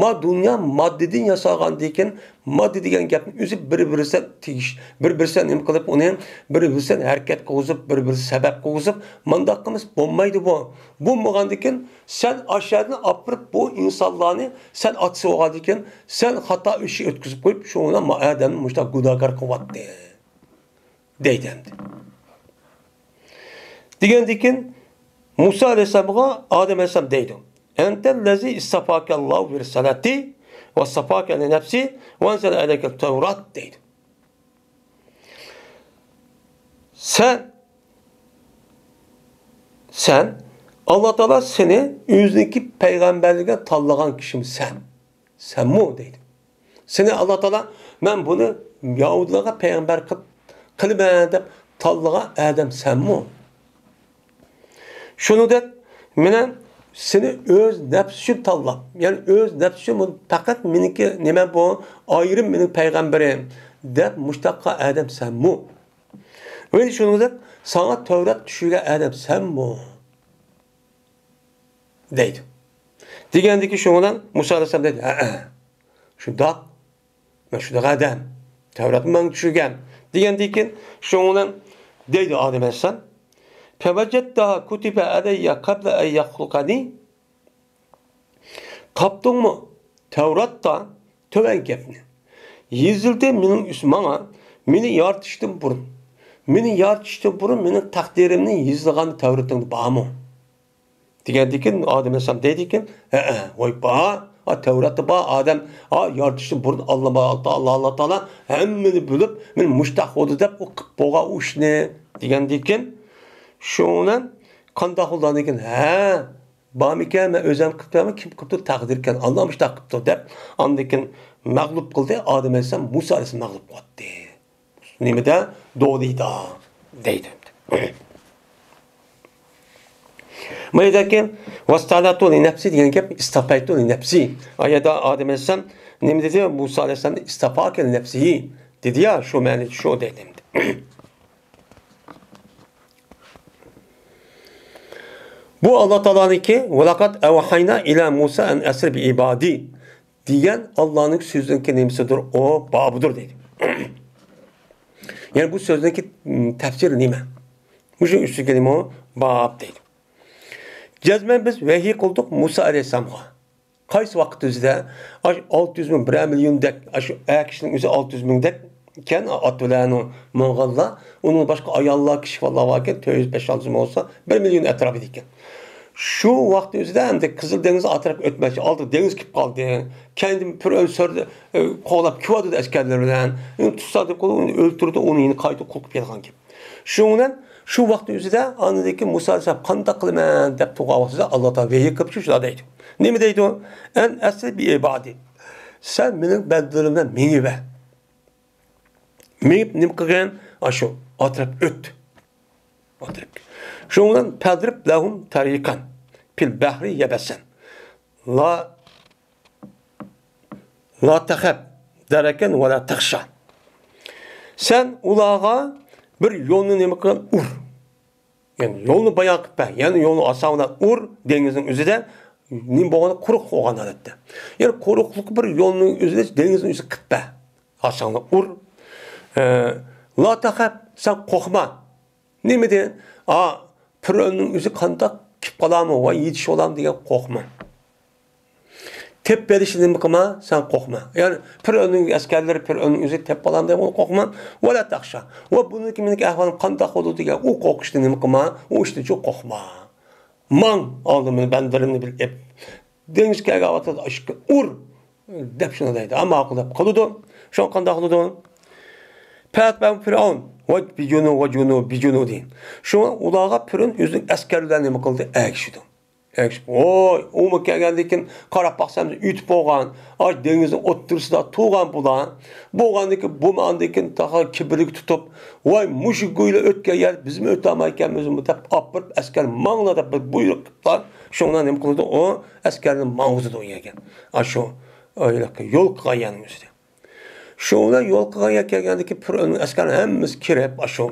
ما دۇنيا ماددىدىن ياسالغاندىكىن، ماددا دېگەن گەپنىڭ ئۆزى بىر-بىرسىگە تېگىش، بىر-بىرسىگە نېمە قىلىپ، ئۇنى بىر-بىرسىگە ھەرىكەت قىلغۇزۇپ، بىر-بىرسىگە سەۋەب قىلغۇزۇپ، مانداق قىلمىسا بولمايدۇ بۇ. بولمىغاندىكىن، سەن ئاشۇ يەردىن ئاپىرىپ بۇ ئىنسانلارنى، سەن ئاتىسى بولغاندىكىن، سەن خاتا ئىش ئۆتكۈزۈپ قويۇپ، شۇڭا ما ئادەمنى مۇشۇنداق گۇناھكار قىلىۋاتتى. دەيدۇ ئەمدى. دېگەندىكىن مۇسا ئەلەيھىسسالامغا ئادەم ئەلەيھىسسالام دەيدۇ، ئەنتەللەزى ئىستەفاكەللاھۇ بىرىسالاتى ۋەستەفاكە لىنەفسى ۋەئەنزەلە ئەلەيكەت تەۋرات دەيدۇ. سەن، سەن، ئاللا تائالا سېنى ئۆزىنىڭكى پەيغەمبەرلىكىگە تاللىغان كىشىمۇ سەن. سەنمۇ دەيدۇ. سېنى ئاللا تائالا، مەن بۇنى يەھۇدىيلارغا پەيغەمبەر قىل-، قىلىمەن دەپ تاللىغان ئادەم سەنمۇ؟ شۇنىڭدەك مېنى سېنى ئۆز نەپسى ئۈچۈن تاللاپ، يەنى ئۆز نەپسى ئۈچۈن بۇ پەقەت مېنىڭكى نېمە بۇ، ئايرىم مېنىڭ پەيغەمبىرىم دەپ مۇشتاق قىلغان ئادەم سەنمۇ؟ ۋە شۇنىڭدەك ساڭا تەۋرات چۈشۈرگەن ئادەم سەنمۇ؟ دەيدۇ. دېگەندىكىن شۇنىڭ بىلەن مۇسا ئەلەيھىسسالام دەيدۇ، ھەئە، شۇنداق. مەن شۇنداق ئادەم. تەۋراتمۇ ماڭا چۈشۈرگەن. دېگەندىكىن شۇنىڭ بىلەن دەيدۇ ئادەم ئەلەيھىسسالام، فەۋەجەدتەھا كۇتىبە ئەلەييە قەبلە ئەن يەخلۇقەنى. تاپتىڭمۇ؟ تەۋراتتا تۆۋەن گەپنى يېزىلدى مېنىڭ ئۈس-، ماڭا، مېنى يارىتىشتىن بۇرۇن. مېنى يارىتىشتىن بۇرۇن مېنىڭ تەقدىرىمنى يېزىلغان تەۋرىتىڭدە بارمۇ؟ دېگەندىكىن ئادەم ئەلەيھىسسالام دەيدىكىن، ھەئە، ۋاي بار، ئا، تەۋراتتا بار ئادەم، ئا، يارىتىشتىن بۇرۇن ئاللا، ئاللا، ئاللا تائالا ھەممىنى بىلىپ، مېنى مۇشتاق بولدى دەپ ئۇ قىپ بولغان ئۇ ئىشنى دېگەندىكىن، شۇنىڭ بىلەن قانداق بولدى دېگەن، ھە، بارمىكەن، مەن ئۆزۈم قىپتۇ، كىم قىپتۇ، تەقدىركەن، ئاللا مۇشتاق قىپتۇ دەپ، ئاندىن كېيىن مەغلۇپ قىلدى، ئادەم ئەلەيھىسسالام مۇسا ئەلەيھىسسالام مەغلۇپ قىلىۋەتتى. نېمىدە؟ دولىدا دەيدۇ. ما يەردىكى ۋەستەفەكتۇ لىنەپسى دېگەن گەپ ئىستەفەيتۇ لىنەپسى. ئا يەردە ئادەم ئەلەيھىسسالام نېمە دېدى؟ مۇسا ئەلەيھىسسالام ئىستەفەكە لىنەپسىھى دېدى يا، شۇ مەنىدە شۇ دەيدۇ. بۇ ئاللا تائالانىڭكى، ۋەلەقەد ئەۋھەينا ئىلە مۇسا ئەن ئەسرى بىئىبادى دېگەن ئاللانىڭ سۆزىنىڭكى نېمىسىدۇر؟ ئۇ بابىدۇر دەيدۇ. يەنى بۇ سۆزنىڭكى، م، تەپسىرى نېمە؟ مۇشۇ ئۈستىگە نېمە باب دەيدۇ. جەزمەن بىز ۋەھىي قىلدۇق مۇسا ئەلەيھىسسالامغا. قايسى ۋاقىت ئۆزىدە؟ ئاشۇ ئالتە يۈز مىڭ، بىرەر مىليوندەك، ئاشۇ ئەر كىشىنىڭ ئۆزى ئالتە يۈز مىڭدەك ئىكەن، ئات بىلەن ماڭغانلار. ئۇنىڭ باشقا ئاياللار، كىشى بالىلار باركەن، تۆت يۈز، بەش يۈز بولسا، بىر مىليون ئەتراپىدا ئىكەن. شۇ ۋاقىت ئۆزىدە ئەمدى قىزىل دېڭىز ئەتراپىغا ئۆتمەكچى، ئالدىدا دېڭىز كېلىپ قالدى. كەينىدىن پىرئەۋن سۆرىدە، ئە، قوغلاپ كېلىۋاتىدۇ ئەسكەرلىرى بىلەن. ئۇنى تۇتسا دەپ قويۇپ، ئۇنى ئۆلتۈرىدۇ، ئۇنى يەنە قايتا قۇل قىلىپ كەلگەن گەپ. شۇنىڭ بىلەن شۇ ۋاقىت ئۆزىدە ئاندىن كېيىن مۇسا ئەلەيھىسسالام قانداق قىلىمەن دەپ تۇرغان ۋاقتىدا ئاللا تائالا ۋەھىي قىلىپ شۇنداق دەيدۇ. نېمە دەيدۇ؟ ئەن ئەسرى بىئىبادى. سەن مېنىڭ بەندىلىرىم بىلەن مېڭىۋەر. مېڭىپ نېمە قىلغىن؟ ئاشۇ ئەتراپ ئۆت. ئەتراپ. شۇنىڭ بىلەن فەزرىب لەھۇم تەرىقەن. بىل بەھرى يەبەسەن. لا، لا تەخەپ دەرەكەن ۋە لا تەخشا. سەن ئۇلارغا بىر يولنى نېمە قىل، ئۇر. يەنى يولنى بايان قىلىپ بەر. يەنى يولنى ئاسان بىلەن ئۇر، دېڭىزنىڭ ئۆزىدە نېمە بولغاندا، قۇرۇق بولغان ھالەتتە. يەنى قۇرۇقلۇق بىر يولنىڭ ئۆزىدە دېڭىزنىڭ ئۆزىدە قىلىپ بەر. ئاسانلا ئۇر. ئە، لا تەخەپ، سەن قورقما. نېمىدىن؟ ئا، پىرئۆننىڭ ئۆزى قانداق كېلىپ قالامۇ ۋە يېتىشىۋالامۇ دېگەن قورقما. تېپىپ ئېلىشنى نېمە قىلما، سەن قورقما. يەنى پىرئۆننىڭ ئەسكەرلىرى پىرئۆننىڭ ئۆزى تېپىپ قالامدۇ دەپ قورقما. ۋە لا تەخشا. ۋە بۇنىڭكى مېنىڭكى ئەھۋالىم قانداق بولىدۇ دېگەن ئۇ قورقۇشنى نېمە قىلما، ئۇ ئىشتىن چوق قورقما. ماڭ، ئالدىمدا بەندىلىرىمنى بىلىپ، دېڭىز كەلگەن ۋاقتىدا ئىشىكنى ئۇر، دەپ شۇنداق دەيدۇ. ئەمما ماقۇل دەپ قىلىدۇ. شۇڭا قانداق قىلىدۇ؟ فەتبەئۇ فىرئەۋن ۋە بىجۇنۇ ۋە جۇنۇ بىجۇنۇدى. شۇڭا ئۇلارغا پىرئەۋن ئۆزىنىڭ ئەسكەرلىرى بىلەن نېمە قىلدى؟ ئەگىشىدۇ. ئەگىشىپ، ۋوي، ئۇمۇ كەلگەندىن كېيىن قاراپ باقسام، ئۆتۈپ بولغان، ئاش دېڭىزنىڭ ئوتتۇرىسىدا تۇرغان بۇلار. بولغاندىن كېيىن بۇمۇ ئاندىن كېيىن تاخا كىبىرلىك تۇتۇپ، ۋاي، مۇشۇ گويلا ئۆتكەن يەر بىزمۇ ئۆتەلمەيكەنمىزمۇ دەپ ئاپىرىپ، ئەسكەر ماڭلا دەپ بىر بۇيرۇق قىلىپلا، شۇڭا نېمە قىلىدۇ؟ ئۇ ئەسكەرنى ماڭغۇزىدۇ ئۇ يەرگە. ئاشۇ يول قىلغان يەرنىڭ ئۈستىدە. شۇ بىلەن يول قىلغان يەرگە كەلگەندىكىن پىرئۆننىڭ ئەسكەرلىرى ھەممىسى كىرىپ، ئاشۇ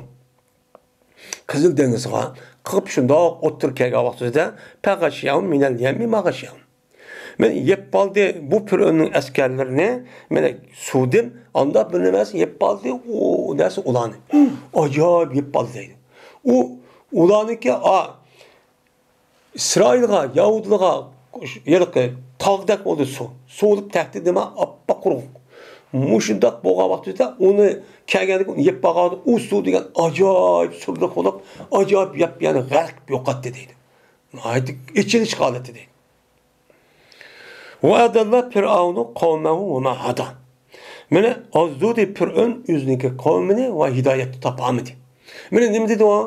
قىزىل دېڭىزغا قىلىپ شۇنداق ئوتتۇرا كەلگەن ۋاقتىدا، فەغەشىيەھۇم مىنەل يەممى ما غەشىيەھۇم. مەن يەپ بالدى بۇ پىرئۆننىڭ ئەسكەرلىرىنى، مەن سۇدىن ئانداق بىر نەرسە يەپ بالدى، ئۇ نەرسە ئۇلارنى. ئاجايىپ يەپ بالدى دەيدۇ. ئۇ، ئۇلارنىڭكى، ئا، ئىسرائىلغا، يەھۇدىيلارغا ھېلىقى تاغدەك بولدى سۇ. سۇ بولۇپ تەكتى نېمە، ئاپئاق قۇرۇق. مۇشۇنداق بولغان ۋاقتىدا ئۇنى كەلگەندىكىن ئۇنى يەپ باققاندا ئۇ سۇ دېگەن ئاجايىپ سۈرلۈك بولۇپ، ئاجايىپ يەپ، يەنى غەرق يوقاتتى دەيدۇ. ناھايىتى ئېچىنىش ھالىتى دەيدۇ. ۋە ئەدەللە فىرئەۋنۇ قەۋمەھۇ ۋە ما ھەدا. مانا ئازدۇردى پىرئۆن ئۆزىنىڭكى قەۋمىنى ۋە ھىدايەتنى تاپالمىدى. مانا نېمە دېدى ئۇ؟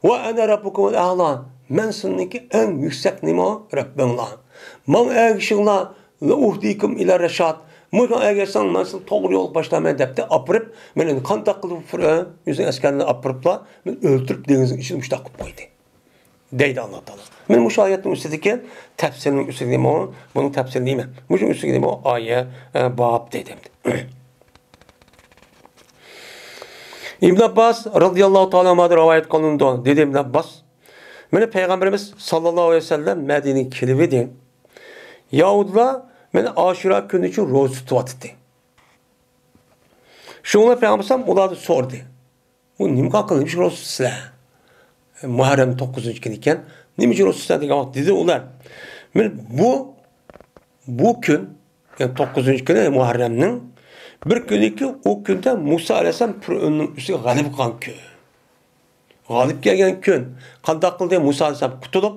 ۋە ئەنە رەببۇكۇمۇل ئەئلا. مەن سىلىنىڭكى ئەڭ يۈكسەك نېمە؟ رەببىڭلار. ماڭا ئەگىشىڭلار. لە ئۇھدىكۇم ئىلە رەشاد. مۇشۇ ئەگەشسەڭ مەن سىلىنى توغرا يولغا باشلايمەن دەپتۇ ئاپىرىپ. مانا قانداق قىلىپ پىرئۆن ئۆزىنىڭ ئەسكەرلىرىنى ئاپىرىپلا مېنى ئۆلتۈرۈپ دېڭىزنىڭ ئىچىدە مۇشۇنداق قىلىپ قويدى. دەيدۇ ئاللا تائالا. مانا مۇشۇ ئايەتنىڭ ئۈستىدىكى تەپسىرنىڭ ئۈستىدىكى نېمە ئۇ؟ بۇنىڭ تەپسىرى نېمە؟ مۇشۇ ئۈستىدىكى نېمە ئۇ؟ ئايە، ئە، باب دەيدۇ. ئىبن ئابباس رازىياللاھۇ تائالا ئەنھۇدىن رىۋايەت قىلىنىدۇ. دېدى ئىبن ئابباس، مانا پەيغەمبىرىمىز ساللاللاھۇ ئەلەيھى ۋەسەللەم مەدىنىگە كېلىۋىدى. يەھۇدىيلار مانا ئاشۇرا كۈنى ئۈچۈن روزا تۇتۇۋاتىدۇ. شۇڭا پەيغەمبەر ئۇلاردىن سورىدى. بۇ نېمە قىلغان، نېمە ئۈچۈن روزا تۇتىسىلەر؟ مۇھەررەم توققۇزىنچى كۈنى ئىكەن. نېمە ئۈچۈن روزا تۇتىسىلەر دېگەن ۋاقىت دېدى ئۇلار، مانا بۇ، بۇ كۈن، يەنى توققۇزىنچى كۈنى مۇھەررەمنىڭ بىر كۈنىكى، ئۇ كۈندە مۇسا ئەلەيھىسسالام پىرئۆننىڭ ئۈستىگە غەلىبە قىلغان كۈن. غالىب كەلگەن كۈن. قانداق قىلدى؟ مۇسا ئەلەيھىسسالام قۇتۇلۇپ،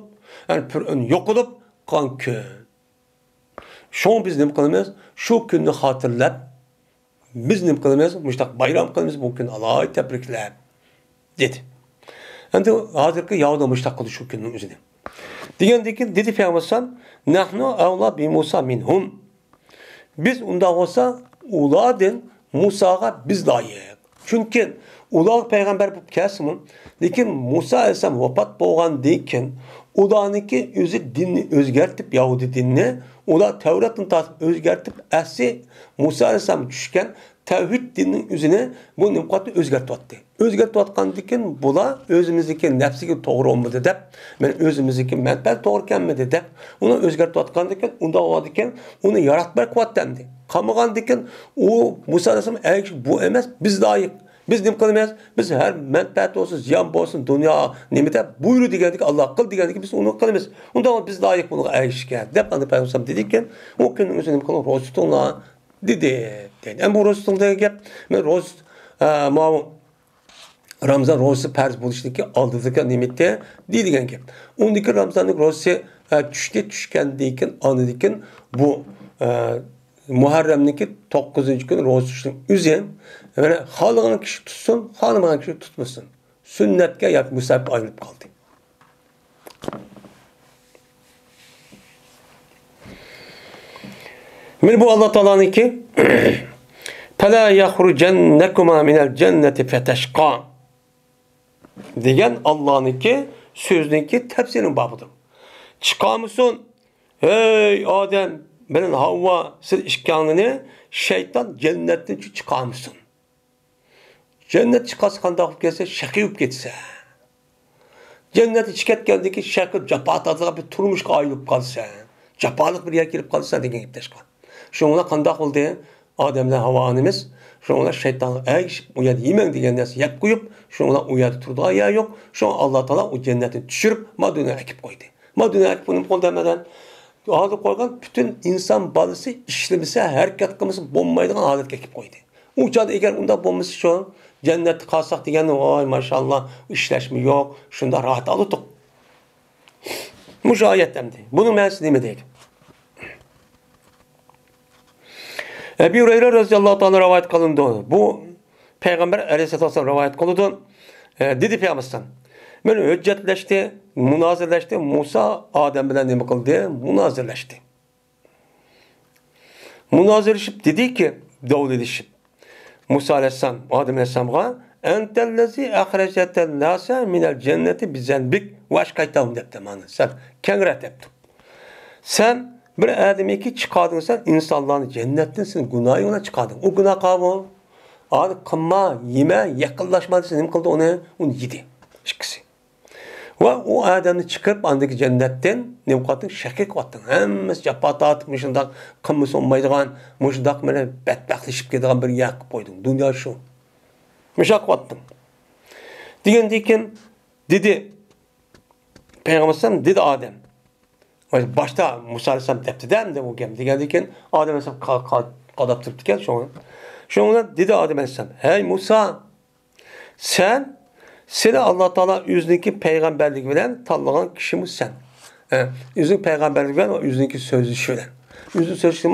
يەنى پىرئۆن يوقىلىپ قالغان كۈن. شۇڭا بىز نېمە قىلىمىز؟ شۇ كۈننى خاتىرىلەپ، بىز نېمە قىلىمىز؟ مۇشتاق بايرام قىلىمىز، بۇ كۈننى ئالاھىدە تەبرىكلەپ، دېدى. ئەمدى ھازىرقى يەھۇدىيلار مۇشتاق قىلدى شۇ كۈننىڭ ئۆزىنى. دېگەندىن كېيىن دېدى پەيغەمبەر ئەلەيھىسسالام، نەھنۇ ئەۋلا بىمۇسا مىنھۇم. بىز ئۇنداق بولسا، ئۇلاردىن مۇساغا بىز لايىق. چۈنكى ئۇلار پەيغەمبەر بولۇپ كەلسىمۇ، لېكىن مۇسا ئەلەيھىسسالام ۋاپات بولغاندىن كېيىن، ئۇلارنىڭكى ئۆزى دىننى ئۆزگەرتىپ، يەھۇدىي دىنىنى، ئۇلار تەۋراتتىن تارتىپ ئۆزگەرتىپ، ئەسلى مۇسا ئەلەيھىسسالام چۈشكەن تەۋھىد دىننىڭ ئۆزىنى بۇ نېمە قىلىۋاتتى؟ ئۆزگەرتىۋاتتى. ئۆزگەرتىۋاتقاندىكىن بۇلار ئۆزىمىزنىڭكى نەپسىگە توغرا بولمىدى دەپ، مەن ئۆزىمىزنىڭكى مەنپەئەت توغرا كەلمىدى دەپ، ئۇنى ئۆزگەرتىۋاتقاندىكىن، ئۇنداق بولغاندىكىن، ئۇنى ياراتماي قويۇۋاتتى ئەمدى. قالمىغاندىكىن، ئۇ مۇسا ئەلەيھىسسالام ئەگىشىپ بۇ ئەمەس، بىز لايىق. بىز نېمە قىلىمىز؟ بىز ھەر مەنپەئەت بولسۇن، زىيان بولسۇن، دۇنيا نېمىدە بۇيرۇ دېگەندىكى، ئاللا قىل دېگەندىكى بىز ئۇنى قىلىمىز. ئۇنداق بىز لايىق بۇنىڭغا ئەگىشىشكە دەپ ئاندىن پەيغەمبەر دېدىكەن، ئۇ كۈننىڭ ئۆزىنى نېمە قىلىڭ؟ روزا تۇتۇڭلار دېدى. دەيدۇ. ئەمما بۇ روزا تۇتۇڭ دېگەن گەپ، مەن روزا، ئە، ماۋۇ رامزان روزىسى پەرز بولۇشتىكى ئالدىدىكى نېمىتى دېيدىگەن گەپ. ئۇندىكى رامزاننىڭ روزىسى، ئە، چۈشتى، چۈشكەندىن كېيىن، ئاندىن كېيىن بۇ، ئە، مۇھەررەمنىڭكى توققۇزىنچى كۈنى روزا تۇتۇشنىڭ ئۆزى، يەنى خالىغان كىشى تۇتسۇن، خالىمىغان كىشى تۇتمىسۇن. سۈننەتكە ياكى مۇستەھەبكە ئايلىنىپ قالدى. مانا بۇ ئاللا تائالانىڭكى، فَلَا يُخْرِجَنَّكُمَا مِنَ الْجَنَّةِ فَتَشْقَى دېگەن ئاللانىڭكى سۆزىنىڭكى تەپسىرىنىڭ بابىدۇر. چىقارمىسۇن. ھەي ئادەم بىلەن ھاۋۋا، سىز ئىككىڭلارنى شەيتان جەننەتتىن چىقارمىسۇن. جەننەت چىقارسا قانداق بولۇپ كەتسە، شەقىي بولۇپ كەتسە. جەننەتتىن چىقىپ كەتكەندىن كېيىن شەقىي جاپا تارتىدىغان بىر تۇرمۇشقا ئايرىلىپ قالسا، جاپالىق بىر يەرگە كېلىپ قالسا دېگەن گەپ. شۇڭا قانداق بولدى؟ ئادەم بىلەن ھاۋا ئانىمىز شۇنىڭ بىلەن شەيتانغا ئەگىشىپ، ئۇ يەردە يېمەڭ دېگەن نەرسە يەپ قويۇپ، شۇنىڭ بىلەن ئۇ يەردە تۇرىدىغان يەر يوق. شۇڭا ئاللا تائالا ئۇ جەننەتتىن چۈشۈرۈپ، ما دۇنياغا ئەكىپ قويدى. ما دۇنياغا ئەكىپ قويدى دەمەدەن. ھازىر قويغان پۈتۈن ئىنسان بالىسى ئىشلىمىسە، ھەرىكەت قىلمىسا بولمايدىغان ھالەتكە ئەكىپ قويدى. ئۇ چاغدا ئەگەر ئۇنداق بولمىسا، شۇ جەننەتتە قالساق دېگەن، ۋاي ماشائاللا، ئىشلەشمۇ يوق، شۇنداق راھەت ئالاتتۇق. مۇشۇ ئايەت ئەمدى. بۇنىڭ مەنىسى نېمە دەيدۇ؟ ئەبى ھۇرەيرە رەزىياللاھۇ تائالا رىۋايەت قىلىنىدۇ. بۇ پەيغەمبەر ئەلەيھىسسالاتۇ ۋەسسالام رىۋايەت قىلىدۇ. ئە، دېدى پەيغەمبەر ئەلەيھىسسالام، مەن ھۆججەتلەشتى، مۇنازىرىلەشتى، مۇسا ئادەم بىلەن نېمە قىلدى؟ مۇنازىرىلەشتى. مۇنازىرىلىشىپ دېدىكى، دەۋلىلىشىپ، مۇسا ئەلەيھىسسالام ئادەم ئەلەيھىسسالامغا، «ئەنتەللەزى ئەخرەجتەن ناسە مىنەل جەننەتى بىزەنبىك ۋەش قايتاۋۇم» دەپتۇ مانا. سەن كەڭرەك دەپتۇ. سەن بىر ئادەمنىكى چىقاردىڭ سەن ئىنسانلارنى جەننەتتىن، سېنىڭ گۇناھىڭ بىلەن چىقاردىڭ. ئۇ گۇناھ قىلغان، ئانى قىلما، يېمە، يېقىنلاشما دېسە نېمە قىلدى ئۇنى؟ ئۇنى يېدى. ئىككىسى. ۋە ئۇ ئادەمنى چىقىرىپ، ئاندىكى جەننەتتىن نېمە قىلىۋەتتىڭ؟ شەقىي قىلىۋەتتىڭ. ھەممىسى جاپا تارتىپ، مۇشۇنداق قىلمىسا بولمايدىغان، مۇشۇنداق مانا بەتبەختلىشىپ كېتىدىغان بىر يەر قىلىپ قويدۇڭ. دۇنيا شۇ. مۇشۇنداق قىلىۋەتتىڭ. دېگەندىن كېيىن دېدى، پەيغەمبەر ئەلەيھىسسالام دېدى ئادەم. باشتا مۇسا ئەلەيھىسسالام دەپتىدە، ئەمدى ئۇ گەپ دېگەندىن كېيىن ئادەم ئەلەيھىسسالام قا-، قا-، قاداپ تۇرۇپتىكەن شۇڭا. شۇنىڭ بىلەن دېدى ئادەم ئەلەيھىسسالام، ھەي مۇسا، سەن، سېنى ئاللا تائالا ئۆزىنىڭكى پەيغەمبەرلىكى بىلەن تاللىغان كىشىمۇ سەن. ئە، ئۆزىنىڭ پەيغەمبەرلىكى بىلەن ۋە ئۆزىنىڭكى سۆزلىشى بىلەن. ئۆزىنىڭ سۆزلىشى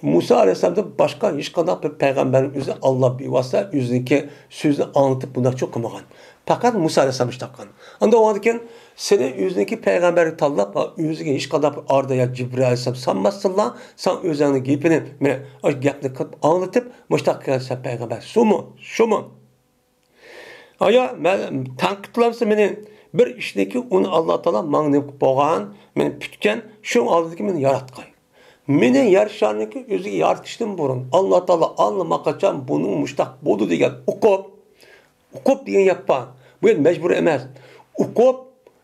مۇسا ئەلەيھىسسالامدىن باشقا ھېچقانداق بىر پەيغەمبەرنىڭ ئۆزى ئاللا بىۋاسىتە ئۆزىنىڭكى سۆزىنى ئاڭلىتىپ بۇنداق چوڭ قىلمىغان. پەقەت مۇسا ئەلەيھىسسالام ئىشتاق قىلغان. ئاندىن ئۇنىڭدىن كېيىن سېنى ئۆزىنىڭكى پەيغەمبەرگە تاللاپ، ئۆزىگە ھېچقانداق بىر ئاردا يا جىبرىئىل ئەلەيھىسسالام سالماستىنلا، ساڭا ئۆزۈڭنىڭ گېپىنى، مانا، ئاشۇ گەپنى قىلىپ ئاڭلىتىپ، مۇشتاق قىلغان سەن پەيغەمبەر. شۇمۇ؟ شۇمۇ؟ ئايا، مەن تەنقىدلەمسە مېنى، بىر ئىشنىكى ئۇنى ئاللا تائالا ماڭا نېمە قىلىپ بولغان، مېنى پۈتكەن، شۇنىڭ ئالدىدىكى مېنى ياراتقان. مېنى يەر شارىنىڭكى ئۆزىگە يارىتىشتىن بۇرۇن، ئاللا تائالا ئاللىماقاچان بۇنىڭ مۇشتاق بولىدۇ دېگەن ئۇقۇپ، ئۇقۇپ دېگەن گەپ بار. بۇ يەردە مەجبۇرىي ئەمەس. ئۇقۇپ،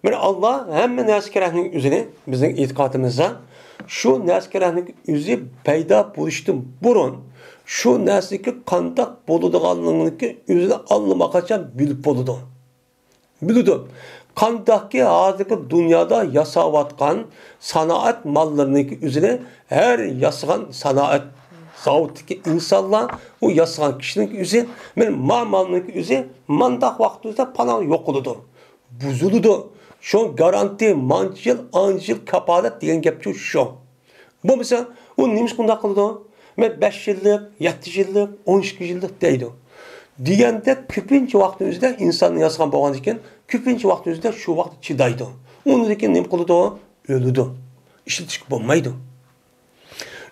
مانا ئاللا ھەممە نەرسە كېرەكنىڭ ئۆزىنى، بىزنىڭ ئېتىقادىمىزدا شۇ نەرسە كېرەكنىڭ ئۆزى پەيدا بولۇشتىن بۇرۇن، شۇ نەرسىنىڭكى قانداق بولىدىغانلىقىنىڭكى ئۆزىنى ئاللىماقاچان بىلىپ بولىدۇ. بىلىدۇ. قانداقكى ھازىرقى دۇنيادا ياساۋاتقان سانائەت ماللىرىنىڭكى ئۆزىنى ھەر ياسىغان سانائەت زاۋۇتتىكى ئىنسانلار، ئۇ ياسىغان كىشىنىڭكى ئۆزى، مانا ما مالنىڭكى ئۆزى مانداق ۋاقىتتا پالاڭ يوقىلىدۇ، بۇزۇلىدۇ. شۇ گارانتى، مانچە يىل، ئانچە يىل كاپالەت دېگەن گەپچۇ شۇ. بولمىسا، ئۇ نېمىشقا ئۇنداق قىلىدۇ؟ مەن بەش يىللىق، يەتتە يىللىق، ئون ئىككى يىللىق دەيدۇ. دېگەندەك كۆپىنچە ۋاقىتنىڭ ئۆزىدە ئىنساننى ياسىغان بولغاندىكىن، كۆپىنچە ۋاقىتنىڭ ئۆزىدە شۇ ۋاقىت چىدايدۇ. ئۇنىڭدىن كېيىن نېمە قىلىدۇ؟ ئۆلىدۇ. ئىشلىتىشكە بولمايدۇ.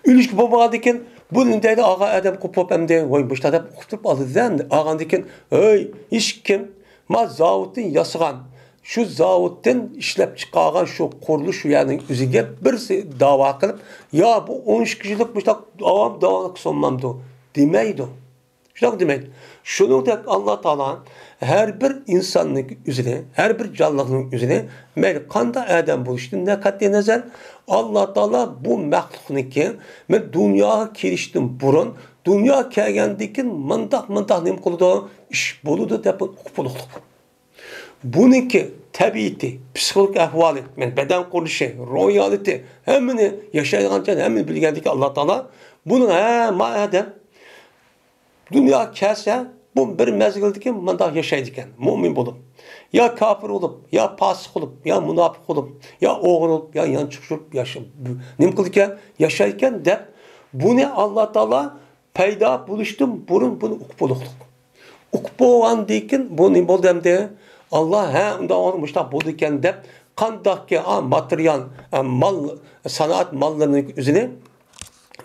ئۆلۈشكە بولمىغاندىن كېيىن، بۇ نېمە دەيدۇ؟ ئالغان ئادەم قوپۇپ ئەمدى، ۋاي، مۇشۇنداق دەپ ئۇقتۇرۇپ ئالدى دېدى ئەمدى. ئالغاندىن كېيىن، ھەي، ھېچكىم، ما زاۋۇتتىن ياسىغان، شۇ زاۋۇتتىن ئىشلەپ چىقارغان شۇ قۇرۇلۇش شۇ يەرنىڭ ئۆزىگە بىرسى داۋا قىلىپ، يا، بۇ ئون ئىككى يىللىق مۇشۇنداق داۋام، داۋاملىق قىلسا بولمامدۇ؟ دېمەيدۇ. شۇنداق دېمەيدۇ. شۇنىڭدەك ئاللا تائالا ھەر بىر ئىنساننىڭ ئۆزىنى، ھەر بىر جانلىقنىڭ ئۆزىنى، مەيلى قانداق ئادەم بولۇشىدىن قەتئىينەزەر، ئاللا تائالا بۇ مەخلۇقنىڭكى بىر دۇنياغا كېلىشتىن بۇرۇن، دۇنياغا كەلگەندىن كېيىن مۇنداق، مۇنداق نېمە قىلىدۇ، ئىش بولىدۇ دەپ ئۇقۇپ بولۇقلۇق. بۇنىڭكى تەبىئىتى، پسىخولوگىك ئەھۋالى، مەن بەدەن قۇرۇلۇشى، روھىي ھالىتى، ھەممىنى ياشايدىغان جايىنى ھەممىنى بىلگەندىكىن ئاللا تائالا بۇنىڭ ھەممە ئادەم دۇنياغا كەلسە، بۇ بىر مەزگىلدىكى مۇنداق ياشايدىكەن، مۇئمىن بولۇپ، يا كاپىر بولۇپ، يا پاسىق بولۇپ، يا مۇناپىق بولۇپ، يا ئوغرى بولۇپ، يا يانچۇق يۈرۈپ ياشا-، نېمە قىلىدىكەن، ياشايدىكەن دەپ، بۇنى ئاللا تائالا پەيدا بولۇشتىن بۇرۇن بۇنى ئۇقۇپ بولۇقلۇق. ئۇقۇپ بولغاندىن كېيىن بۇ نېمە بولدى ئەمدى؟ ئاللا، ھە، ئۇنداق مۇشۇنداق بولىدىكەن دەپ، قانداقكى، ئا، ماتېرىيال، ئا، مال، سانائەت ماللىرىنىڭ ئۆزىنى،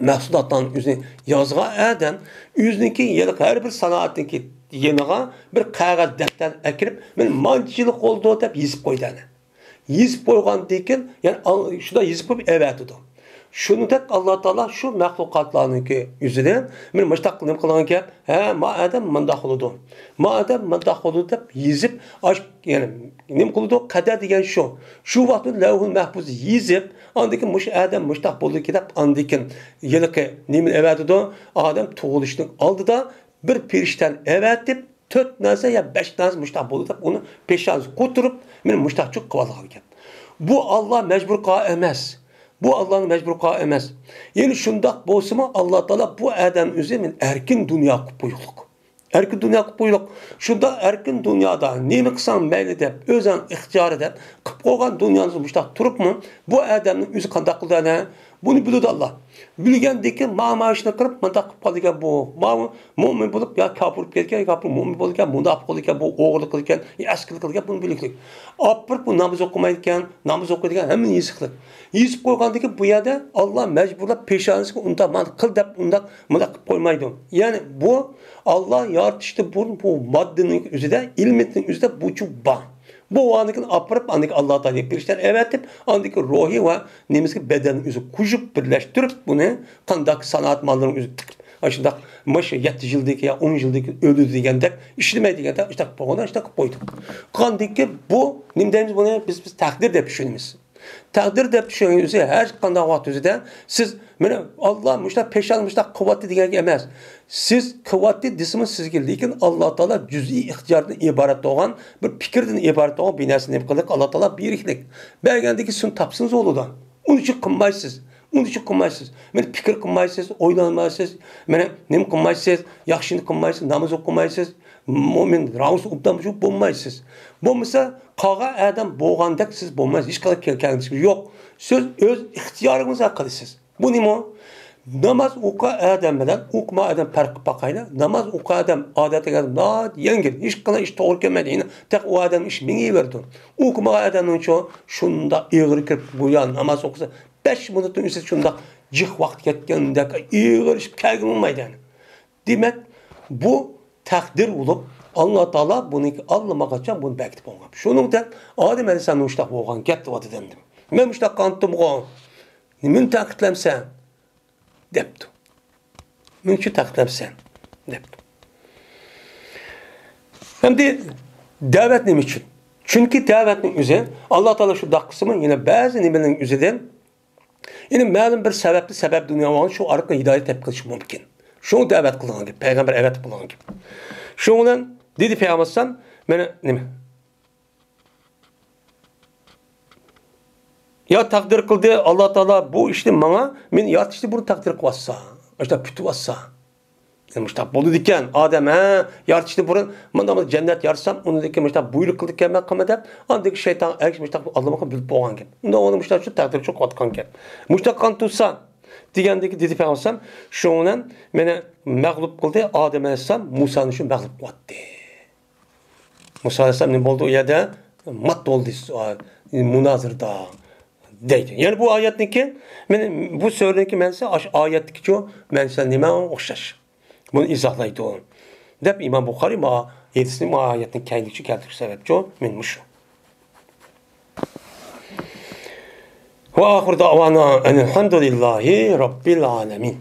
مەھسۇلاتلارنىڭ ئۆزىنى يازغان ئادەم ئۆزىنىڭكى ھېلىقى ھەر بىر سانائەتنىڭكى يېنىغا بىر قەغەز دەپتەر ئەكىرىپ، مانا مانچە يىللىق بولدى دەپ يېزىپ قويدى ئەنە. يېزىپ قويغاندىن كېيىن، يەنى ئاڭ-، شۇنداق يېزىپ قويۇپ ئەۋەتىدۇ. شۇنىڭدەك ئاللا تائالا شۇ مەخلۇقاتلارنىڭكى يۈزىدىن، مانا مۇشۇنداق نېمە قىلغان گەپ، ھە، ما ئادەم مۇنداق بولىدۇ، ما ئادەم مۇنداق بولىدۇ دەپ يېزىپ، ئاش-، يەنى نېمە قىلىدۇ؟ قەدەر دېگەن شۇ. شۇ ۋاقىتتا لەۋھۇل مەھپۇزدا يېزىپ، ئاندىن كېيىن مۇشۇ ئادەم مۇشۇنداق بولىدىكەن دەپ، ئاندىن كېيىن ھېلىقى نېمىنى ئەۋەتىدۇ؟ ئادەم تۇغۇلۇشنىڭ ئالدىدا بىر پېرىشتەنى ئەۋەتىپ، تۆت نەرسە يا بەش نەرسە مۇشتاق بولدى دەپ، ئۇنى پېشانىسىغا قوتۇرۇپ، مېنى مۇشتاق چۇق قىلىۋالغان گەپ. بۇ ئاللا مەجبۇر قىلغان ئەمەس. بۇ ئاللانى مەجبۇر قىلغان ئەمەس. يەنى شۇنداق بولسىمۇ، ئاللا تائالا بۇ ئادەم ئۆزى مېنى ئەركىن دۇنيا قىلىپ قويۇقلۇق. ئەركىن دۇنيا قىلىپ قويۇقلۇق. شۇنداق ئەركىن دۇنيادا نېمە قىلساڭ مەيلى دەپ، ئۆزۈڭ ئىختىيارى دەپ قىلىپ قويغان دۇنيانى مۇشتاق تۇرۇپمۇ، بۇ ئادەمنىڭ ئۆزى قانداق قىلىدۇ ئەنە؟ بۇنى بىلىدۇ ئاللا. بىلگەندىن كېيىن، مانا، مانا شۇنى قىلىپ، مۇنداق قىلىپ قالدىكەن بۇ. مانا مۆمىن بولۇپ، يا كاپىر بولۇپ كەتكەن، يا كاپىر مۆمىن بولىدىكەن، مۇناپىق بولىدىكەن، بۇ ئوغرىلىق قىلىدىكەن، يا ئەسكىلىك قىلىدىكەن، بۇنى بىلىكلىك. ئاپىرىپ، بۇ ناماز ئوقۇمايدىكەن، ناماز ئوقۇيدىكەن، ھەممىنى يېزىقلىق. يېزىپ قويغاندىن كېيىن، بۇ يەردە ئاللا مەجبۇرلاپ پېشانىسىغا ئۇنداق مانا قىل دەپ، ئۇنداق، مۇنداق قىلىپ قويمايدۇ. يەنى بۇ ئاللا يارىتىشتىن بۇرۇن بۇ ماددىنىڭ ئۆزىدە، ئېلېمېنتنىڭ ئۆزىدە بۇچۇ بار. بۇ بارغاندىن كېيىن ئاپىرىپ، ئاندىن كېيىن ئاللا تائالا پېرىشتىلەرنى ئەۋەتىپ، ئاندىن كېيىن روھى ۋە نېمىسىگە بەدەننى ئۆزى قوشۇپ، بىرلەشتۈرۈپ، بۇنى قانداق سانائەت ماللىرىنىڭ ئۆزى تىقىپ، ئاشۇنداق مۇشۇ يەتتە يىلدىكى يا ئون يىلدىكى ئۆلىدۇ دېگەندەك، ئىشلىمەي دېگەندەك، ئىشتاق بولغاندا ئىشتاق قىلىپ قويدۇق. قاندىكى بۇ نېمە دەيمىز بۇنى؟ بىز، بىز تەقدىر دەپ چۈشىنىمىز. تەقدىر دەپ چۈشەنگەن ئۆزى ھەر قانداق ۋاقىت ئۆزىدە سىز، مانا، ئاللا مۇشۇنداق پېشانە مۇشۇنداق قىلىۋاتتى دېگەن گەپ ئەمەس. سىز قىلىۋاتتى دېسىمۇ سىزگە، لېكىن ئاللا تائالا جۈزئىي ئىختىياردىن ئىبارەت بولغان، بىر پىكىردىن ئىبارەت بولغان بىر نەرسىنى نېمە قىلدى؟ ئاللا تائالا بېرىكلىك. بەرگەندىن كېيىن سىزنى تاپسىڭىز بولىدۇ. ئۇنىڭ ئۈچۈن قىلمايسىز. ئۇنىڭ ئۈچۈن قىلمايسىز. مانا پىكىر قىلمايسىز، ئويلانمايسىز. مانا نېمە قىلمايسىز؟ ياخشىنى قىلمايسىز، ناماز ئوقۇمايسىز. مۆمىن راۋۇس ئوبدان بولمايسىز. بولمىسا، قالغان ئادەم بولغاندەك سىز بولمايسىز. ھېچقانداق كەلگۈسىڭىز يوق. سىز ئۆز ئىختىيارىڭىزغا قىلىسىز. بۇ نېمە؟ ناماز ئوقۇغان ئادەم بىلەن ئوقۇمىغان ئادەم پەرق قىلىپ باقايلى. ناماز ئوقۇغان ئادەم ئادەتتىكى ئادەم ناھايىتى يەڭگىل. ھېچقانداق ئىش توغرا كەلمەيدۇ. يەنى تېخى ئۇ ئادەمنىڭ ئىشى مېڭىۋېرىدۇ. ئوقۇمىغان ئادەمنىڭچۇ شۇنداق ئېغىر كىرىپ، گويا ناماز ئوقۇسا، بەش مىنۇتتىن ئۆتسە شۇنداق جىق ۋاقىت كەتكەندەك ئېغىر ئىش كەلگىلى بولمايدۇ يەنى. دېمەك، بۇ تەقدىر بولۇپ، ئاللا تائالا بۇنىڭكى ئاللىماغاچان بۇنى بەكىتىپ قويغان. شۇنىڭ بىلەن ئادەم ئەلەيھىسسالام مۇشۇنداق بولغان گەپ دەۋاتىدۇ ئەمدى. مەن مۇشۇنداق قانتىمغۇ، نېمىنى تەقىتلەمسەن؟ دەپتۇ. نېمە ئۈچۈن تەقىتلەمسەن؟ دەپتۇ. ئەمدى دەۋەت نېمە ئۈچۈن؟ چۈنكى دەۋەتنىڭ ئۆزى، ئاللا تائالا شۇنداق قىلسىمۇ، يەنە بەزى نېمىلەرنىڭ ئۆزىدىن، يەنى مەلۇم بىر سەۋەبتىن، سەۋەب دۇنيا بولغان، شۇ ئارقىلىق ھىدايەت تېپىپ قېلىشى مۇمكىن. شۇ دەۋەت قىلغان گەپ، پەيغەمبەر ئەۋەتىپ قىلغان گەپ. شۇنىڭ بىلەن دېدى پەيغەمبەر ئەلەيھىسسالام، مانا نېمە؟ يا تەقدىر قىلدى ئاللا تائالا بۇ ئىشنى ماڭا، مېنى يارىتىشتىن بۇرۇن تەقدىر قىلىۋاتسا، ئاشۇنداق پۈتۈۋاتسا. يەنى مۇشۇنداق بولىدىكەن، ئادەم، ھە، يارىتىشتىن بۇرۇن مۇنداق بىر جەننەت يارىتسام، ئۇنىڭدىن كېيىن مۇشۇنداق بۇيرۇق قىلىدىكەنمەن قىلما دەپ، ئاندىن كېيىن شەيتان ئەگىشىپ مۇشۇنداق ئاللىماقا بىلىپ بولغان گەپ. ئۇندا ئۇنى مۇشۇنداق شۇ تەقدىر ئۈچۈن قىلىۋاتقان گەپ. مۇشۇنداق قان تۇتسا دېگەندىكى دېدى پەيغەمبەر ئەلەيھىسسالام، شۇنىڭ بىلەن مېنى مەغلۇپ قىلدى، ئادەم ئەلەيھىسسالام مۇسانى شۇ مەغلۇپ قىلىۋەتتى. مۇسا ئەلەيھىسسالام نېمە بولدى ئۇ يەردە؟ مات بولدى، مۇنازىرىدا دەيدۇ. يەنى بۇ ئايەتنىڭكى، مانا بۇ سۈرىنىڭكى مەنىسى ئاشۇ ئايەتتىكىچۇ مەنىسى نېمە ئوخشاش. بۇنى ئىزاھلايدۇ. دەپ ئىمام بۇخارىي ما ھەدىسنى ما ئايەتنىڭ كەينىدىكىچۇ كەلتۈرۈش سەۋەبچۇ مانا مۇشۇ. ۋە ئاخىر دەۋانا ئەنىلھەمدۇلىللاھى رەببىل ئالەمىن.